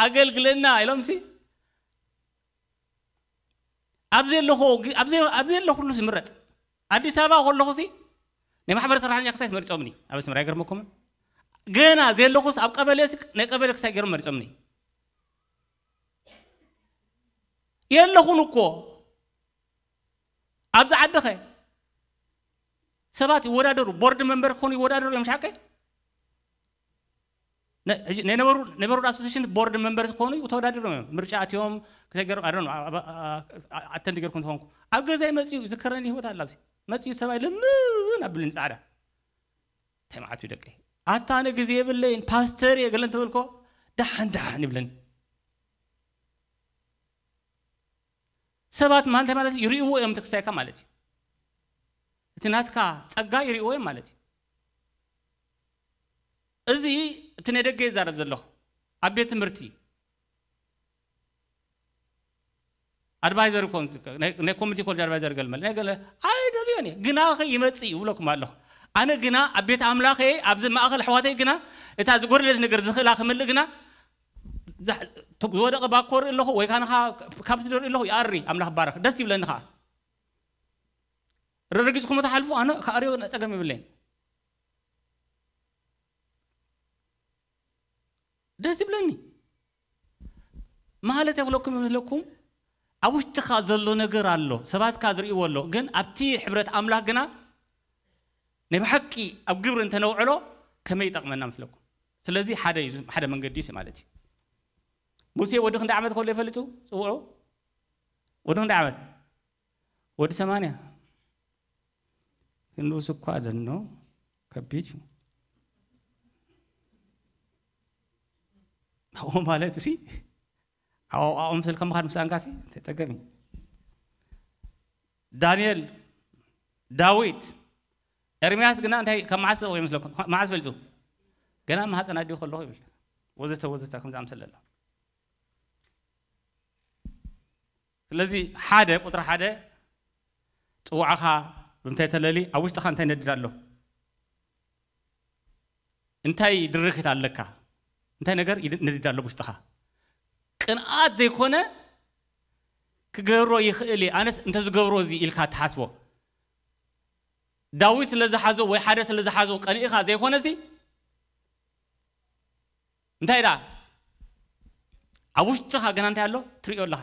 ኣገልግለና ኢሎምሲ፣ ኣብ ዘለኹ፣ ኣብ ዘይ-፣ ኣብ ዘለኹሉ ይምረጽ። ኣዲስ ኣበባ ከለኹሲ ናይ ማሕበር ሰራሕተኛ ክሳይስ መሪጾምኒ፣ ኣብ ኣስመራ ኣይገርመኩምን። ገና ዘለኹስ ኣብ ቀበሌ ሲ-፣ ናይ ቀበሌ ክሳይ ገይሮም መሪጾምኒ። የለኹን እኮ። ኣብዚ ዓዲ ኸ ሰባት ይወዳደሩ፣ ቦርድ መንበር ክኾኑ ይወዳደሩ እዮም፣ ሓቀይ? ነ-፣ ሕጂ ናይ ነበሩ-፣ ነበርሁድ ኣሶሲሽን ቦርድ መንበር ዝኾኑ ተወዳዲሮም እዮም። ምርጫ ኣትዮም ክሰገሩ፣ I don't know፣ ኣ-፣ ኣ-፣ ኣ-፣ ኣተንድ ገርኩም ትኾንኩ። ኣብ ገዛይ መጺኡ ዝከረኒ ህይወት ኣላ ኣብዚ። መጺኡ ሰብኣይ ልምን ኣብልኒ ጻዕዳ። እንታይ መዓት እዩ ደቀይ? ኣታ ኣነ ግዜ የብለይን፣ ፓስተር እየ ገለ እንተበልኮ፣ ደሓን ደሓን ይብለኒ። ሰባት ማ-፣ እንታይ ማለት እዩ? ይርእይዎ እዮም፣ ተክስታይካ ማለት እዩ። እቲ ናትካ ጸጋ ይርእይዎ እዮም ማለት እዩ። እዚ እቲ ናይ ደገ ይዛረብ ዘለኹ። ኣብ ቤት ትምህርቲ ኣድቫይዘር ይኮን፣ ናይ፣ ናይ ኮሚኒቲ ኮሌጅ ኣድቫይዘር ገልመል፣ ናይ ገለ ኣይደልዮን እየ። ግና ኸ ይመጽእ እዩ፣ እብለኩም ኣለኹ። ኣነ ግና ኣብ ቤት ኣምላኸ ኣብዚ ማእኸል ኣሕዋተይ ግና እታ ዝጎደለት ነገር ዝኽእላ ክምልእ ግና ዝወደቐ ባኮ ርኢ ኣለኹ ወይ ካንኻ ካብዚ ርኢ ኣለኹ። ይኣሪ ኣምላኽ ባረኽ፣ ደስ ይብለኒ ኸዓ። ረረጊፅኩም ተሓልፉ ኣነ ክኣርዮ ጸገም ይብለይን። ደስ ይብለኒ ማለት የብለኩም ይመስለኩም። ኣብ ውሽጥኻ ዘሎ ነገር ኣሎ፣ ሰባትካ ዝርእይዎ ኣሎ። ግን ኣብቲ ሕብረት ኣምላኽ ግና ናይ ብሓቂ ኣብ ግብሪ እንተነውዕሎ ከመይ ይጠቕመና መስለኩም? ስለዚ ሓደ እዩ፣ ሓደ መንገዲ እዩ ማለት እዩ። ሙሴ ወዲ ክንደይ ዓመት ከሎ ይፈልጡ ጽውዑ? ወዲ ክንደይ ዓመት? ወዲ ሰማንያ። ክንዱስ እኳ ደኖ ከቢድ እዩ። ኣብኡ ማለት ሲ ኣብኡ ምስል ከምኻድ ምስ ኣንካሲ ተጸገሚ። ዳንኤል፣ ዳዊት፣ ኤርምያስ ግና እንታይ ካብ መዓስ ይመስለኩም? መዓስ ፈልጡ? ገና ማህፀን ኣዲኡ ከለኹ ይብል። ወዘተ ወዘተ ከም ዝኣምሰለ ኣሎ። ስለዚ ሓደ፣ ቁጥሪ ሓደ፣ ጽዋዕኻ ብምንታይ ተለሊ፣ ኣብ ውሽጥኻ እንታይ ነድድ ኣሎ? እንታይ ድርኺት ኣለካ? እንታይ ነገር ይድ-፣ ነድድ ኣሎ ውሽጥኻ? ቅንኣት ዘይኮነ ክገብሮ ይኽእል እየ፣ ኣነስ እንተዝገብሮ እዚ ኢልካ ትሓስቦ። ዳዊት ስለ ዝሓዞ ወይ ሓደ ስለ ዝሓዞ ቀኒእኻ ዘይኮነሲ፣ እንታይ ደኣ ኣብ ውሽጥኻ ገና እንታይ ኣሎ ትርእዮ ኣለኻ።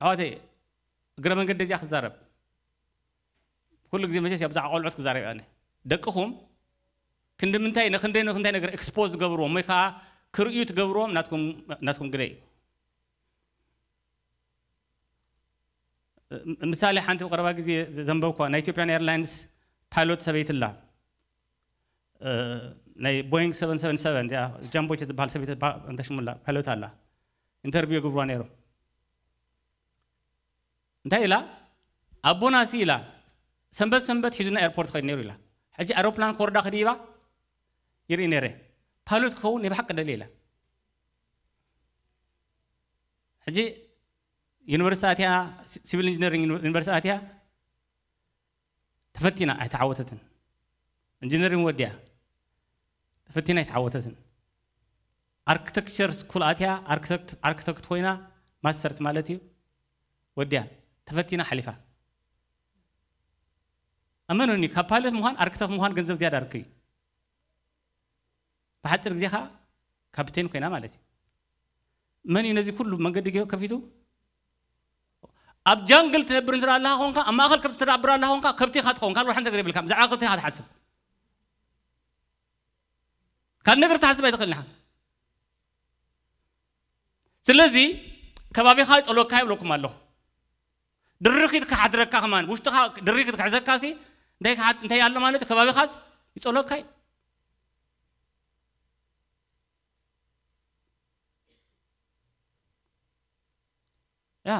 ኣሕዋተይ፣ እግረ መንገዲ እዚኣ ክዛረብ። ኩሉ ግዜ መቸስ ኣብ ብዛዕባ ቆልዑት ክዛረብ እየ ኣነ። ደቅኹም ክንዲ ምንታይ ንክንደይ ንክንታይ ነገር ኤክስፖዝ ዝገብርዎም ወይ ከዓ ክርእዩ ትገብርዎም ናትኩም፣ ናትኩም ግደ እዩ። ም-፣ ምሳሌ ሓንቲ ቀረባ ግዜ ዘንበብኳ፣ ናይ ኢትዮጵያን ኤርላይንስ ፓይሎት ሰበይቲ ኣላ። እ፣ ናይ ቦይንግ ሰቨን ሰቨን ሰቨን እዚኣ ጃምቦ ጀት ዝበሃል ሰበይቲ ትበሃል፣ እንተ ሽሙላ ፓይሎት ኣላ። ኢንተርቪው ይገብርዋ ነይሮም። እንታይ ኢላ? ኣቦናሲ ኢላ፣ ሰንበት ሰንበት ሒዙና ኤርፖርት ኸይድ ነይሩ ኢላ። ሕጂ ኣውሮፕላን ኮርዳ ክድይባ ይርኢ ነይረ። ፓይሎት ክኸውን ናይ ብሓቂ ደልየ ኢላ። ሕጂ ዩኒቨርሲቲ ኣትያ፣ ሲ-፣ ሲቪል ኢንጂነሪንግ ዩኒ-፣ ዩኒቨርሲቲ ኣትያ፣ ተፈቲና ኣይተዓወተትን። ኢንጂነሪንግ ወዲያ፣ ተፈቲና ኣይተዓወተትን። ኣርክቴክቸር ስኩል ኣትያ፣ ኣርክቴክት፣ ኣርክቴክት ኮይና፣ ማስተርስ ማለት እዩ፣ ወዲያ፣ ተፈቲና ሓሊፋ። ኣመኑኒ፣ ካብ ፓይለት ምዃን ኣርክቴክት ምዃን ገንዘብ ዝያዳ ርክብ እዩ። ብሓፂር ግዜ ኸዓ ካፕቴን ኮይና ማለት እዩ። መን እዩ ነዚ ኩሉ መንገዲ ገይሩ ከፊቱ? ኣብ ጃንግል ትነብር እንተ ኣለኻ ኾንካ፣ ኣብ ማእኸል ከብቲ ትነብር ኣለኻ ኾንካ፣ ከብቲ ኢኻ ትኸውን፣ ካልእ ሓንቲ ነገር የብልካ። ብዛዕባ ከብቲ ኢኻ ትሓስብ። ካልእ ነገር ትሓስብ ኣይትኽእልን ኢኻ። ስለዚ ከባቢኻ ይጸልወካ ይብለኩም ኣለኹ። ድርኺት ክሓድረካ ከማን፣ ውሽጥኻ ድርኺት ክሕዘካሲ እንታይ ክሓድ-፣ እንታይ ኣሎ ማለት ከባቢኻስ ይጸልወካ እዩ። ያ።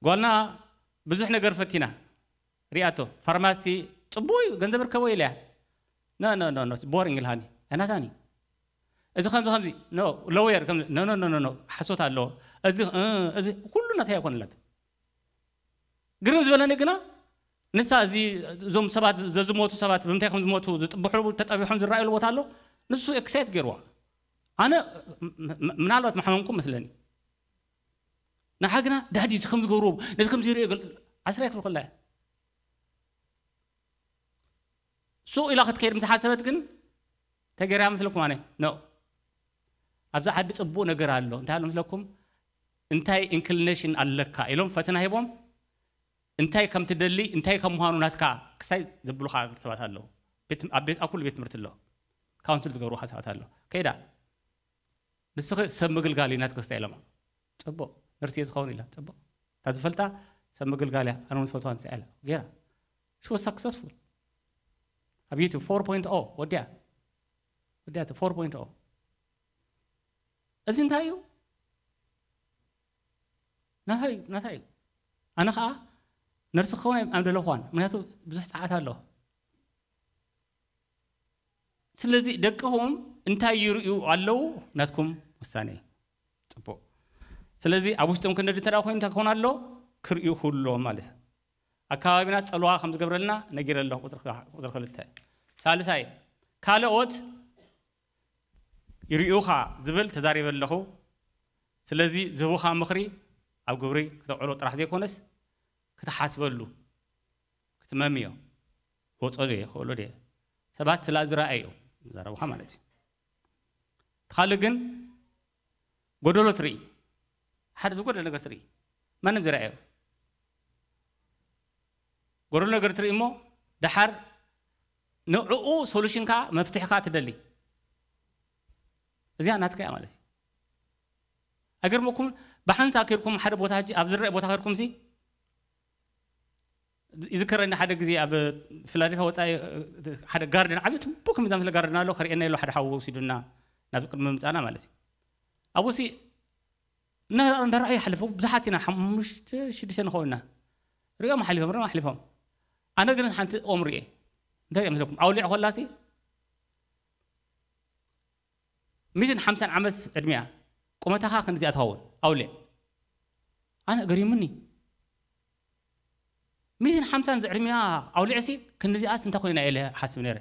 ጓልና ብዙሕ ነገር ፈቲና ሪኣቶ። ፋርማሲ ጽቡቕ እዩ፣ ገንዘብ ርከቦ ኢለያ። ኖ፣ ኖ፣ ኖ፣ ኖ፣ ቦሪንግ ኢልሃኒ። ኣይናታኒ። እዚ ከምዚ፣ ከምዚ፣ ኖ፣ ሎየር፣ ከምዚ፣ ኖ፣ ኖ፣ ኖ፣ ኖ፣ ኖ፣ ሓሶት ኣለዎ። እዚ፣ እ፣ እዚ ኩሉ ናተይ ኣይኮነላትን። ግርም ዝበለኒ ግና፣ ንሳ እዚ፣ እዞም ሰባት፣ ዘዝሞቱ ሰባት፣ ብምንታይ ከም ዝሞቱ ዝጥብሕሉ፣ ተጠቢሖም ዝረኣዩሉ ቦታ ኣሎ። ንሱ ኤክሳይት ገይርዋ። ኣነ፣ ም-፣ ም-፣ ምናልባት መሓመምኩም መስለኒ። ንዓ ግና፣ ዳዲ፣ እዚ ከም ዝገብርዎ፣ ነዚ ከም ዝርእዮ ገል-፣ ዓስራይ ክፍሊ ከላ እያ። ሱቕ ኢላ ክትከይድ ምስ ሓሰበት ግን፣ እንታይ ገይራ መስለኩም ኣነ? ኖ። ኣብዚ ዓዲ ጽቡቕ ነገር ኣሎ። እንታይ ኣሎ መስለኩም? እንታይ ኢንክሊኔሽን ኣለካ? ኢሎም ፈተና ሂቦም፣ እንታይ ከም ትደሊ፣ እንታይ ከም ምዃኑ ናትካ ክሳይ ዘብሉኻ ሰባት ኣለዉ። ቤት፣ ኣብ ቤት፣ ኣብ ኩሉ ቤት ትምህርቲ ኣሎ። ካውንስል ዝገብሩኻ ሰባት ኣለዉ። ከይዳ፣ ንስኺ ሰብ ምግልጋል እዩ ናትኪ ክስታይ ኢሎማ። ጽቡቕ፣ ነርሲ እየ ዝኸውን ኢላ። ጽቡቕ። እታ ዝፈልጣ ሰብ ምግልጋል እያ፣ ኣነ እውን ዝፈትዋ ንሳ ኢላ። ገይራ። She was successful። ኣብ ዩቱብ ፎር ፖይንት ኦ ወዲያ። ወዲያ እቲ ፎር ፖይንት ኦ። እዚ እንታይ እዩ? ናታይ እዩ? ናታይ እዩ? ኣነ ኸዓ ነርሲ ክኸውን ኣይ-፣ ኣይምደለኹዋን። ምክንያቱ ብዙሕ ጸዓት ኣሎ። ስለዚ ደቅኹም እንታይ ይርእዩ ኣለዉ? ናትኩም ውሳኔ። ጽቡቕ። ስለዚ ኣብ ውሽጦም ክንዲ እንተ ደኣ ኮይኑ እንታይ ክኾን ኣሎ? ክርእዩ ክህሉ ኣለዎም ማለት እዩ። ኣከባቢና ጸልዋ ከም ዝገብረልና ነጊረ ኣለኹ። ቁጽሪ ክልተ። ሳልሳይ፣ ካልኦት ይርእዩኻ ዝብል ተዛሪበ ኣለኹ። ስለዚ ዝህቡኻ ምኽሪ ኣብ ግብሪ ክተውዕሎ ጥራሕ ዘይኮነስ ክትሓስበሉ፣ ክትመምዮ። ክወጾ ድየ ክወሎ ድየ ሰባት ስላ ዝረኣዩ ዘረብኻ ማለት እዩ። እቲ ካልእ ግን ጎደሎ ትርኢ። ሓደ ዝጎደለ ነገር ትርኢ። ማንም ዝረኣዮ ጎደሎ ነገር ትርኢ እሞ ደሓር ንዕኡ ሶሉሽንካ መፍትሕካ ትደሊ። እዚኣ ናትካ እያ ማለት እዩ። ኣይገርመኩም? ብሓንሳ ከድኩም ሓደ ቦታ ሕጂ ኣብ ዝረአ ቦታ ከድኩም ሲ ይዝከረኒ ሓደ ግዜ ኣብ ፊላደልፊያ ወፃኢ ሓደ ጋርደን ዓብዪ ፅቡቅ ከምዛ ምስለ ጋርደን ኣሎ ከርእየና የሎ ሓደ ሓዊ ወሲዱና ናብ ቅድሚ ምፃና ማለት እዩ። ኣብኡ ሲ እና እንዳረኣዩ ይሓልፉ ብዙሓት ኢና ሓሙሽተ ሽዱሽተ ንኸውን ኢና ሪኦም ሓሊፎም ሪኦም ሓሊፎም ኣነ ግን ሓንቲ ኦም ርኤ እንታይ እዮም ዝለኩም ኣውሊዕ ኮላሲ ሚትን ሓምሳን ዓመት ዕድሚያ ቁመታኻ ክንዲዚኣ ትኸውን ኣውሊዕ ኣነ ገሪሙኒ ሚትን ሓምሳን ዝዕድሚያ ኣውሊዕሲ ክንዲዚኣስ እንታይ ኮይና ኢለ ሓስብ ነይረ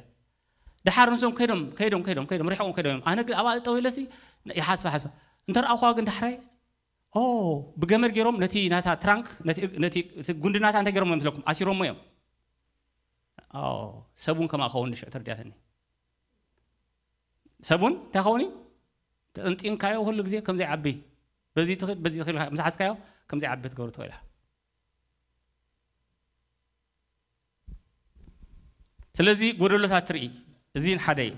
ደሓር ንሶም ከይዶም ከይዶም ከይዶም ከይዶም ሪሕቆም ከይዶም እዮም ኣነ ግን ኣብኣ ጠው ኢለሲ ይሓስባ ሓስባ እንተ ረኣኹዋ ግን ዳሕራይ ኦ ብገመድ ገይሮም ነቲ ናታ ትራንክ ነቲ ጉንዲ ናታ እንታይ ገይሮም እዮም ትለኩም ኣሲሮሞ እዮም ሰቡን ከማ ኸውን ሽዑ ተርዲያተኒ ሰቡን እንታይ ኸውን እዩ ተጠንጢንካዮ ኩሉ ግዜ ከምዘይ ዓቢ በዚ ትኽእል በዚ ትኽእል ምስ ሓዝካዮ ከምዘይ ዓቢ ትገብሩ ትኽእል ስለዚ ጎደሎታት ትርኢ እዚ ሓደ እዩ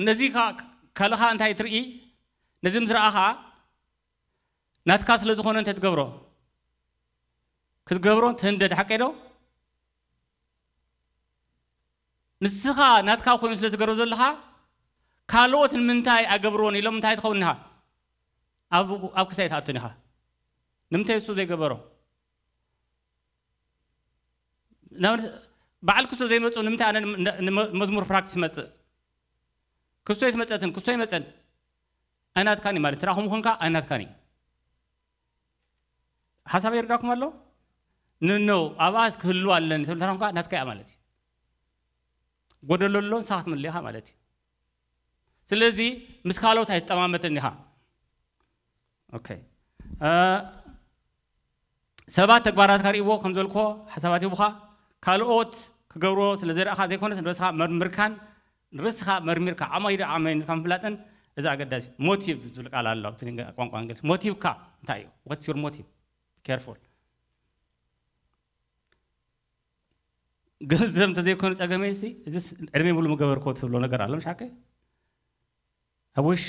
ነዚ ካልኻ እንታይ ትርኢ ነዚ ምስ ረኣኻ ናትካ ስለ ዝኾነ እንተ ትገብሮ ክትገብሮ ትህንደድ ሓቀይ ዶ ንስኻ ናትካ ኮይኑ ስለ ትገብሮ ዘለኻ ካልኦት ንምንታይ ኣገብርዎን ኢሎም እንታይ ትኸውን ኢኻ ኣብ ክሳይ ትኣቱን ኢኻ ንምንታይ እሱ ዘይገበሮ በዓል ክስቶ ዘይመፁ ንምንታይ ኣነ መዝሙር ፕራክቲስ መፅእ ክስቶ ይትመፀትን ክስቶ ይመፀን ኣይናትካን ማለት ትራኹም ኮንካ ኣይናትካን ሓሳብ ይርዳኩም ኣሎ ንኖ ኣብኣስ ክህሉ ኣለኒ ትብል ተራኹምካ ናትካ እያ ማለት እዩ ጎደሎ ኣሎ ንስኻ ክትምልእኻ ማለት እዩ ስለዚ ምስ ካልኦት ኣይትጠማመትን ኢኻ ሰባት ተግባራትካ ርእይዎ ከም ዘልኮ ሓሳባት ይቡኻ ካልኦት ክገብርዎ ስለ ዘርእኻ ዘይኮነስ ንርእስኻ መርምርካን ንርእስኻ መርሚርካ ዓማይ ዶ ዓማይ ኢልካ ምፍላጥን እዚ ኣገዳሲ ሞቲቭ ዝብል ቃል ኣሎ ኣብቲ ቋንቋ እንግሊዝ ሞቲቭካ እንታይ እዩ what's your motive careful ገንዘብ እንተዘይኮነ ጸገመይ ሲ እዚ ዕድመ ሙሉ ምገበርኮ ትብሎ ነገር ኣሎ ምሽ ሓቀይ ኣቡሽ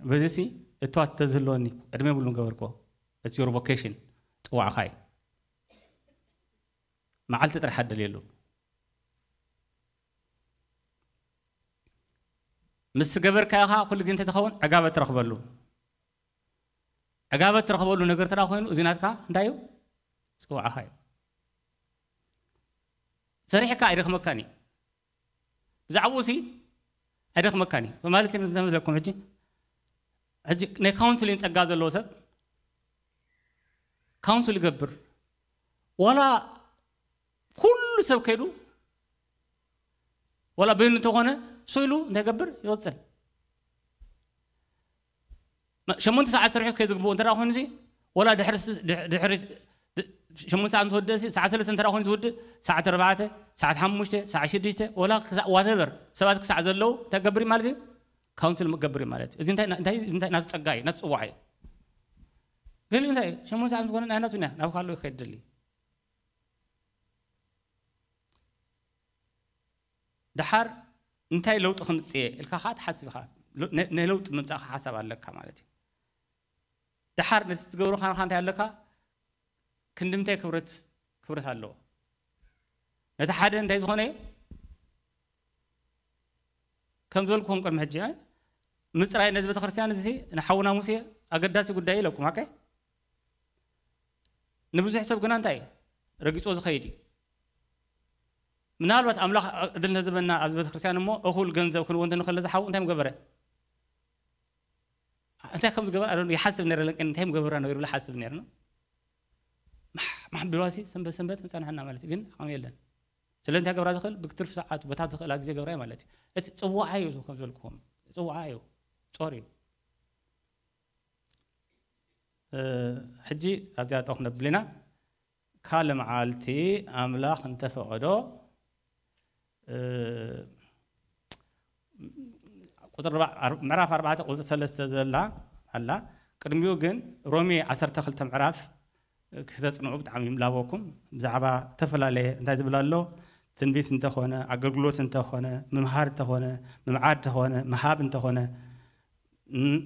በዚሲ እቷት ተዝህልወኒ ዕድመ ሙሉ ምገበርኮ it's your vocation ጽዋዕኻ እዩ መዓልቲ ጥራሕ ኣደልየሉ ምስ ገበርካዮ ከዓ ኩሉ ግዜ እንተትኸውን ዕጋበት ትረኽበሉ ዕጋበት ትረኽበሉ ነገር ተዳ ኮይኑ እዚ ናትካ እንታይ እዩ ፅዋዕኻ እዩ ሰሪሕካ ኣይደኽመካን እዩ ብዛዕባኡ ሲ ኣይደኽመካን እዩ ማለት እዩ ዝመስለኩም ሕጂ ሕጂ ናይ ካውንስሊን ፀጋ ዘለዎ ሰብ ካውንስል ይገብር ዋላ ኩሉ ሰብ ከይዱ ዋላ በይኑ እንተኾነ እሱ ኢሉ እንታይ ገብር ይወፅል ሸሞንተ ሰዓት ስርሑ ከይዝግብኡ እንተ ኮይኑ ሲ ወላ ድሕሪ ድሕሪ ሸሞንተ ሰዓት ምስ ወደእ ሰዓት ሰለስተ እንተ ኮይኑ ዝውድእ ሰዓት ኣርባዕተ ሰዓት ሓሙሽተ ሰዓት ሽዱሽተ ወላ ክሳዕ ዋተበር ሰባት ክሳዕ ዘለዉ እንታይ ገብር ማለት እዩ ካውንስል ገብር ማለት እዩ እዚ እንታይ እንታይ እንታይ ናቱ ጸጋ እዩ ናቱ ጽዋዕ እዩ ገሊኡ እንታይ ሸሞንተ ሰዓት ዝኾነ ናይ ናቱ ኢና ናብ ካልኡ ይኸይድ ደሊ ደሓር እንታይ ለውጢ ከምጽእ እየ ኢልካ ከዓ ትሓስብ ኢኻ ናይ ለውጢ ምምጻእካ ሓሳብ ኣለካ ማለት እዩ ደሓር ነቲ ትገብሮ ካንኻ እንታይ ኣለካ ክንድምታይ ክብረት ክብረት ኣለዎ ነቲ ሓደ እንታይ ዝኾነ እዩ ከም ዝበልኩኹም ቅድሚ ሕጂ ምፅራይ ነዚ ቤተክርስትያን እዚ ንሓውና ሙሴ ኣገዳሲ ጉዳይ ኢለኩም ኣቀ ንብዙሕ ሰብ ግና እንታይ እዩ ረጊፅዎ ዝኸይድ እዩ ምናልባት ኣምላኽ እድል እንተዝበና ኣብዚ ቤተክርስትያን እሞ እኹል ገንዘብ ክንዎ እንተንኽእል ዝሓው እንታይ ምገበረ? እንታይ ከም ዝገበረ ኣዶ ይሓስብ ነረ። ለንቀን እንታይ ምገበረ ነው ይብለ ሓስብ ነርና። ማሕ ማሕ ቢዋሲ ሰንበት ሰንበት ምጸናሕና ማለት እዩ። ግን ዓቕሚ የለን። ስለ እንታይ ገብራ ዝኽእል ብትርፊ ሰዓቱ በታ ዝኽእላ ግዜ ገብራ ማለት እዩ። እቲ ጽዋዓ እዩ ከም ዝበልክዎም ጽዋዓ እዩ። ጾር እዩ። ሕጂ ኣብዚኣ ጠው ክነብል ኢና። ካልእ መዓልቲ ኣምላኽ እንተፈቐዶ ቁጥሪ ምዕራፍ ኣርባዕተ ቁጥሪ ሰለስተ ዘላ ኣላ። ቅድሚኡ ግን ሮሜ ዓሰርተ ክልተ ምዕራፍ ክተጽንዑ ብጣዕሚ ይምላበኩም። ብዛዕባ ዝተፈላለየ እንታይ ዝብል ኣሎ፣ ትንቢት እንተኾነ፣ ኣገልግሎት እንተኾነ፣ ምምሃር እንተኾነ፣ ምምዓድ እንተኾነ፣ ምሃብ እንተኾነ፣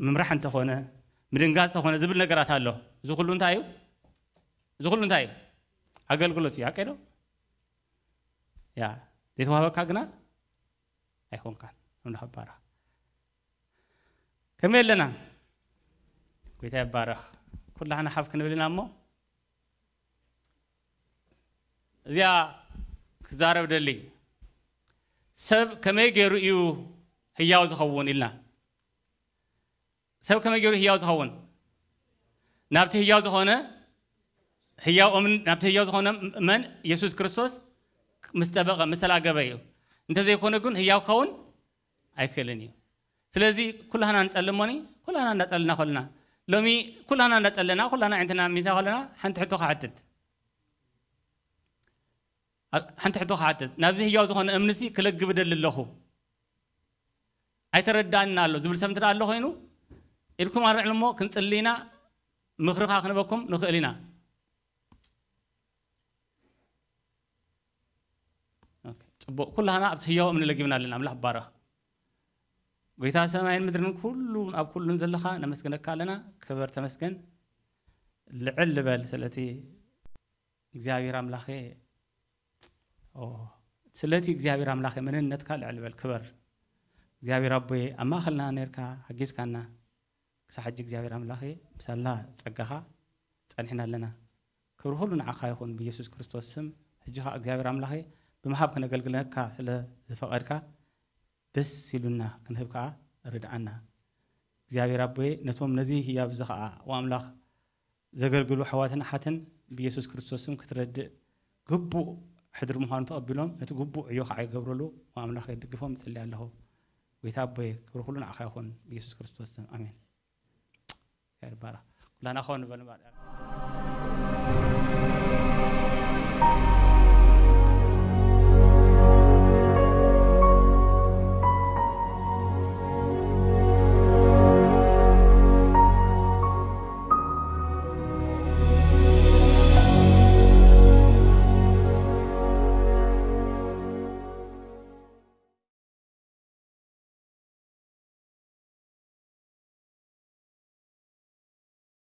ምምራሕ እንተኾነ፣ ምድንጋጽ እንተኾነ ዝብል ነገራት ኣሎ። እዚ ኩሉ እንታይ እዩ? እዚ ኩሉ እንታይ እዩ? ኣገልግሎት እዩ። ኣቀዶ ያ ዘይተዋህበካ ግና ኣይኮንካን። ኣምላኽ ይባረኽ። ከመይ ኣለና? ጎይታ ይባረኽ። ኩላህና ሓፍ ክንብል ኢና እሞ እዚኣ ክዛረብ ደሊ ሰብ ከመይ ገይሩ እዩ ህያው ዝኸውን ኢልና ሰብ ከመይ ገይሩ ህያው ዝኸውን? ናብቲ ህያው ዝኾነ ህያው እምን ናብቲ ህያው ዝኾነ መን? ኢየሱስ ክርስቶስ ምስ ጠበቐ ምስ ተላገበ እዩ። እንተዘይኮነ ግን ህያው ክኸውን ኣይክእልን እዩ። ስለዚ ኩላህና ንጸልም ሞኒ ኩላህና እንዳጸልና ከልና ሎሚ ኩላህና እንዳጸለና ኩላህና ዓይነትና ሚታ ከለና ሓንቲ ሕቶ ክሓትት ሓንቲ ሕቶ ክሓትት ናብዚ ህያው ዝኾነ እምንሲ ክለግብ ደሊ ኣለኹ ኣይተረዳእና ኣሎ ዝብል ሰብ እንተ ኣሎ ኮይኑ ኢልኩም ኣልዕሉ እሞ ክንጽሊ ኢና። ምኽርኻ ክንበኩም ንኽእል ኢና። ጽቡቕ ኩላህና ኣብቲ ህያው እምኒ ለጊብና ኣለና። ኣምላኽ ባረኽ። ጎይታ ሰማይን ምድርን ኩሉ ኣብ ኩሉን ዘለኻ ነመስግነካ ኣለና። ክበር ተመስገን። ልዕል ልበል ስለቲ እግዚኣብሔር ኣምላኸ ስለቲ እግዚኣብሔር ኣምላኸ መንነትካ ልዕል በል ክበር እግዚኣብሔር ኣቦየ ኣብ ማእኸልና ነርካ ሓጊዝካና ክሳብ ሕጂ እግዚኣብሔር ኣምላኸ ብሳላ ጸጋኻ ጸኒሕና ኣለና። ክብሪ ኩሉ ንዓኻ ይኹን ብኢየሱስ ክርስቶስ ስም። ሕጂ ኸዓ እግዚኣብሔር ኣምላኸ ብምሃብ ከነገልግለካ ስለ ዝፈቐድካ ደስ ኢሉና ክንህብ ከዓ ርድኣና። እግዚኣብሔር ኣቦየ ነቶም ነዚ ህያብ እዚ ከዓ ኣምላኽ ዘገልግሉ ኣሕዋትን ኣሓትን ብኢየሱስ ክርስቶስ ስም ክትረድእ ግቡእ ሕድሪ ምዃኑ ተቐቢሎም ነቲ ግቡእ ዕዮ ከዓ ይገብርሉ ኣምላኽ የድግፎም እጽሊ ኣለኹ። ጎይታ ኣቦየ ክብሪ ኩሉ ንዓኻ ይኹን ብኢየሱስ ክርስቶስ ስም ኣሜን። ይባረኽ። ኩላና ኸው ንበል እምበር።